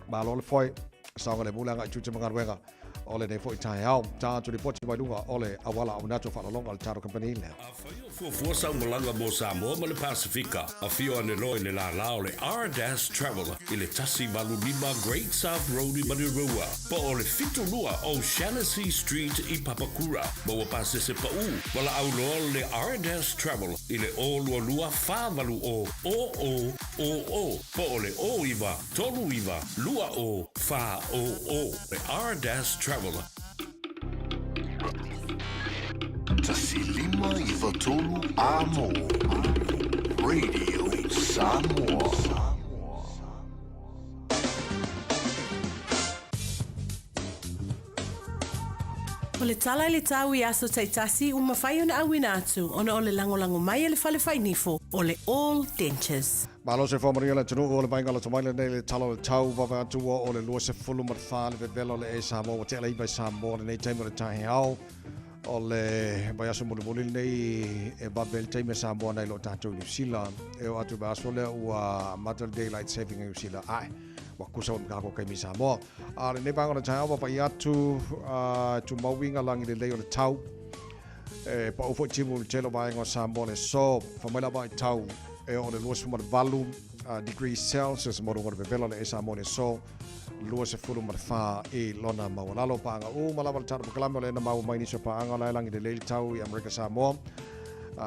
malo le foe saogalemu le agai tiute ma galuega o lenei foi taeao. Tatou lipoti mai luga o le auala au nato faalologa o le tatou kamupani lea. Afai o fuafua sau malaga mo Samoa ma le Pasefika, afio ane loa i le lālā o le R-Dash Travel i le 185 Great South Road i Manurewa, po o le 72 O'Shannessy Street i Papakura. Maua pasese paʻū, valaau loa le R-Dash Travel i le 022 480 0000 po o le 09 39 20 400. Le R-Dash Travel. 1593 Amo Radio Samoa. O le tala i le tau i aso taitasi ua mafai ona auina atu ona o le lagolago mai a le Fale Fainifo o le All Dentures. Malo se whamaria le atunuu o le vaenga loto mai lenei le tala o le tau vave atu ua o le 24 le vevela o le e Samoa ua tea le iva i Samoa lenei taimi o le taeao o le vaiaso mulimuli lenei e vave le taimi a Samoa nai lo tatou i Niu Sila e o atu vaiaso lea ua amata le daylight saving i Niu Sila ae ua kusa ua mkako kaimi Samoa a lenei vaenga o le taeao vavai atu tumauiga lagi lelei o le tau E pau foi timu i le tele o vaega o Samoa le aso. Fai mai lava i tau e oo le 28 degrees Celsius mo luga o le vevela o le e Samoa le aso 24 i lona maualalo. Paaga uma lava le tatou polokalame o lea na maua mai nisi o paaga o la e lagi lelei le tau i Amerika Samoa.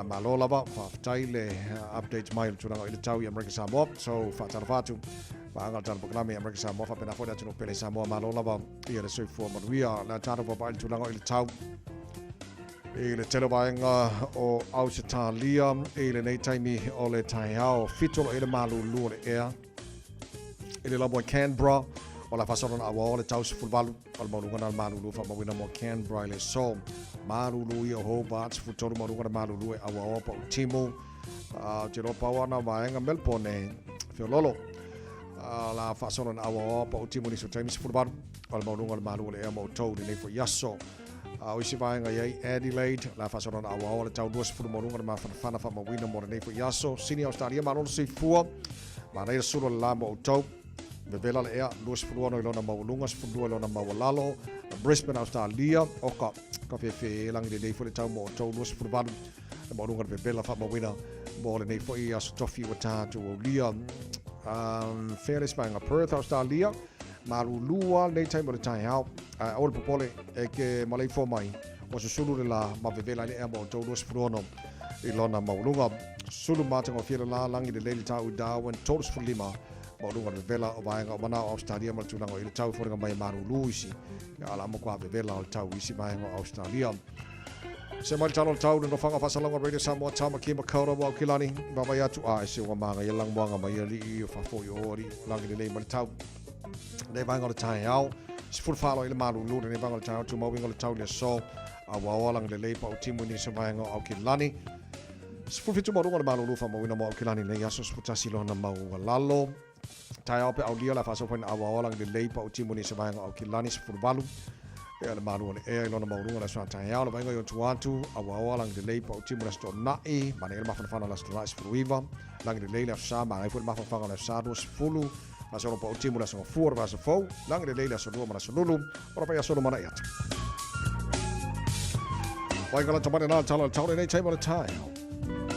Malo lava, faafetai le update mai o le tulaga i le tau i Amerika Samoa. So, faatalofa atu paaga o le tatou polokalame i Amerika Samoa faapena foi le atunuu pele Samoa. Malo lava ia le soifua manuia. Le tatou vaavaai i le tulaga i le tau i le tele o vaega o Ausetalia i lenei taimi o le taeao. Fito lo i le malūlū o le ea i le lamo i Canberra o la faasolo na aua o le tau 18 o le maualuga na le malūlū faamauina mo Canberra i le aso. Malūlū ia o Hobart 13 maualuga le malūlū e auaoa pa utimu. Ou te iloa pau ana vaega Melbourne feololo. La faasolo na auaoa pa utimu nisi o taimi 18 o le maualuga o le malu o le ea mo outou i lenei foi aso. A o isi vaega i ai Adelaide, la faasolo na auaoa le tau 20 maualuga le mafanafana faamauina mo lenei foi aso. Sydney Australia, malo le soifua. Manaia le sulu o le la mo outou. Vevela le ea, 26 i lona maualuga, 12 i lona maualalo. Brisbane, Australia, oka, ka fefe e langi lelei foi le tau mo outou, 28 le maualuga le vevela faamauina mo lenei foi aso tofi ua tatou aulia. Fea le isi vaega, Perth, Australia, malūlū a lenei taimi o le taeao. Ae aua le popole e ke maleifua mai, ua susulu le la ma vevela ai le ea mo outou 26 i lona maualuga. Susulu matagofie le la lagi lelei le tau i Darwin 35 maualuga le vevela o vaega o manao Australia ma le tulaga o i le tau i foliga mai e malūlū isi ia ala matua vevela o le tau i isi vaega o Australia. Se mai le tala o le tau le nofoaga faasalauga Radio Samoa Tāmaki Makaurau o Aukilani vaavaai atu a e se ua māgaia lagomoaga mai alii o fafo i o alii lagi lelei mai le tau. Lenei vaega o le taeao, 14 i le malūlū, lenei vaega o le taeao, tumauiga o le tau i le aso, a ua oa lagi lelei pa utimu i nisi o vaega o Aukilani. 17 maualuga o le malūlū faamauina mo Aukilani i lenei aso, 11 lona maualalo. Taeao pe aulia o le a faasoa foi na aua oa lagi lelei pa utimu i nisi o vaega o Aukilani, 18 ea le malu o le ea i lona maualuga le aso a taeao, le vaaiga i ona tua atu, a ua oa lagi lelei pa utimu i le aso Toonai, manaia le mafanafana o le aso Toonai 19, lagi lelei le aso Sa, manaia foi le mafanafana o le aso Sa 20, Aso Olo Pau Timu le aso Gafua o le vaiaso fou, lagi lelei le aso Lua ma le aso Lulu, o le vaiaso lumanai atu. Wai ka tamane nā tala tau nei taima le taeao.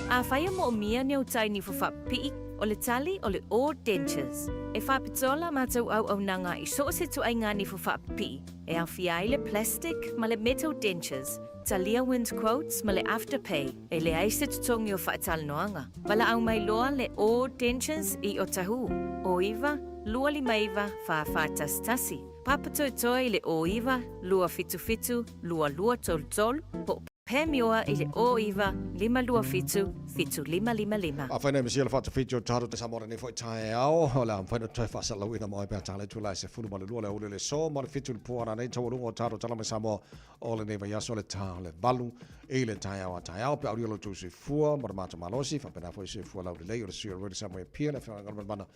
Afai e moomia ni au tai nifo faapipii, o le tali o le All Dentures. E faapitoa la matou auaunaga i so o se ituaiga nifo faapipii, e aofia ai le plastic ma le metal dentures, talia wind quotes ma le afterpay, e leai se totogi o faatalanoaga. Valaau mai loa le All Dentures i Otahuhu, 09 259 4411, Papatoetoe i le 09 277 2233, po o. Pam Ioa i le 09 527 7555. Afai nei mesia le faatafiti o tatou te Samoa lenei foi taeao, o le a mafai ona toe faasalalauina mo ai pe a tala atu la e 12 le aoauli o le aso ma le 7 i le po ana nei taualuga o tatou tala mai Samoa o lenei vaiaso le ta o le 8 i le taeao a taeao pe aulia lo outou soifua ma le matou malosi faapena foi soifua laulelei o le sui o le Radio Samoa i Apia le afioga i Galumalemana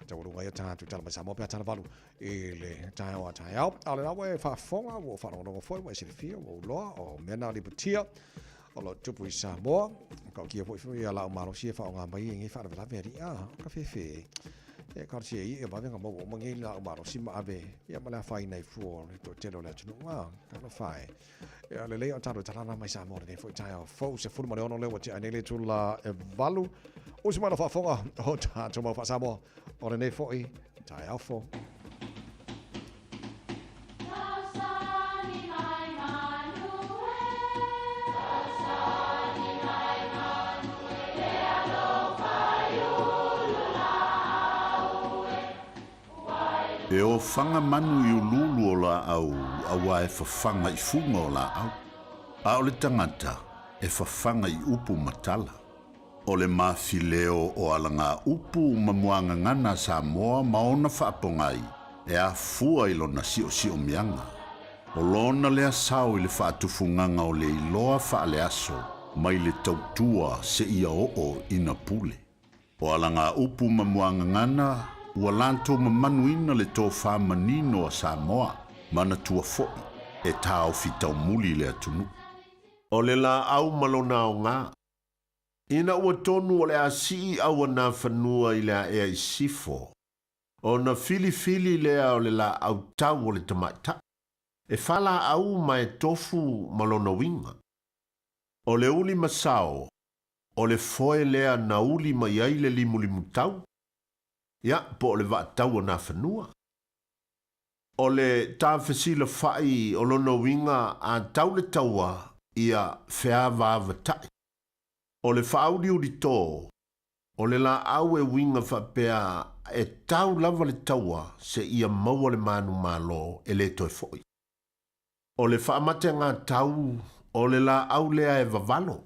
taualuga ia tatou tala mai Samoa pe a tala 8 i le taeao a taeao. A o lena ua e faafofoga, ua ou faalogologo foi, ua e silafia, ua ou iloa, o mea na o lipotia o lo o tupu i Samoa. Ka o kia foi foi ia lau malosi e faaaoga mai i nei faalavelave alii a, o ka fefe. E ka sia ia vave nga maua uma nei lau malosi ma ave ia ma le afaina i fua o le toatele o le atunuu a, talofa e. Ia lelei o tatou talana mai Samoa lenei foi taeao fou 16 lea ua tea ai nei le itula e 8. Usi mai lau faafofoga o tatou mau faa-Samoa o lenei foi taeao fou. E ofaga manu i uluulu o laau auā e fafaga i fuga o laau, a o le tagata e fafaga i upu ma tala. O le mafileo o alagaupu ma muagagana a Samoa ma ona faapogai e afua i lona siosiomiaga. O lona lea sao i le faatufugaga o le iloa faaleaso mai le tautua seia oo ina pule. O alagaupu ma muagagana ua latou mamanuina le tofa manino a Samoa, manatua foi e taofi taumuli le atunuu. O le laau ma lona aoga. Ina ua tonu o le a sii auanafanua i le aea i sifo, ona filifili lea o le laau tau o le tamaitai, e falaau ma e tofu ma lona uiga. O le uli masao, o le foe lea na uli mai ai le limulimutau, ia, po o le vaatau o Nafanua. O le tafesilafa'i o lona uiga a tau le taua, ia feavaavatai. O le faauliulito, o le laau e uiga faapea e tau lava le taua seia maua le manumalo e le toe fo'i. O le faamategatau, o le laau lea e vavalo,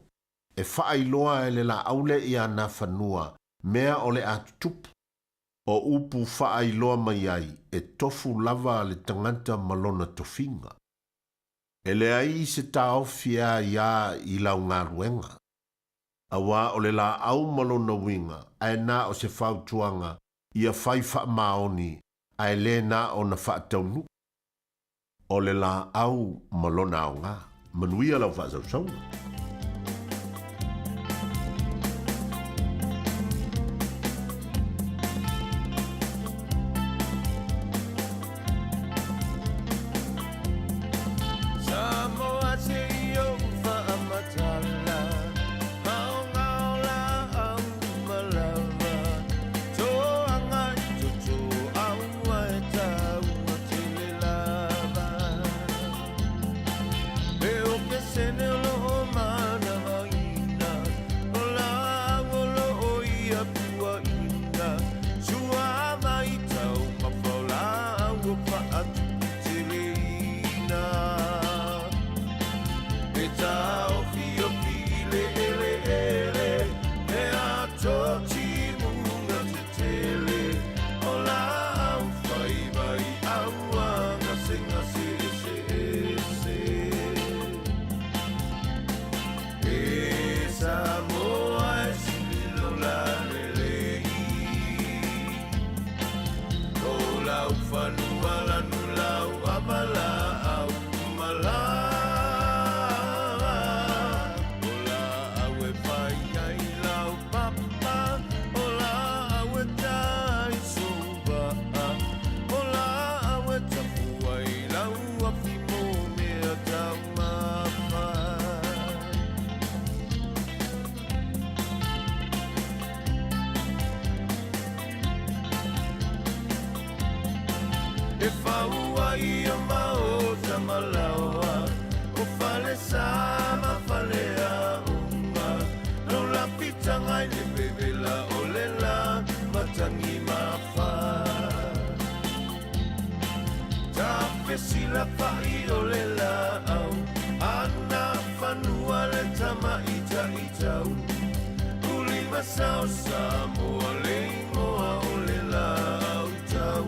e faailoa e le laau lea ia Nafanua mea o le a tutupu. O upu faailoa mai ai e tofu lava le tagata ma lona tofiga. E leai se taofi e aia i lau galuega, auā o le laau ma lona uiga ae na o se fautuaga ia fai faamaoni ae le na ona faataunuu. O le laau ma lona aoga. Manuia lau faasausauga. sa o Samoa le igoa o le laau tau.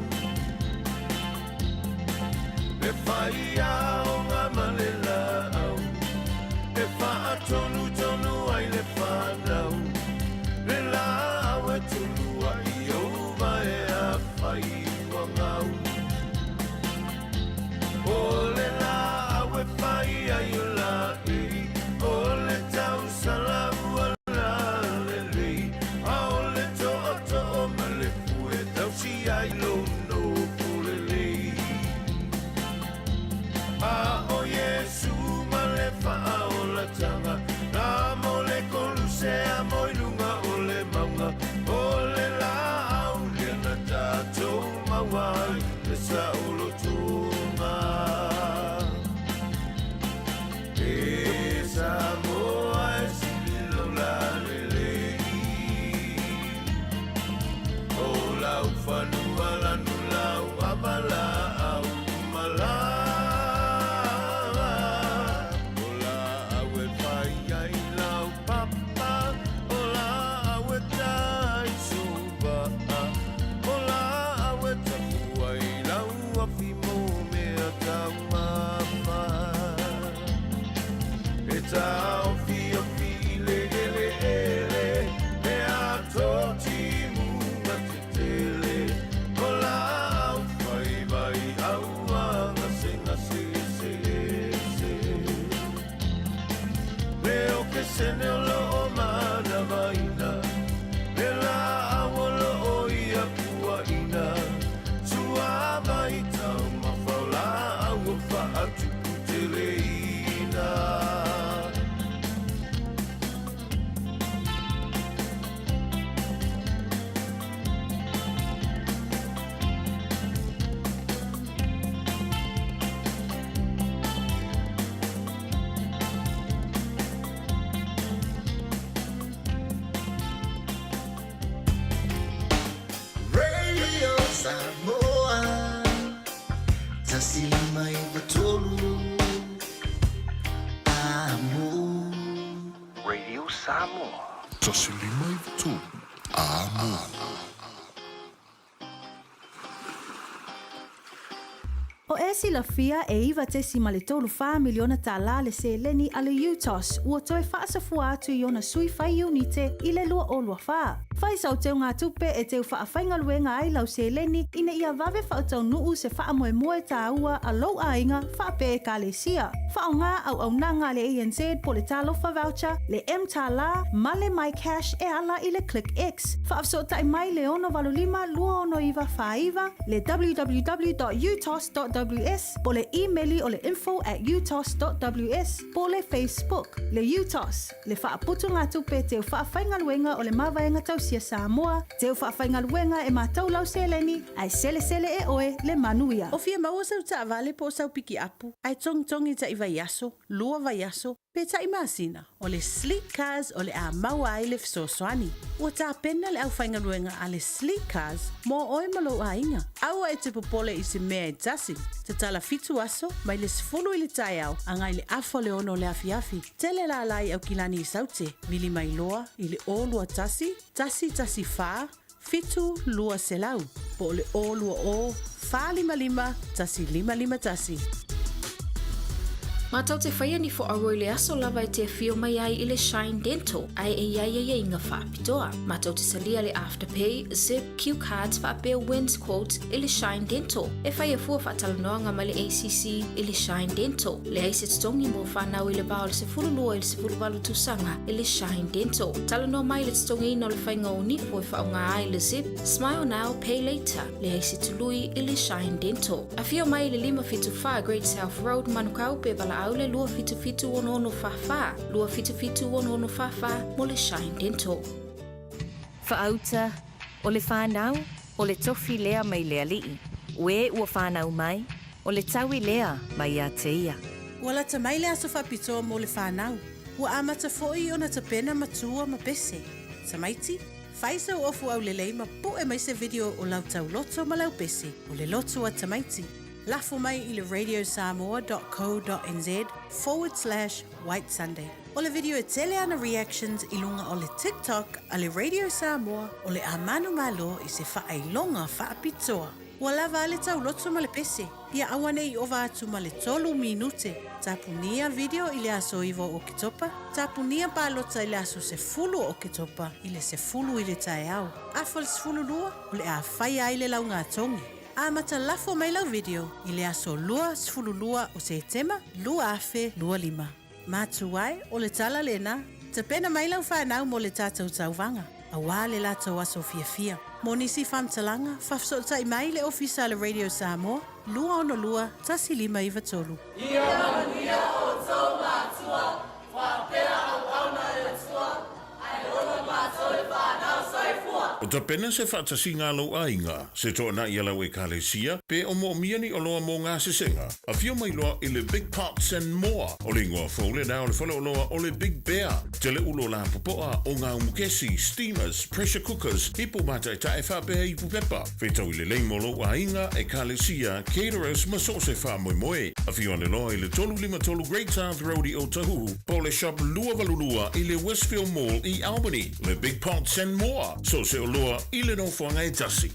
Le faiaoga ma le laau e faatonutonu ai le fanau. Le laau e tuluai ou vae afai ua gau. O le laau e fai ai o laei, o le tausala ua lalelei, a o le tootoo ma le fue tausi ai lou nofo lelei. A o Iesu ma le faaolataga, na mo le Kolusea mo i luga o le mauga, o le laau lea na tatou maua ai le saolotoga. E Samoa e sili lou lalelei, o lau fanua lanu lau ava laau malaga. O laau e fai ai lau papa, o laau e ta ai sou vaa, o laau e tapu ai lau afi mo mea taumafa. E taofiofi i le eleele, e atoa timuga tetele, o laau fai vai aua gasegase eseese. Le okesene o loo manavaina, le laau o loo ia puaina, suavai taumafa o laau o faatuputeleina. Radio Samoa 105.3 Amo. Radio Samoa. 105.3 Amo. O e silafia e 9.34 miliona tālā le seleni a le UTOS ua toe faasafua atu i ona sui fai iunite i le 2024. Fai sau teugatupe e teu faafaigaluega ai lau seleni ina ia vave faataunuu se faamoemoe tāua a lou aiga faapea ekalesia. Faaaoga auaunaga a le ANZ po o le Talofa Voucher, le mTālā ma le MyCash e ala i le ClickX. Faafesootai mai le 685 269 49, le www.utos.ws po o le imeli o le info@utos.ws po o le Facebook. Le UTOS, le faaputugatupe teu faafaigaluega o le Mavaega Tausia Samoa, teu faafaigaluega e matou lau seleni, ae selesele e oe le manuia. O fia maua sau taavale po o sau pikiapu, ae togitogi taʻi vaiaso, lua vaiaso, pe taʻi masina, o le Sleek Cars o le a maua ai le fesoasoani. Ua tapena le aufaigaluega a le Sleek Cars mo oe ma lou aiga. Aua e te popole i se mea e tasi. Tatala fitu aso, mai le 10 i le taeao agai i le afa o le 6 o le afiafi. Tele lala i Aukilani i Saute, vili mai loa i le 021 114 7200 po o le 020 455 1551. Matou te faia ni fo'auo i le aso lava e te afio mai ai i le Shine Dental ae e i ai aiaiga faapitoa. Matou te talia le Afterpay, Zip, Cue Cards faapea Wins Quote i le Shine Dental. E faia fua faatalanoaga ma le ACC i le Shine Dental. Leai se totogi mo fanau i le va o le 12 i le 18 tausaga i le Shine Dental. Talanoa mai i le totogiina o le faiga o nipo e faaaoga ai le Zip, Smile Now, Pay Later, leai se tului i le Shine Dental. Afio mai i le 574 Great South Road, Manukau, pe valaau le 277 6644, 277 6644 mo le Shine Dental. Faauta, o le fanau, o le tofi lea mai le Alii, o e ua fanau mai, o le taui lea mai ia te ia. Ua lata mai le aso faapitoa mo le fanau. Ua amata foi ona tapena matua ma pese. Tamaiti, fai sau ofu aulelei ma puʻe mai se video o lau tauloto ma lau pese, o le loto a tamaiti. Lafo mai i le radiosamoa.co.nz/White Sunday. O le video e tele ana reactions i luga o le TikTok a le Radio Samoa o le a manumalo i se faailoga faapitoa. Ua lava a le tauloto ma le pese, ia aua ne i ova atu ma le 3 minute. Tapunia video i le aso 9 o Oketopa, tapunia palota i le aso 10 o Oketopa i le 10 i le taeao. Afa le 12, o le a faia ai le laugatogi. Amata lafo mai lau video i le aso 22 o Setema 2025. Matu ai, o le tala lena, tapena mai lau whanau mo le tātou tauvaga, auā le latou aso fiafia. Mo nisi faamatalaga, faafesootai mai le ofisa a le Radio Samoa, 262 1593. Ia manuia outou matua, faapea auauna a le Atua, ae ola matou le fanau. Soifua! O tapena se faatasiga a lou aiga, se toanai a lau Ekalesia, pe o moomia ni oloa mo gasesega. Afio mai loa i le Big Pots and More. O le igoa fou lenā o le faleoloa o le Big Bear. Tele ulo lapopoa o ngā umukesi, steamers, pressure cookers, ipu mātaetae faapea ipu pepa. Fetau i lelei mo lou aiga, Ekalesia, caterers ma so o se faamoemoe. Afio ane loa i le 353 Great South Road i Ōtāhuhu, po o le Shop 282 i le Westfield Mall i Albany. Le Big Pots and More, so o se oloa i le nofoaga e tasi.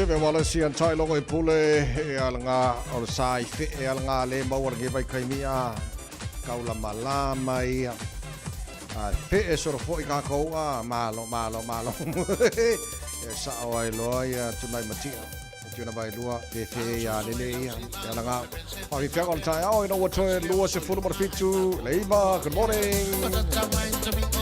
Seve Wallace ia tai logo i pule e alaga o le sa i fe e alaga le maua le vai kaimia kaula malama ia a pe e soro foi ka kou a malo malo malo e sa o ai loa ia tunai matia tuna vai lua pe fe ia lele ia e alaga pa fi o le tai ao ina ua toe lua se fulu ma le fitu leiva. Good morning. 153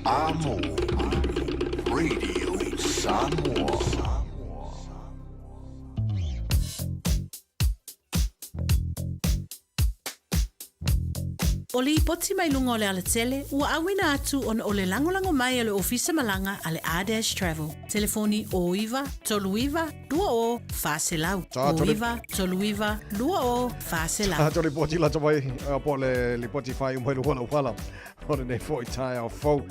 Amo. Radio Samoa. O le lipoti mai luga o le alatele, ua auina atu ona o le lagolago mai a le Ofisa Malaga a le R-Dash Travel. Telefoni 09 39 20 400. 09 39 20 400. Tatou lipoti lata mai po o le lipoti faaiu mai luga o lau pala o lenei foi taeao fou.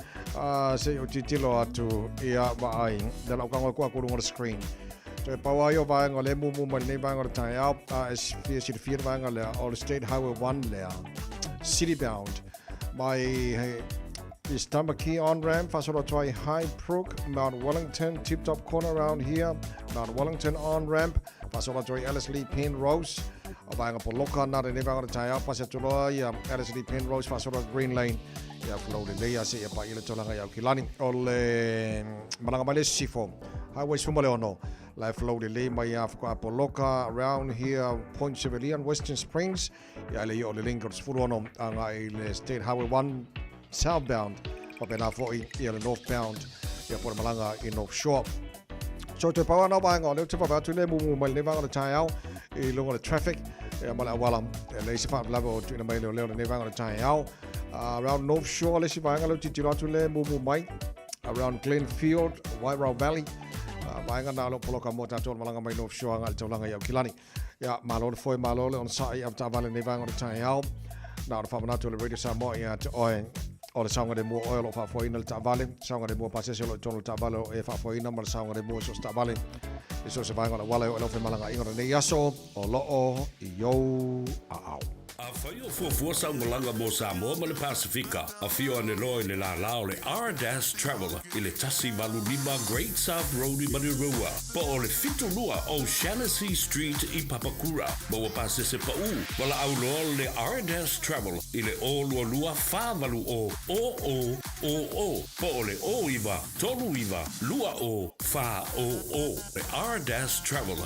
Se i ou tilotilo atu ia vaai le lau kago aku luga o le screen. Toe pau ai o vaega o le mumu mai lenei vaega o le taeao, a e fia silafia le vaega lea o le State Highway 1 lea, city bound, mai East Tamaki on ramp, faasolo atu ai High Brook, Mount Wellington, Tip Top Corner around here, Mount Wellington on ramp, faasolo atu ai Ellerslie Penrose, o vaega poloka na lenei vaega o le taeao, pasi atu loa ia Ellerslie Penrose, faasolo Green Lane, ia flow lelei a seia paia le tulaga i Aukilani. O le malaga mai le sisifo, Highway 16, La e flow lelei mai a faatoa poloka around here Point Chevalier Western Springs. Ia le o le link o le 16 agai i le State Highway 1 southbound faapena foi ia le northbound ia po o le malaga i North Shore. So toe pau ana o vaega o lea ou te vaavaai atu le mumu mai lenei vaega o le taeao i luga o le traffic ia ma le auala e leai se faalavelave o tuuina mai e leoleo lenei vaega o le taeao. Around North Shore le isi vaega lea ou tilotilo atu le mumu mai around Glenfield, Wairau Valley. Vaega na o lo o poloka mo tatou o le malaga mai North Shore agai i le taulaga i Aukilani. Ia, malo le foe, malo le onosai i avetaavale lenei vaega o le taeao. Na o le faamanatu o le Radio Samoa ia te oe o le saogalemu o oe o lo o faafoeina le taavale, saogalemu o pasese o lo o i totonu o le taavale o e faafoeina ma le saogalemu o so o se taavale i so o se vaega o le auala e oo i lau femalagaaiga o lenei aso o lo o i ou aao. Afai o fuafua sau malaga mo Samoa ma le Pasefika, afio ane loa i le lālā o le R-Dash Travel i le 185 Great South Road i Manurewa, po o le 72 O'Shannessy Street i Papakura. Maua pasese paʻū, valaau loa le R-Dash Travel i le 022 480 0000 po o le 09 39 20 400. Le R-Dash Travel.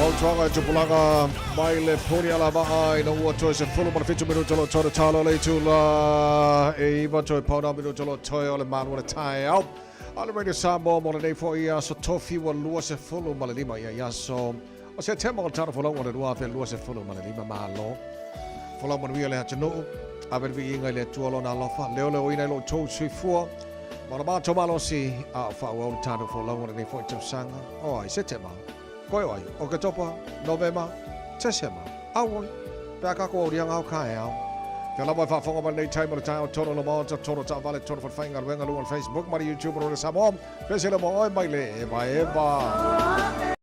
Fautuaga i tupulaga mai le puni alavaa ina ua toe 17 minuta o lo o toe talo le itula e 9 toe pauna minuta o lo o toe o le malu o le taeao. A le Radio Samoa mo lenei foi aso tofi ua 25 ia i aso o Setema o le tano folau o le 2025. Malo. Folau manuia le atunuu. Ave le viiga i le Atua lona alofa. Leoleoina i lo outou soifua. Ma lo matou malosi a o faaauau le tano folau o lenei foi tausaga. O ai, Setema. Koe o ai, Oketopa, Novema, Tesema, Auoi, pe a kākou auliaga ao kaeao. Fea lava e faafofoga mai lenei taimi o le taeao tonu o le Maota, tonu taavale, tonu falefaigaluega, luga o le Facebook ma le YouTube o Rona Samoa. Pese le mo oe mai le eva eva.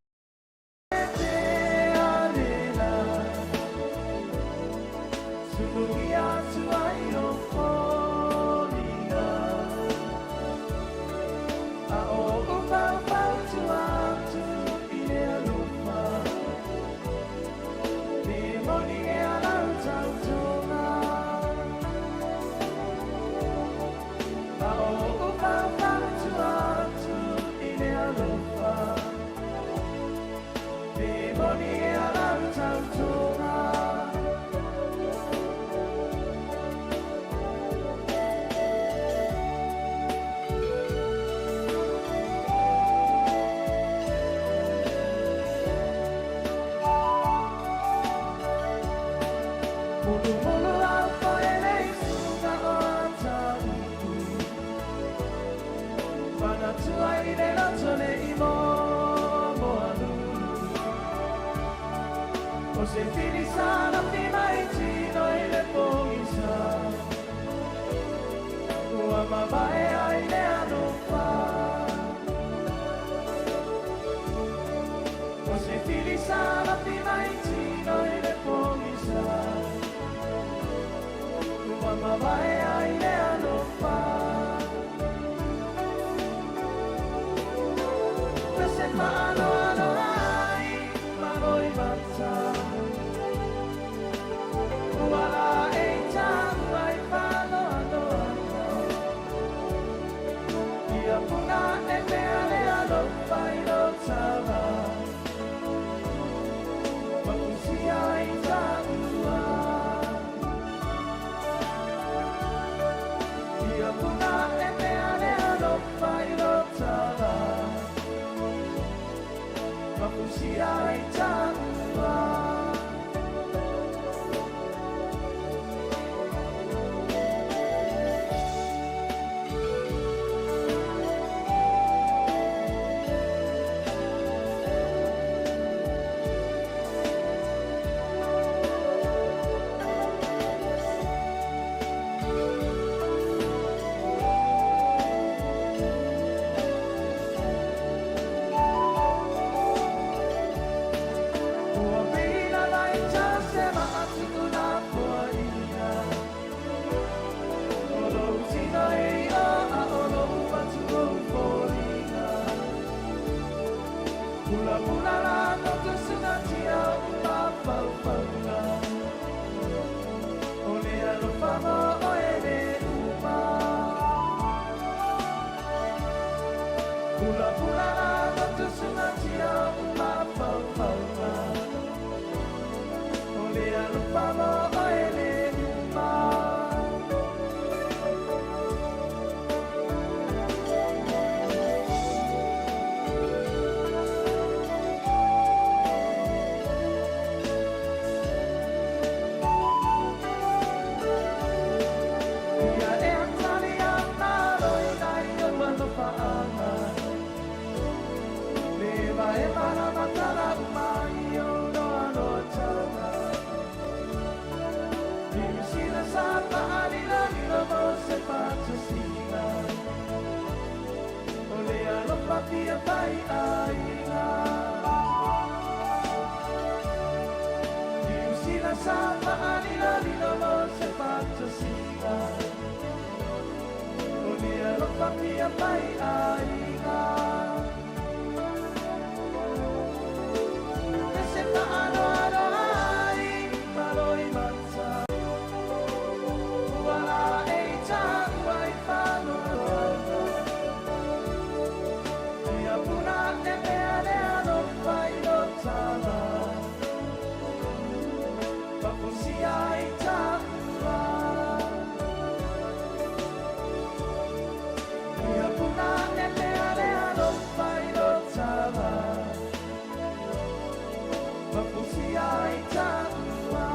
Mapusi ai tāua.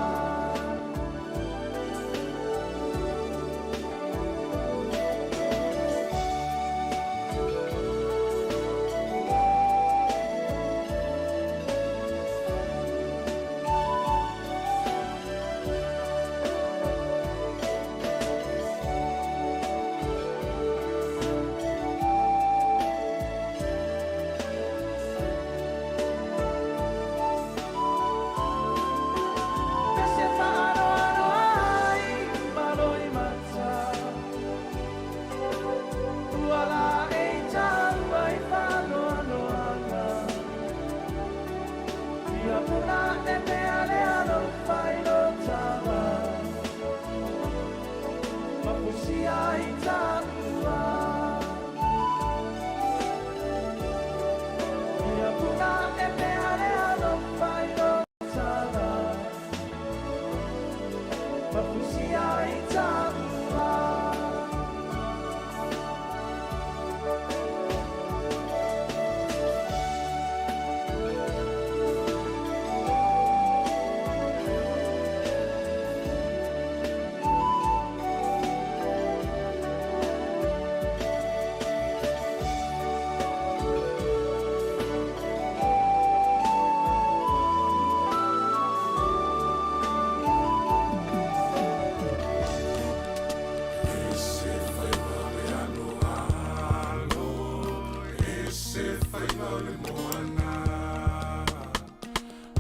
Pese whaanoano ai, malo i mata. Ua la e tāua i whaanoanoanga. Ia puna e pea le alo whai lo tāua. Mapusi ai tāua. Ia puna e pea le alo whai lo tāua. Mapusi ai tāua. E se faiva o le aloalo, e se faiva o le moana.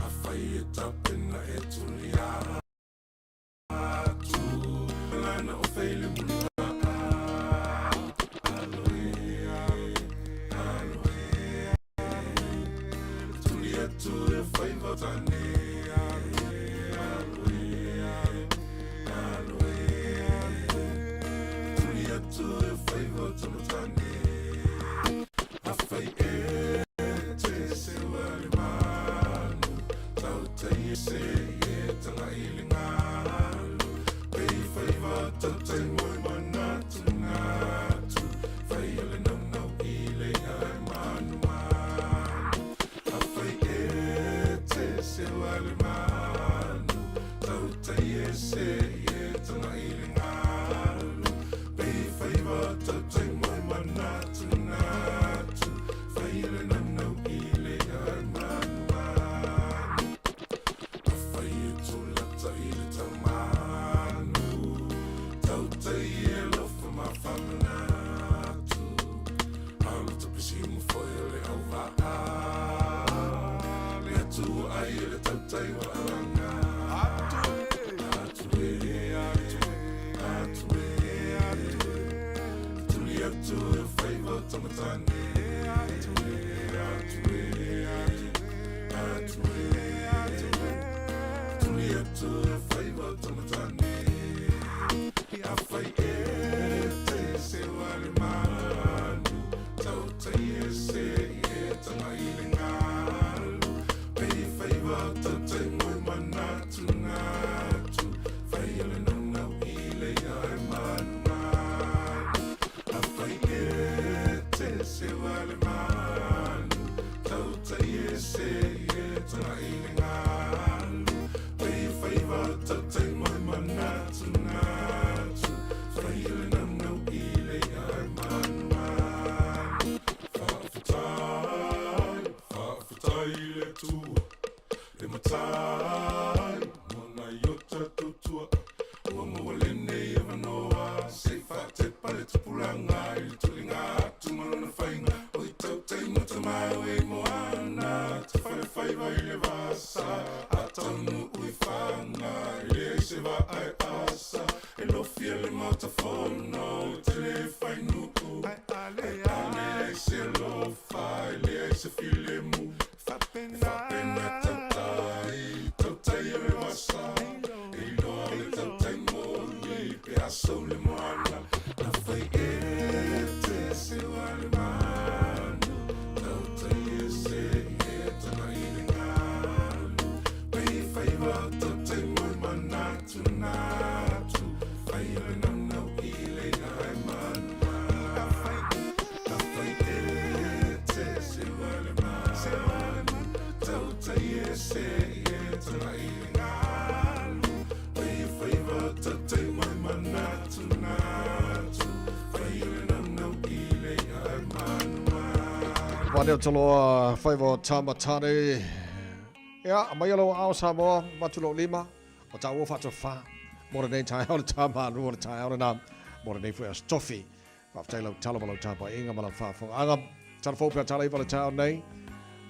Afai e tapena e tuli atu, lana o feile muliva. Alo e, alo e, tuli atu e faiva o tane. Alo e, alo e, alo e, tuli atu e faiva o tamatane. Afai e te seua le manu, tautai e se e tanga i le ngalu. Pei faiva tautai mo e manatu natu, fai o le naunau i le ai manu manu. Afai e te seua le manu, tautai e se e tanga i le ngalu. Pei faiva tautai mo e manatu natu, fai o le naunau i le ai manu manu. Afai e tulata i le tamanu, tautai e lofa mafamanatu. Alo tapisi mo foi o le au vaa, le atu ai e le tautai wa alanga. Atu e, atu e, atu e, atu e, tuli atu e faiva o tamatane. Atu e, atu e, atu e, atu e, atu e, tuli atu e faiva o tamatane. Afai e te seua le manu, tautai e se e tanga i le ngalu. Pei faiva tautai mo e manatu natu, fai o le naunau i le ai manu manu. Afai e te seua le manu, tautai e se e tanga i le ngalu. Pei faiva tautai mo e manatu natu, fai o le naunau i le ai manu manu. Faafetai, faafetai i le Atua, le matai, mona i o tatou tua. Ua maua lenei avanoa, se i faatepa le tupulaga i le tuliga atu ma lona faiga. O i tautai ma tamau e moana, tafalefaiva i le vasa. A taunuu i faga, e leai se vaa e asa. E lofia le maota fono, tele e fainuu. Ae a leai se alofa, e leai se filemu. Faapena tautai, tautai o le vasa. E iloa le tautai moni, pe aso le moana. Afai e te seua le manu, tautai e se e tanga i le ngalu. Pei faiva tautai mo e manatu natu, fai o le naunau i le se e tanga i le ngalu Fai faiva tatai mai manatu natu Fai le naunau i le ia manu manu Pane o taloa faiva o Tamatane. Ia, mai o lau ao Samoa, matu lou lima, o tāua whaatofā. Mō lenei taeao le tāmānu o le taeao lena. Mō lenei foi aso tofi. Faafetai lau talo ma lau tapuaiga ma lau faafofogaaga. Tala fou pea tala iva le taeao nei.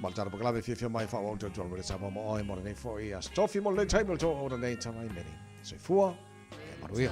Ma le tala pakalave fiafia mai faaauau tautua le Samoa ma oe mo lenei foi aso tofi mo lenei taimi o le tō o lenei tamaimene. Soifua, e manuia.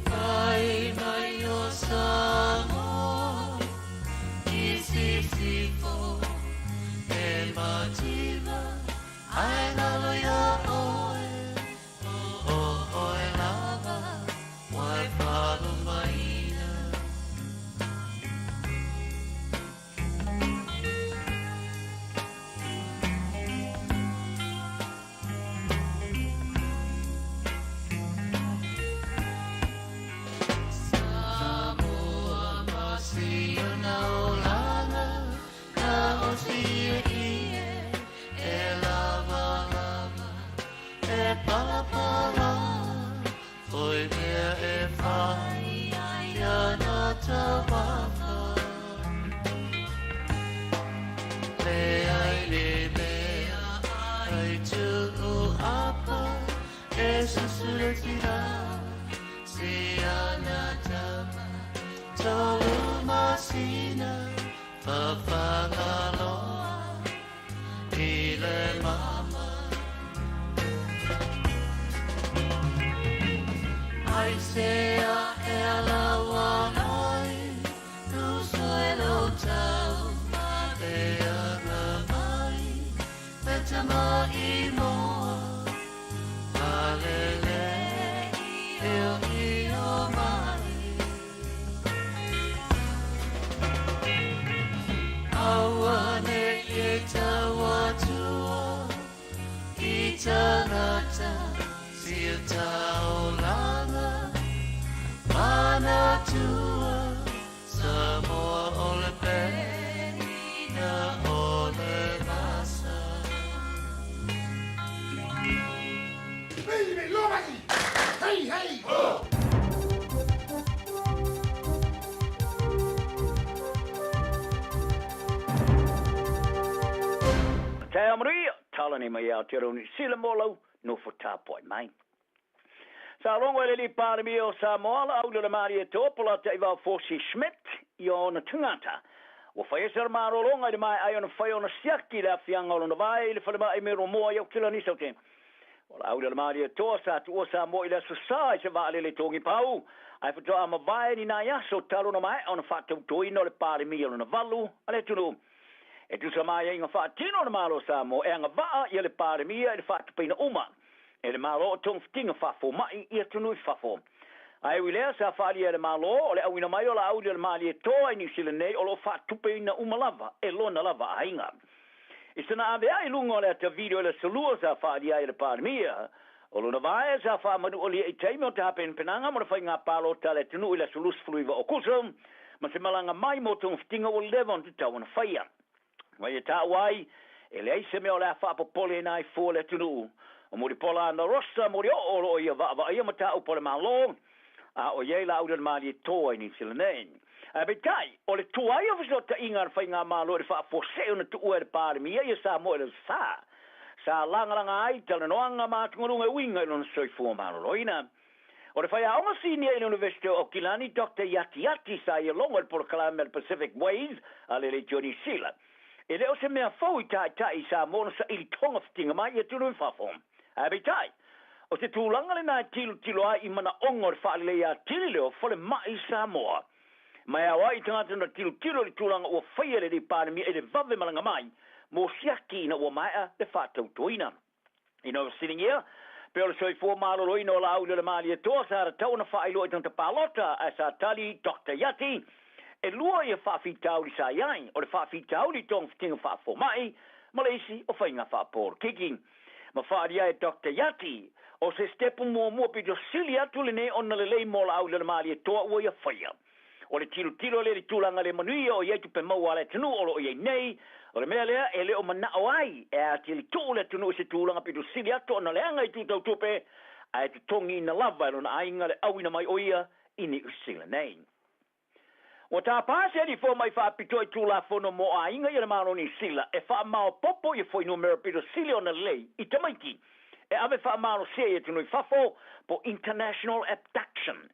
Fai mai o Samoa. sisifo E mativa Ae lalo ia oe O oe lava Wai whalumaina Samoa ma si ona olaga Ka o si e e lava lava E palapala Oi mea e whai Ia na taumafa Le ai le mea Ai tuu apa E susure tira Si ana tama Tolu masina Whawhangaloa I le mama Ai se a e alawa ai Tu e lo tau Le anga mai Le tama i moa Palele I o i o mai Aua ne e tau atua I tangata Si o taolanga Manatua Samoa o le pena o le masa Hey, hey! Ho! Taeao manuia, tala nei mai Aotearoa Niu Sila mō lau nofo tāpuai mai. Sa logo e le alii Palemia o Samoa la auli o le Malie Toa Polataivao Fosi Schmidt i ona tagata. Ua fai ese o le malologa i le mae'a ai ona fai ona siaki i le aafiaga o lona vae i le falema'i me Romoa i Aukilani Saute. O le auli o le Malie Toa sa tuua Samoa i le aso Sa i se vaalele togipau ae faatoa mavae ni nai aso talu ona mae'a ona faatautoina o le Palemia lona valu a le atunuu. E tusa ma aiaiga faatino a le Malo o Samoa e agavaa ia le Palemia i le faatupeina uma e le Malo o togafitiga faafoma'i i atunuu i fafo. Ae ui lea, sa faaalia e le Malo o le auina mai o Laauli o le Malietoa i Niu Sila nei o lo o faatupeina uma lava e lona lava aiga. I sana avea'i i luga o le ata video i le aso Lua sa faaalia ai e le Palemia o lona vae sa faamanu'olia i taimi o tapenapenaga mo le faiga palota a le atunuu i le aso 29 o Okuso ma se malaga mai mo togafitiga ua leva ona tatau ona faia. Ma ia taua ai, e leai se mea o le a faapopoleina ai fua le atunuu. O Mulipola Anarosa Molioo o lo o ia vaavaaia mataupu a le Malo, a o i ai Laauli o le Malietoa i Niu Sila nei. Ae peitai, o le tuai o fesootaiga a le Faigamalo i le faafuasei ona tuua e le Palemia ia Samoa i le sa, sa lagalaga ai talanoaga ma atugaluga e uiga i lona soifua maloloina. O le faiaoga sinia i le Universite o Aukilani, Doctor Iati Ati, sa ia logo i le polokalame a le Pacific Ways a le Leitio Niu Sila. E le o se mea fou i taitai i Samoa ona saili togafitiga mai i atunuu i fafo. Ae peitai, o se tulaga lena e tilotilo ai i manaoga o le faaleleia atili lea o falemai i Samoa. Ma e ao ai i tagata ona tilotilo i le tulaga ua faia e le Alii Palemia i le vave malaga mai mo siaki ina ua maea le faatautoina. Ina ua fesiligia, pe o le soifua maloloina o Laauli o le Malietoa sa tatau ona faailoa i tagata palota, ae sa tali Doctor Iati, e lua ia faafitauli sa i ai, o le faafitauli i togafitiga faafomai ma le isi o faiga faapolokiki. Ma faaalia e Doctor Iati, o se sitepu muamua pito sili atu lenei ona lelei mo Laauli o le Malietoa ua ia faia. O le tilotilo lea i le tulaga le manuia o i ai tupe maua a le atunuu o lo o i ai nei, o le mea lea e le o manao ai e atili tuu le atunuu i se tulaga pito sili atu ona leaga i itu tau tupe, ae totogiina lava e lona aiga le auina mai o ia i Niu Sila nei. Ua tapa se alii fomai faapitoa i Tulafono mo Aiga i le Malo Niu Sila e faamaopoopo ia fuainumera pito sili ona lelei i tamaiti e ave faamalosia i atunuu i fafo po international abduction.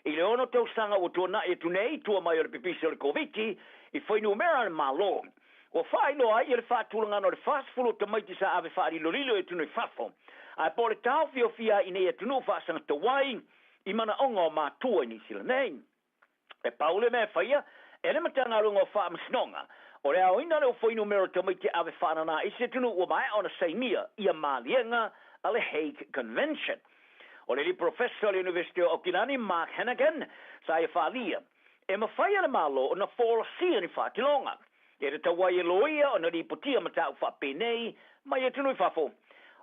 I le ono tausaga ua tuanai atu nei i tua mai o le pipisi o le Koviti i fuainumera a le Malo, ua faailoa ai ia le faatulagaga o le 40 o tamaiti sa ave faalilolilo i atunuu i fafo, ae po o le taofiofia ai i nei atunuu faasagatauai i manaoga o matua i Niu Sila nei. E pau le mea e faia e le Matagaluega o Faamasinoga, O le aoina o le fuainumera o tamaiti e ave faananā i isi atunuu ua maea ona sainia ia maliega a le Hague Convention. O le alii Polofesa o le Iunivesite o Aukilani, Mark Henaghan, sa ia faaalia, e mafai e le Malo ona folasia ni faatinoga e tatau ai e loia ona lipotia mataupu faapenei mai atunuu i fafo.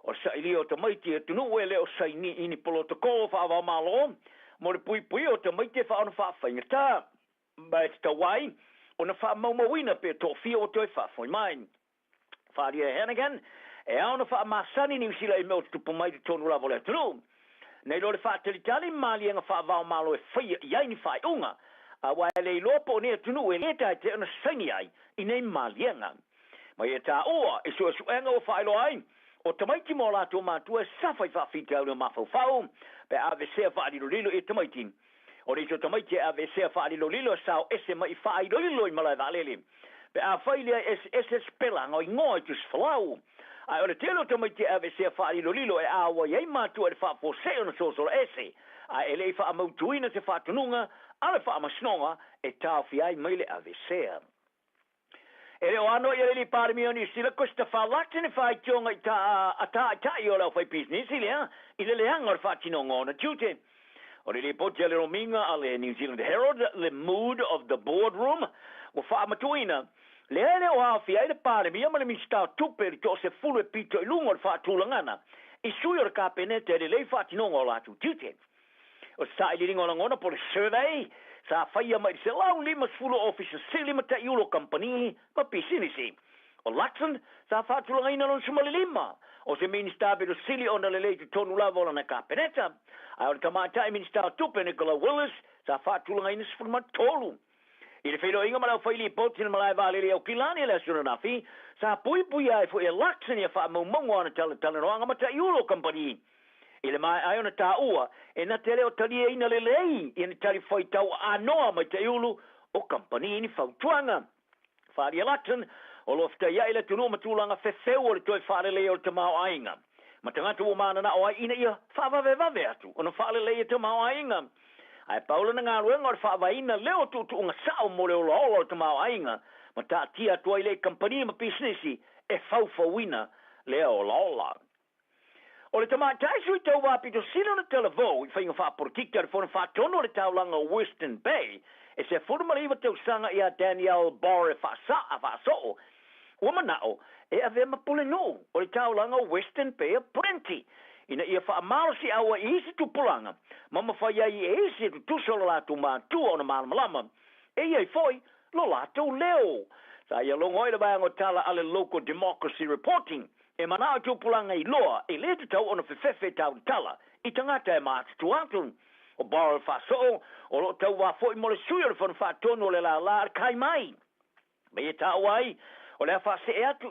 O le sailia o tamaiti i atunuu e le o saini i ni polotokō faava-o-Malo mo le puipuia o tamaiti e faaona faafaigata, ma e tatau ai ona faamaumauina pe toafia ua toe faafoi mai. Faaalia e Heneghan, e ao ona faamasani Niu Sila i mea o tutupu mai i totonu lava o le atunuu. Nei lo le faatalitali ma maliega faava-o-Malo e faia i ai ni faaiuga, aua e le iloa po o ni atunuu e le taetea ona saini ai i nei maliega. Ma ia taua i suesuega ua faailoa ai, o tamaiti ma o latou matua e safa i faafitauli o mafaufau pe a aveesea faalilolilo ia tamaiti. O nisi o tamaiti e aveesea faalilolilo e sao ese mai i faailoilo i malae vaalele pe afai lea e eseese sipelaga o igoa i tusifolau. Ae o le tele o tamaiti e aveesea faalilolilo e auai ai matua i le faafuasei ona sosola ese, ae e le i faamautuina se faatonuga a le Faamasinoga e taofia ai mai le aveesea. E le o ano i le alii Palemia o Niu Sila, Christopher Luxon e faitioga i ta a taitai o le aufaipisinisi lea i le leaga o le faatinoga o ona tiute. O le lipoti a le romiga a le New Zealand Herald, The Mood of the Boardroom, ua faamatuuina, lea e le o aofia ai le Palemia ma le Minisita o Tupe i le toasefulu e pito i luga o le faatulagana i sui o le Kapeneta e lelei faatinoga o latou tiute. O se sailiiliga o lagona po o le survey sa faia mai i le 150 o Ofisa Sili ma Taiulu o kamupani ma pisinisi. O Luxon sa faatulagaina lona 15 o se Minisita pito sili ona lelei i totonu lava o lana Kapeneta, ae o le Tamaitai Minisita o Tupe Nicola Willis sa faatulagaina 13. I le feiloaiga ma le aufailipoti i le malae vaalele i Aukilani i le aso ananafi, sa puipuia ai foi e Luxon ia faamaumauga o ana talatalanoaga ma taiulu o kamupani. I le maea ai ona taua, e na te le o taliaina lelei ia ni talifuaitau aanoa mai taiulu o kamupani i ni fautuaga. Faaalia Luxon, o lo o fetaiai le atunuu ma tulaga fefeu o le toe faaleleia o le tamaoaiga ma tagata ua mananao ai ina ia faavavevave atu ona faaleleia tamaoaiga. Ae pau lana galuega o le faavaeina lea o tuutuuga sao mo le olaola o le tamaoaiga ma taatia atu ai lea i kamupani ma pisinisi e faufauina lea olaola. O le tamaitai sui tauva pito sili ona talavou i faiga faapolokiki a le Fono Faatonu o le Taulaga o Western Bay e 19 tausaga ia Danielle Borre Faasaa Faasoo ua manao e avea ma pulenuu o le taulaga o Western Bay of Plenty ina ia faamalosiau ai i isi tupulaga ma mafai ai e isi e tutusa o lo latou matua ona malamalama e i ai foi lo latou leo. Sa ia logo ai le vaega o tala a le Local Democracy Reporting e manao i tupulaga iloa e le tatau ona fefefe e taulatala i tagata e matutua atu. O Borrell Faasoo o lo o tauva foi mo le sui o le Fono Faatonu o le lālā a le Kaimai. Ma ia taua ai, o le a faasee atu